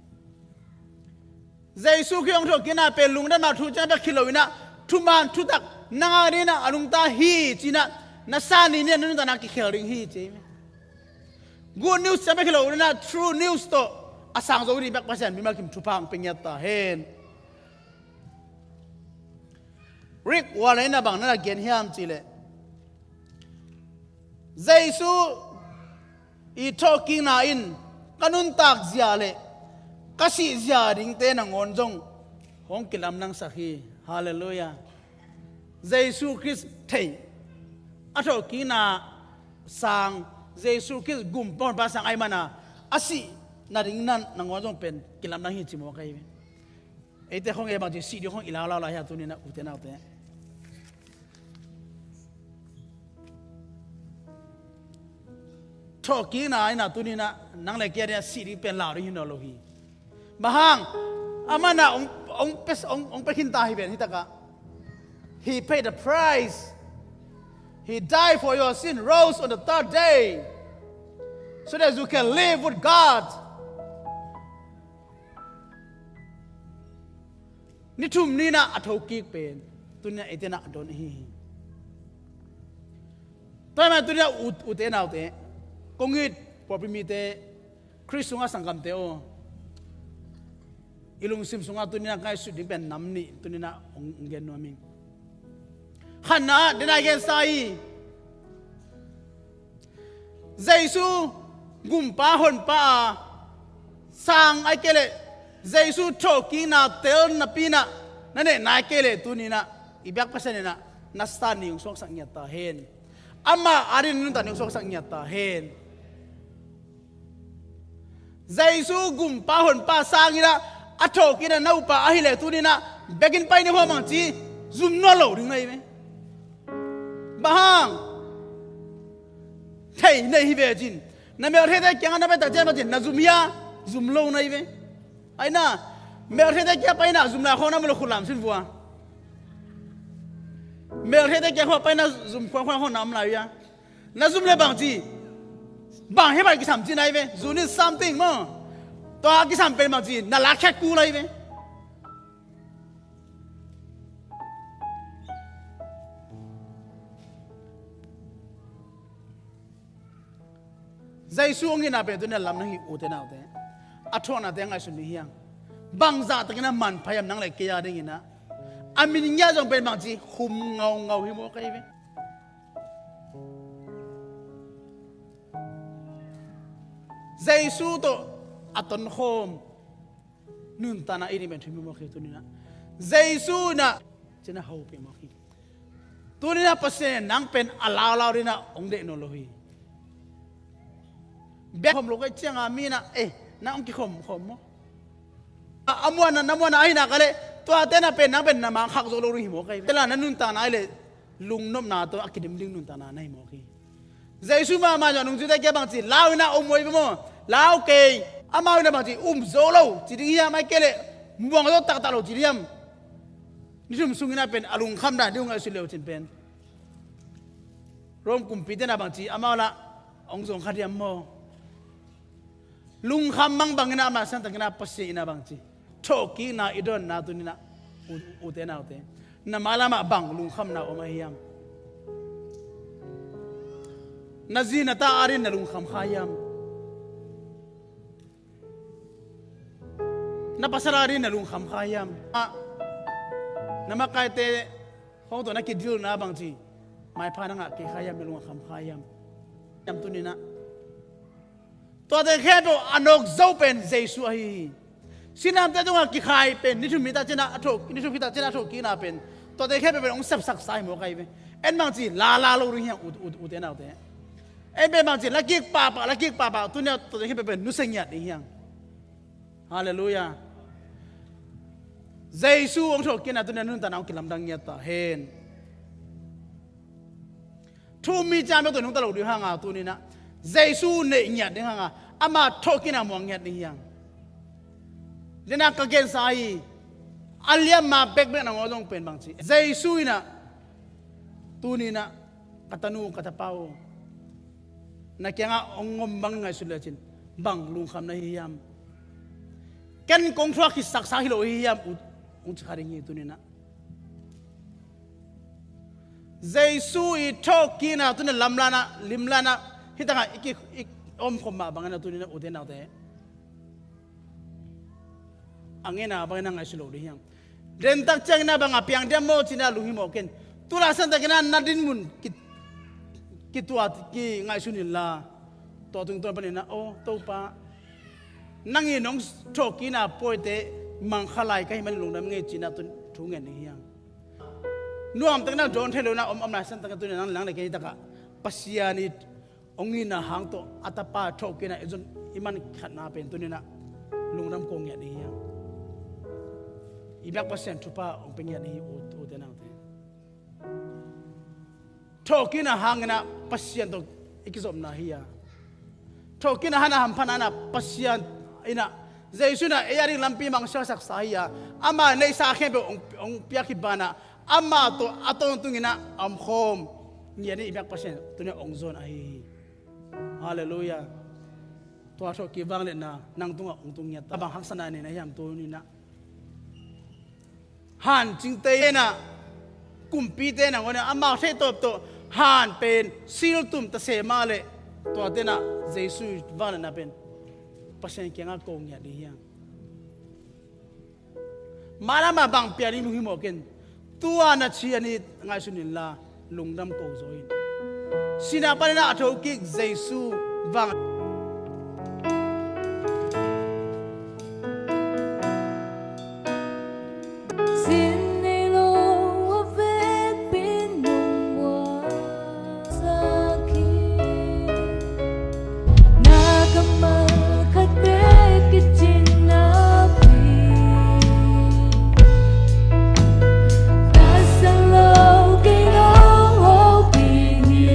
Jesu Khrist hong thawhkikna pen lungdamna thu ciang bek hi loin ah thuman thutak nang a dingin ah a nungta hi, ci-in ah na sa ni-in ah na nungtana kikhel ding hi, ci hi. Good news ciang bek hi loin ah true news tawh a sang zo ding bek Pasian mimal kim thupha hong pia ngiat ta hen. Rick Warren in ah bang na na gen hiam cih leh, Jesu i thawhkikna in ka nuntak zia le ka sih zia dingte nangawn zong hong kilamdangsak hi. Halleluiah. Jesu Khrist thei, a thawhkikna sang, Jesu Khrist Gumpa Honpa sang ahih manin a sih nading nangawn zong pen kilamdang hi, ci mawk ahi hi. Eite khong e bangci sih ding khong i laulau lai hia tuni-in ah, ute naute? Thawhkikna in ah tuni-in ah nang le kei a ding ah sih ding pen lau ding hi nawn lo hi. Bang hang? Amah in ah hong, hong pia, hong, hong pia khin ta hi ven hi takah. He paid the price. He died for your sin, rose on the third day, so that you can live with God. Ni thum ni-in ah a thokik pen tuni-in ah eite in ah a don ahi hi. Tua ahih manin tuni-in ah ut, ute naute, kong it pawlpi mite, Khrist sungah sanggamte aw, i lungsim sungah tuni-in ah ngaihsut ding pen nam nih tuni-in ah hong, hong gen nuam ing. Khatna ah, den a i gensa hi. Jesu Gumpa Honpa a sang ahih kei leh Jesu thawhkikna tel napi-in ah na neihna ahih kei leh tuni-in ah i biak Pasian in ah na sa ni hong suaksak ngiat ta hen. Amah a dingin nuntak ni hong suaksak ngiat ta hen. Jesu Gumpa Honpa sangin ah a thawhkikna na up a, ahih leh tuni-in ah biakinn pai ni hua mangci zum nawn lo ding na hi ve. Bang hang? Thei na hi ve cin. Na meltheite kiangah na pai tak ciang mah cin na zum hia? Zum lo na hi ve. Ahi na, Melkhizedek kiang paina zum lai khawng na om lo, khut lam sin vua. Melkhizedek kiang khawng paina zum khawng khawng na om lai uh hia? Na zum le bang ci, bang hia, bang kisam ci na hi ve. You need something maw. Tua kisam pen bang ci, na lak khiat kul lai ve. Jesu hong itna pen tuni-in lamdang hi, ute naute. A thuaknate ngaihsun ni hiang. Bangzah takin a manpha hiam nang le kei a dingin ah. A min ngiat zong pen bang ci, hum ngaungau hi mawk ahi ve. Jesu tawh a tonkhawm nuntakna i neih pen thupi mawk hi tuni-in ah. Jesu in ah cina hopih mawk hi. Tuni-in ah Pasian in nang pen a laulau dingin ah hong deih nawn lo hi. Biak khawm lo ka hih ciangin mi in ah, eh, nang hong kikhawm khawm maw? A, a muanna, na muanna ahih nak leh, tuate in ah pen nang pen na mang khak zo lo ding hi mawk ahi ve. Tua leh na nuntakna ahih leh lungnopna tawh a kidim ding nuntakna na hi mawk hi. Jesu mahmah in a nungzuite kiang bang ci, lau in ah om uh hi ve maw? Lau kei. Amau in ah bang ci, um zo lo ci ding hiam, ahih kei leh muang zo taktak lo ci ding hiam? Ni thum sungin ah pen a lungkham dan ding uh ngaihsut le uh cin pen, Rom kumpite in ah bang ci, amau lah hong zong kha diam maw? Lungkham mangbang in ah, a masa takin ah Pasian in ah bang ci, thawhkikna i donna tuni-in ah, u-, ute naute, na mailam ah bang lungkhamna om ahi hiam? Na zi na ta adingin na lungkham kha hiam? Na pasal adingin na lungkham kha hiam? Ah, na makaite khawng tawh na kidilna bang ci, maipha na ngah kei kha hiam, na lungkham kha hiam? Hiam tuni-in ah. Tuate khempeuh a nawk zo pen Jesu ahi hi. Sinamte tungah kikhai pen ni thum hi ta cin ah a thawh, ni thum hi ta cin ah a thawhkikna pen, tuate khempeuh pen hong sepsaksa hi mawk ahi ve. En bang ci, lala lo ding hiang, ut, ut, ute naute. En pen bang ci, la kik pahpah, la kik pahpah, tuni-in ah tuate khempeuh pen nusia ngiat ding hiang. Halleluiah. Jesu hong thawhkikna tuni-in ah nuntakna hong kilamdang ngiat ta hen. Thu-um mi ciang bek tawh nungta lo ding hang a, tuni-in ah Jesu neih ngiat ding hang a, ama thawhkikna muang ngiat ding hiang. Tua-in ah ka gensa hi, a liamma bekbek nangawn zong pen bang ci, Jesu in ah, tuni-in ah, ka tanu, ka tapa aw, na kiangah hong om bang ngaihsun le cin, bang lungkham na hi hiam? Ken kong thuak khitsaksa hi lo hi hiam, ut, hong ci kha ding hi tuni-in ah. Jesu i thawhkikna tuni-in ah lamlahna, limlahna, hih tangah i ki, i omkhop mah bangin ah tuni-in ah, ute naute, a ngeina bangin ah ngaihsun lo ding hiang. Dentak ciangin ah bang a piang diam maw ci-in ah lunghimawh ken. Tu laitak takin ah na dinmun ki, kituat, kingaihsun inla, tua tungtawn panin ah, aw Topa, nang in hong thawhkikna pawite mangkha lai ka hih manin lungdam ing ei ci-in ah tun thu ngen ding hiang. Nuamtakin ah dawn thei lo-in ah om, om laitak takin tuni-in ah nang le kei takah Pasian i hong itna hang tawh a tapa thawhkikna i zon, i man khatna pen tuni-in ah lungdam ko ngiat ding hiang. I biak Pasian thupha hong pia ngiat ding hi, u, ute naute. Thawhkikna hangin ah Pasian tawh i kizopna hi a, thawhkikna hangin ah hamphatna in ah Pasian in ah, Jesu in ah ei a ding lampi mang sialsaksa hi a, ama neihsa khempeuh hong, hong piak khit banah, ama tawh a tawntungin ah a omkhawm ngiat ding i biak Pasian tuni-in ah hong zon ahi hi. Halleluiah. Tua thawhkik vangliatna nang tungah hong tung ngiat ta, bang haksatna nei na hiam tuni-in ah? Hancingte in ah, kumpite in ah, amau theih tawp tawh han pen siltum ta se mah leh, tuate in ah Jesu vangliatna pen Pasian kiangah ko ngiat ding hiang. Mailam ah bang piang ding lunghimawh ken. Tu-a na ci a ni ngaihsun inla, lungdam ko zaw in. Sihna panin ah a thokik Jesu vang. Sin nei lo a vekpi nungua sak hi. Na kammal khat bek kicin napi, na sang lo kei nong hopih ni.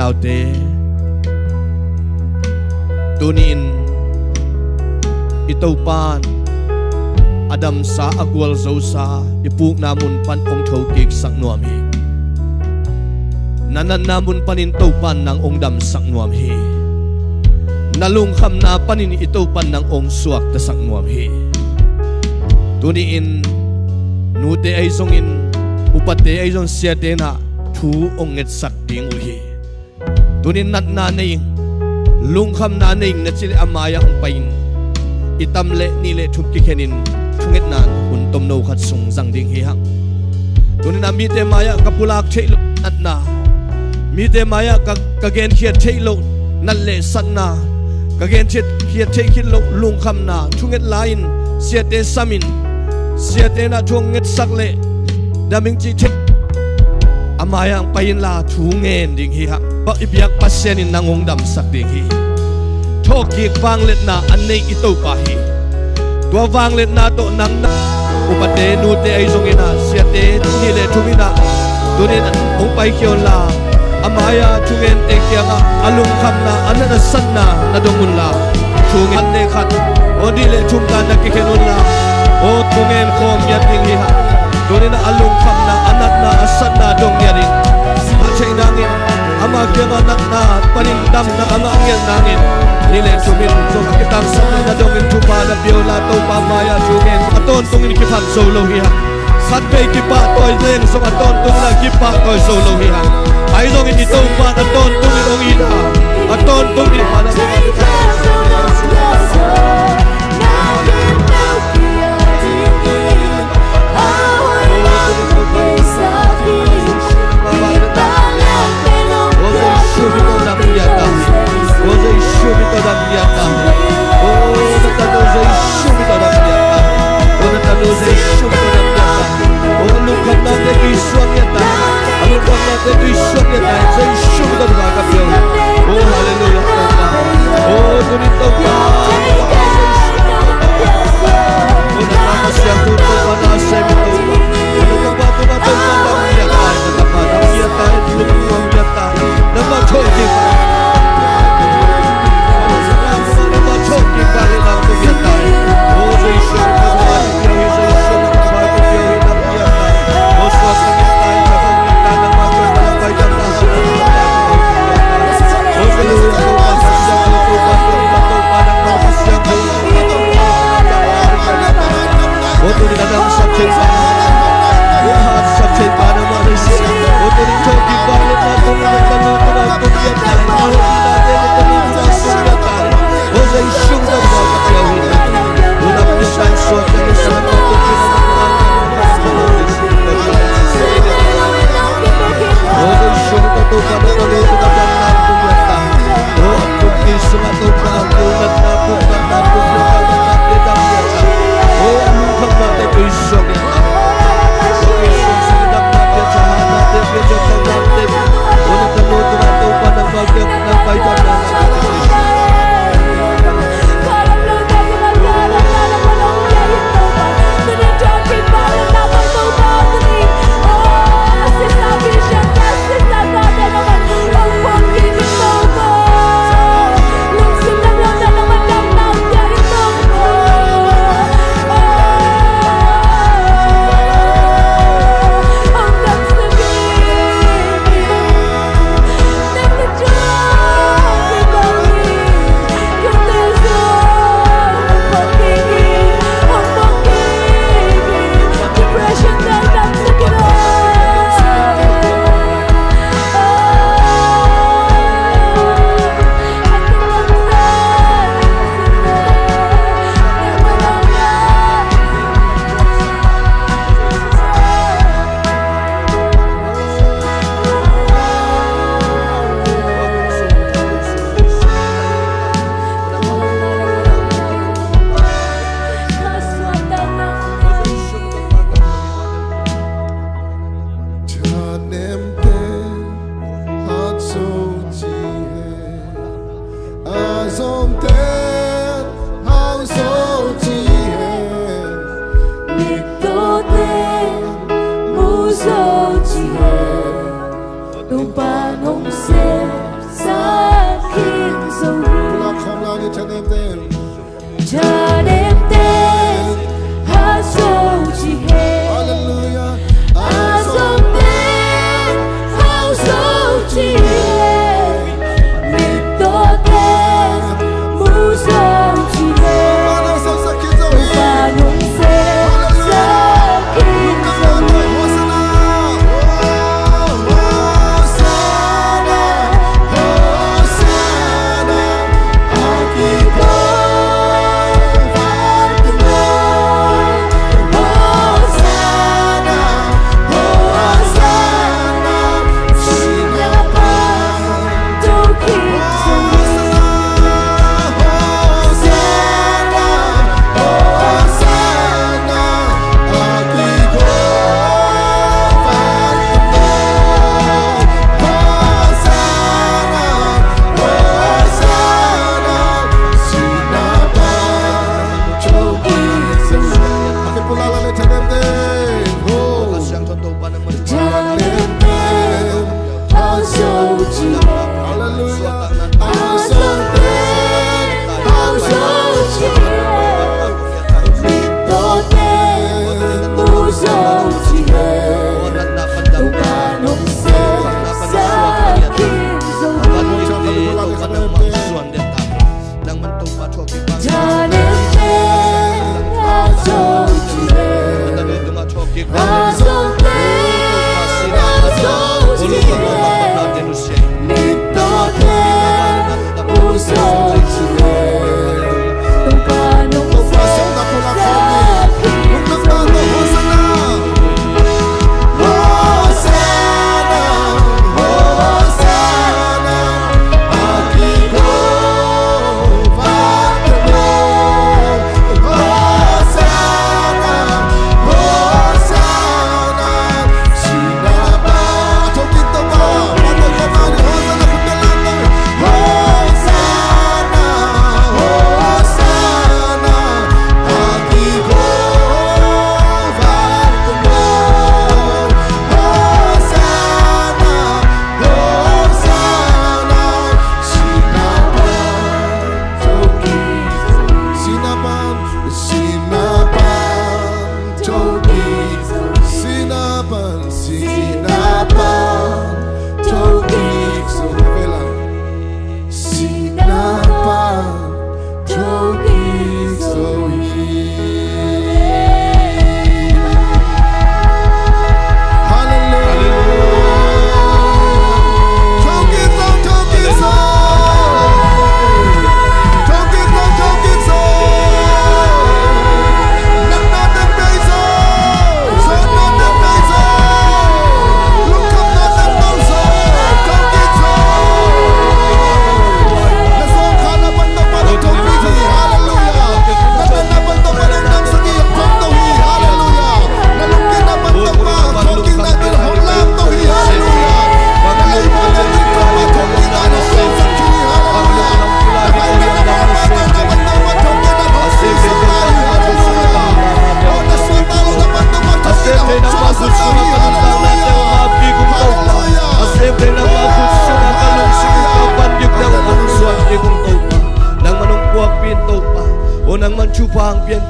Aute, tuni-in i Topa'n a damsa, a gualzosa, i pukna mun pan hong thokiksak nuam hi. Na natna mun panin Topa'n nang hong damsak nuam hi. Na lungkhamna panin i Topa'n nang hong suaktasak nuam hi. Tuni-in nute ahi zongin, upate ahi zong, siate in ah thu hong ngetsak ding uh hi. Tuni-in natna nei ing, lungkhamna nei ing na cih leh a mai-ah hong pai in. I tam leh nih leh thum kikhenin thungetna hun tomno khat sung zang ding hi hang. Tuni-in ah mite mai-ah ka pulak theih loh natna, mite mai-ah ka, ka genkhiat theih loh nat leh satna, ka genkhiat, khiat theih khit loh lungkhamna thunget lai-in, siate samin, siate in ah thu hong ngetsak leh dam ing cih theih, a mai-ah hong pai inla thu ngen ding hi hang. I biak Pasian in nang hong damsak ding hi. Thawhkik vangliatna a nei i Topa hi. Tua vangliatna tawh nang na, upate nute ahi zongin ah, siate nih leh thum in ah, tuni-in hong paikhia unla, a mai-a thungente kiangah a lungkhamna, a nat a satna na dong unla, thungen leh khat, aw nih leh thum dan na kikhen unla, aw thungen khawm ngiat ding hi hang. Tuni-in ah a lungkhamna, a natna, a satna dong ngiat in, a theih nangin, ama kiangah natna panin damna a ngah ngiat nangin, nih leh thum in zong a kitangsapna na dongin thupha na pia unla, Topa mai-ah thungen. A tawntungin kiphat zo lo hi hang. Khat vei kipahtawi leng zong a tawntungin ah kipahtawi zo lo hi hang. Ahi zongin i Topa a tawntungin hong it a, a tawntungin Oh, hallelujah, Topa. Oh, tuni Topa.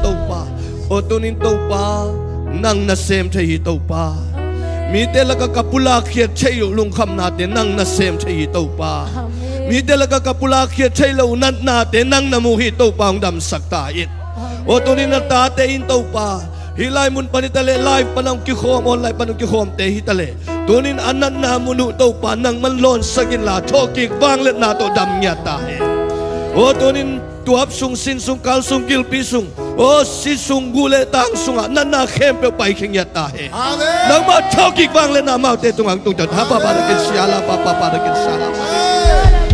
Topa. Aw, tunin Topa, nang na sem thei hi Topa. Mite lakah ka pulak khiat thei uh lungkhamnate nang na sem thei hi Topa. Mite lakah ka pulak khiat thei lo natnate nang na mu hi Topa, hong damsak ta in. Aw, tunin na tate in Topa, hih lai mun pan hi ta leh live pan hong kikhawm, online pan hong kikhawmte hi ta leh, tunin a natna mun uh Topa nangman lawnsak inla, thawhkik vangliatna tawh dam ngiat ta hen. Aw, tunin tuap sung, sin sung, kal sung, gilpi sung, aw, si sung, guh le tang sungah natna khempeuh paikhia ngiat ta hen. Amen. Nangmah thawhkik vangliatna amaute tungah hong tung ta hen. Hapa pa dakin siala, papa pa dakin siala.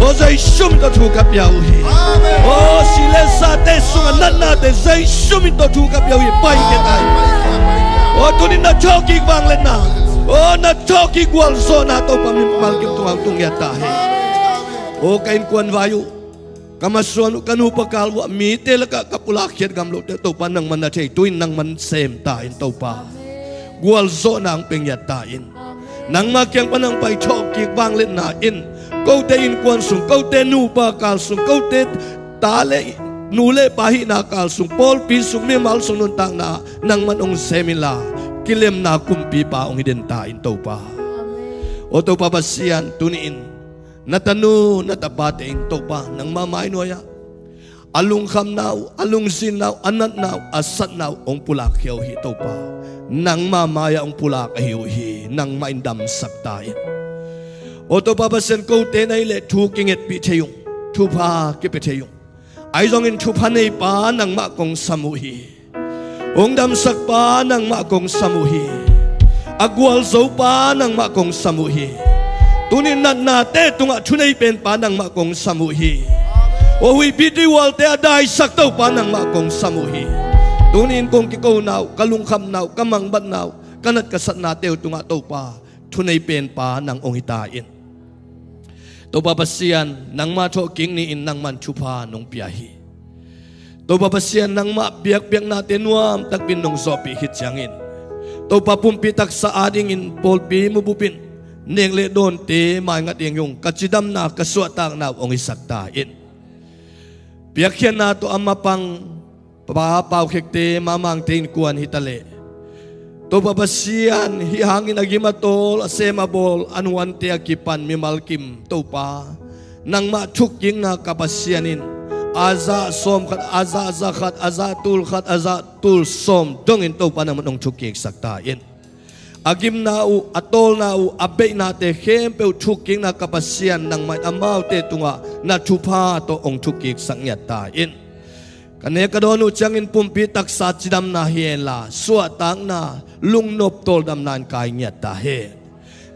Aw, Jesu min tawh thu ka pia uh hi. Amen. Aw, si le sate sungah natnate Jesu min tawh thu ka pia uh hi, paikhia ta hen. Aw, tunin na thawhkik vangliatna, aw, na thawhkik gualzawhna Topa mimal kim tungah hong tung ngiat ta hen. Aw, ka innkuan vai uh, ka masuan uh, ka nupa kal uh ah mite lakah ka pulak khiat ngam lote Topa nangman na thei, tuin nangman sem ta in Topa. Gualzawhna hong pia ngiat ta in. Nangmah kiang pan hong pai thawhkik vangliatna in kote innkuan sung, kote nupa kal sung, kote ta le nu le pa hihna kal sung, pawlpi sung, mimal sung nuntakna nangman hong sem inla, kilemna kumpipa hong hi den ta in Topa. Aw Topa Pasian, tuni-in na tanu na tapate in Topa nangmah mainuai-ah a lungkhamna uh, a lungzinna uh, a natna uh, a satna uh hong pulakkhia uh hi Topa. Nangmah mai-ah hong pulak ahi uh hi. Nangmah in damsak ta in. Aw Topa Pasian, kote na hih leh thu kingetpih thei ung, thupha kipia thei ung. Ahi zongin thupha neipa nangmah kong sam uh hi. Hong damsakpa nangmah kong sam uh hi. A gualzopa nangmah kong sam uh hi. Tuni natnate tungah thunei penpa nangmah kong sam uh hi. Aw huihpi tuihualte a daisak topa nangmah kong sam uh hi. Tuni-in kong kikona uh, ka lungkhamna uh, ka mangbatna uh, ka nat ka satnate uh tungah Topa, thunei penpa nang hong hi ta in. Topa Pasian, nangmah thawhkik ni-in nangman thupha nong pia hi. Topa Pasian, nangmah biakpiaknate nuam takpi-in nong zawhpih khit ciangin, Topa, pumpi taksa adingin pawlpi mubup in nek le dawnte maingat ding hi ung, ka cidamna, ka suahtakna uh hong hisak ta in. Piakkhiatna tawh a mapang Pa Pau Khekte, Mamangte innkuan hi ta leh, Topa Pasian, hih hangin a gim a tawl, a sem a bawl, a nuante a kipan mimal kim Topa, nangmah thukkikna ka Pasian in, a zah sawm khat, a zah za khat, a zah tul khat, a zah tul sawm dongin Topa nangman hong thukkiksak ta in. A gimna uh, a tawlna uh, a beihnate khempeuh thukkikna ka Pasian nangmah in amaute tungah na thupha tawh hong thukkiksak ngiat ta in. Ka nek ka dawn uh ciangin pumpi taksa cidamna hi henla, suahtakna, lungnop tawldamna in kai ngiat ta hen.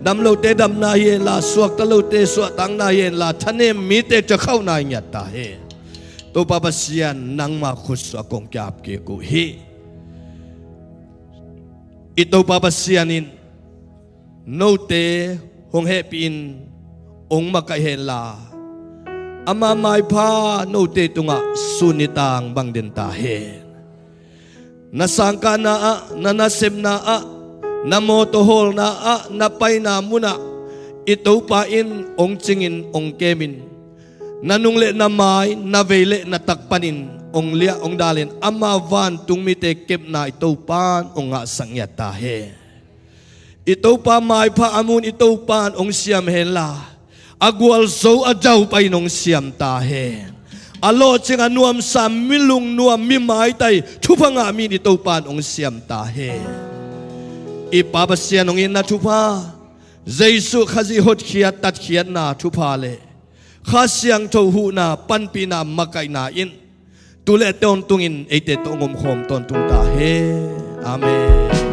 Damlote damna hi henla, suakta lote suahtakna hi henla, thanem mite ciakhauhna hi ngiat ta hen. Topa Pasian, nangmah khutsuah kong ki-ap kik uh hi. I Topa Pasian in note hong hehpih in hong makaih henla, ama maipha note tungah sun nitaang bang den ta hen. Na sangkahna ah, na nasepna ah, na mawtaw hawlna ah, na paina munah i Topa in hong cingin hong kemin, na nung le na mai, na vei le na tak panin hong liah hong dalin ama vantung mite kepna i Topa in hong ngahsak ngiat ta hen. I Topa maipha a mun i Topa in hong siam henla, a gualzo a daupai in hong siam ta hen. A lawhcing a nuamsa, mi lungnuam, mi maitai, thupha ngah mi in i Topa in hong siam ta hen. I Pa Pasian hong itna thupha, Jesuh Khazih hotkhiat tatkhiatna thupha le Kha Siangtho huhna panpihna makaihna in tu le tawntungin eite tawh hong omkhawm tawntung ta hen. Amen.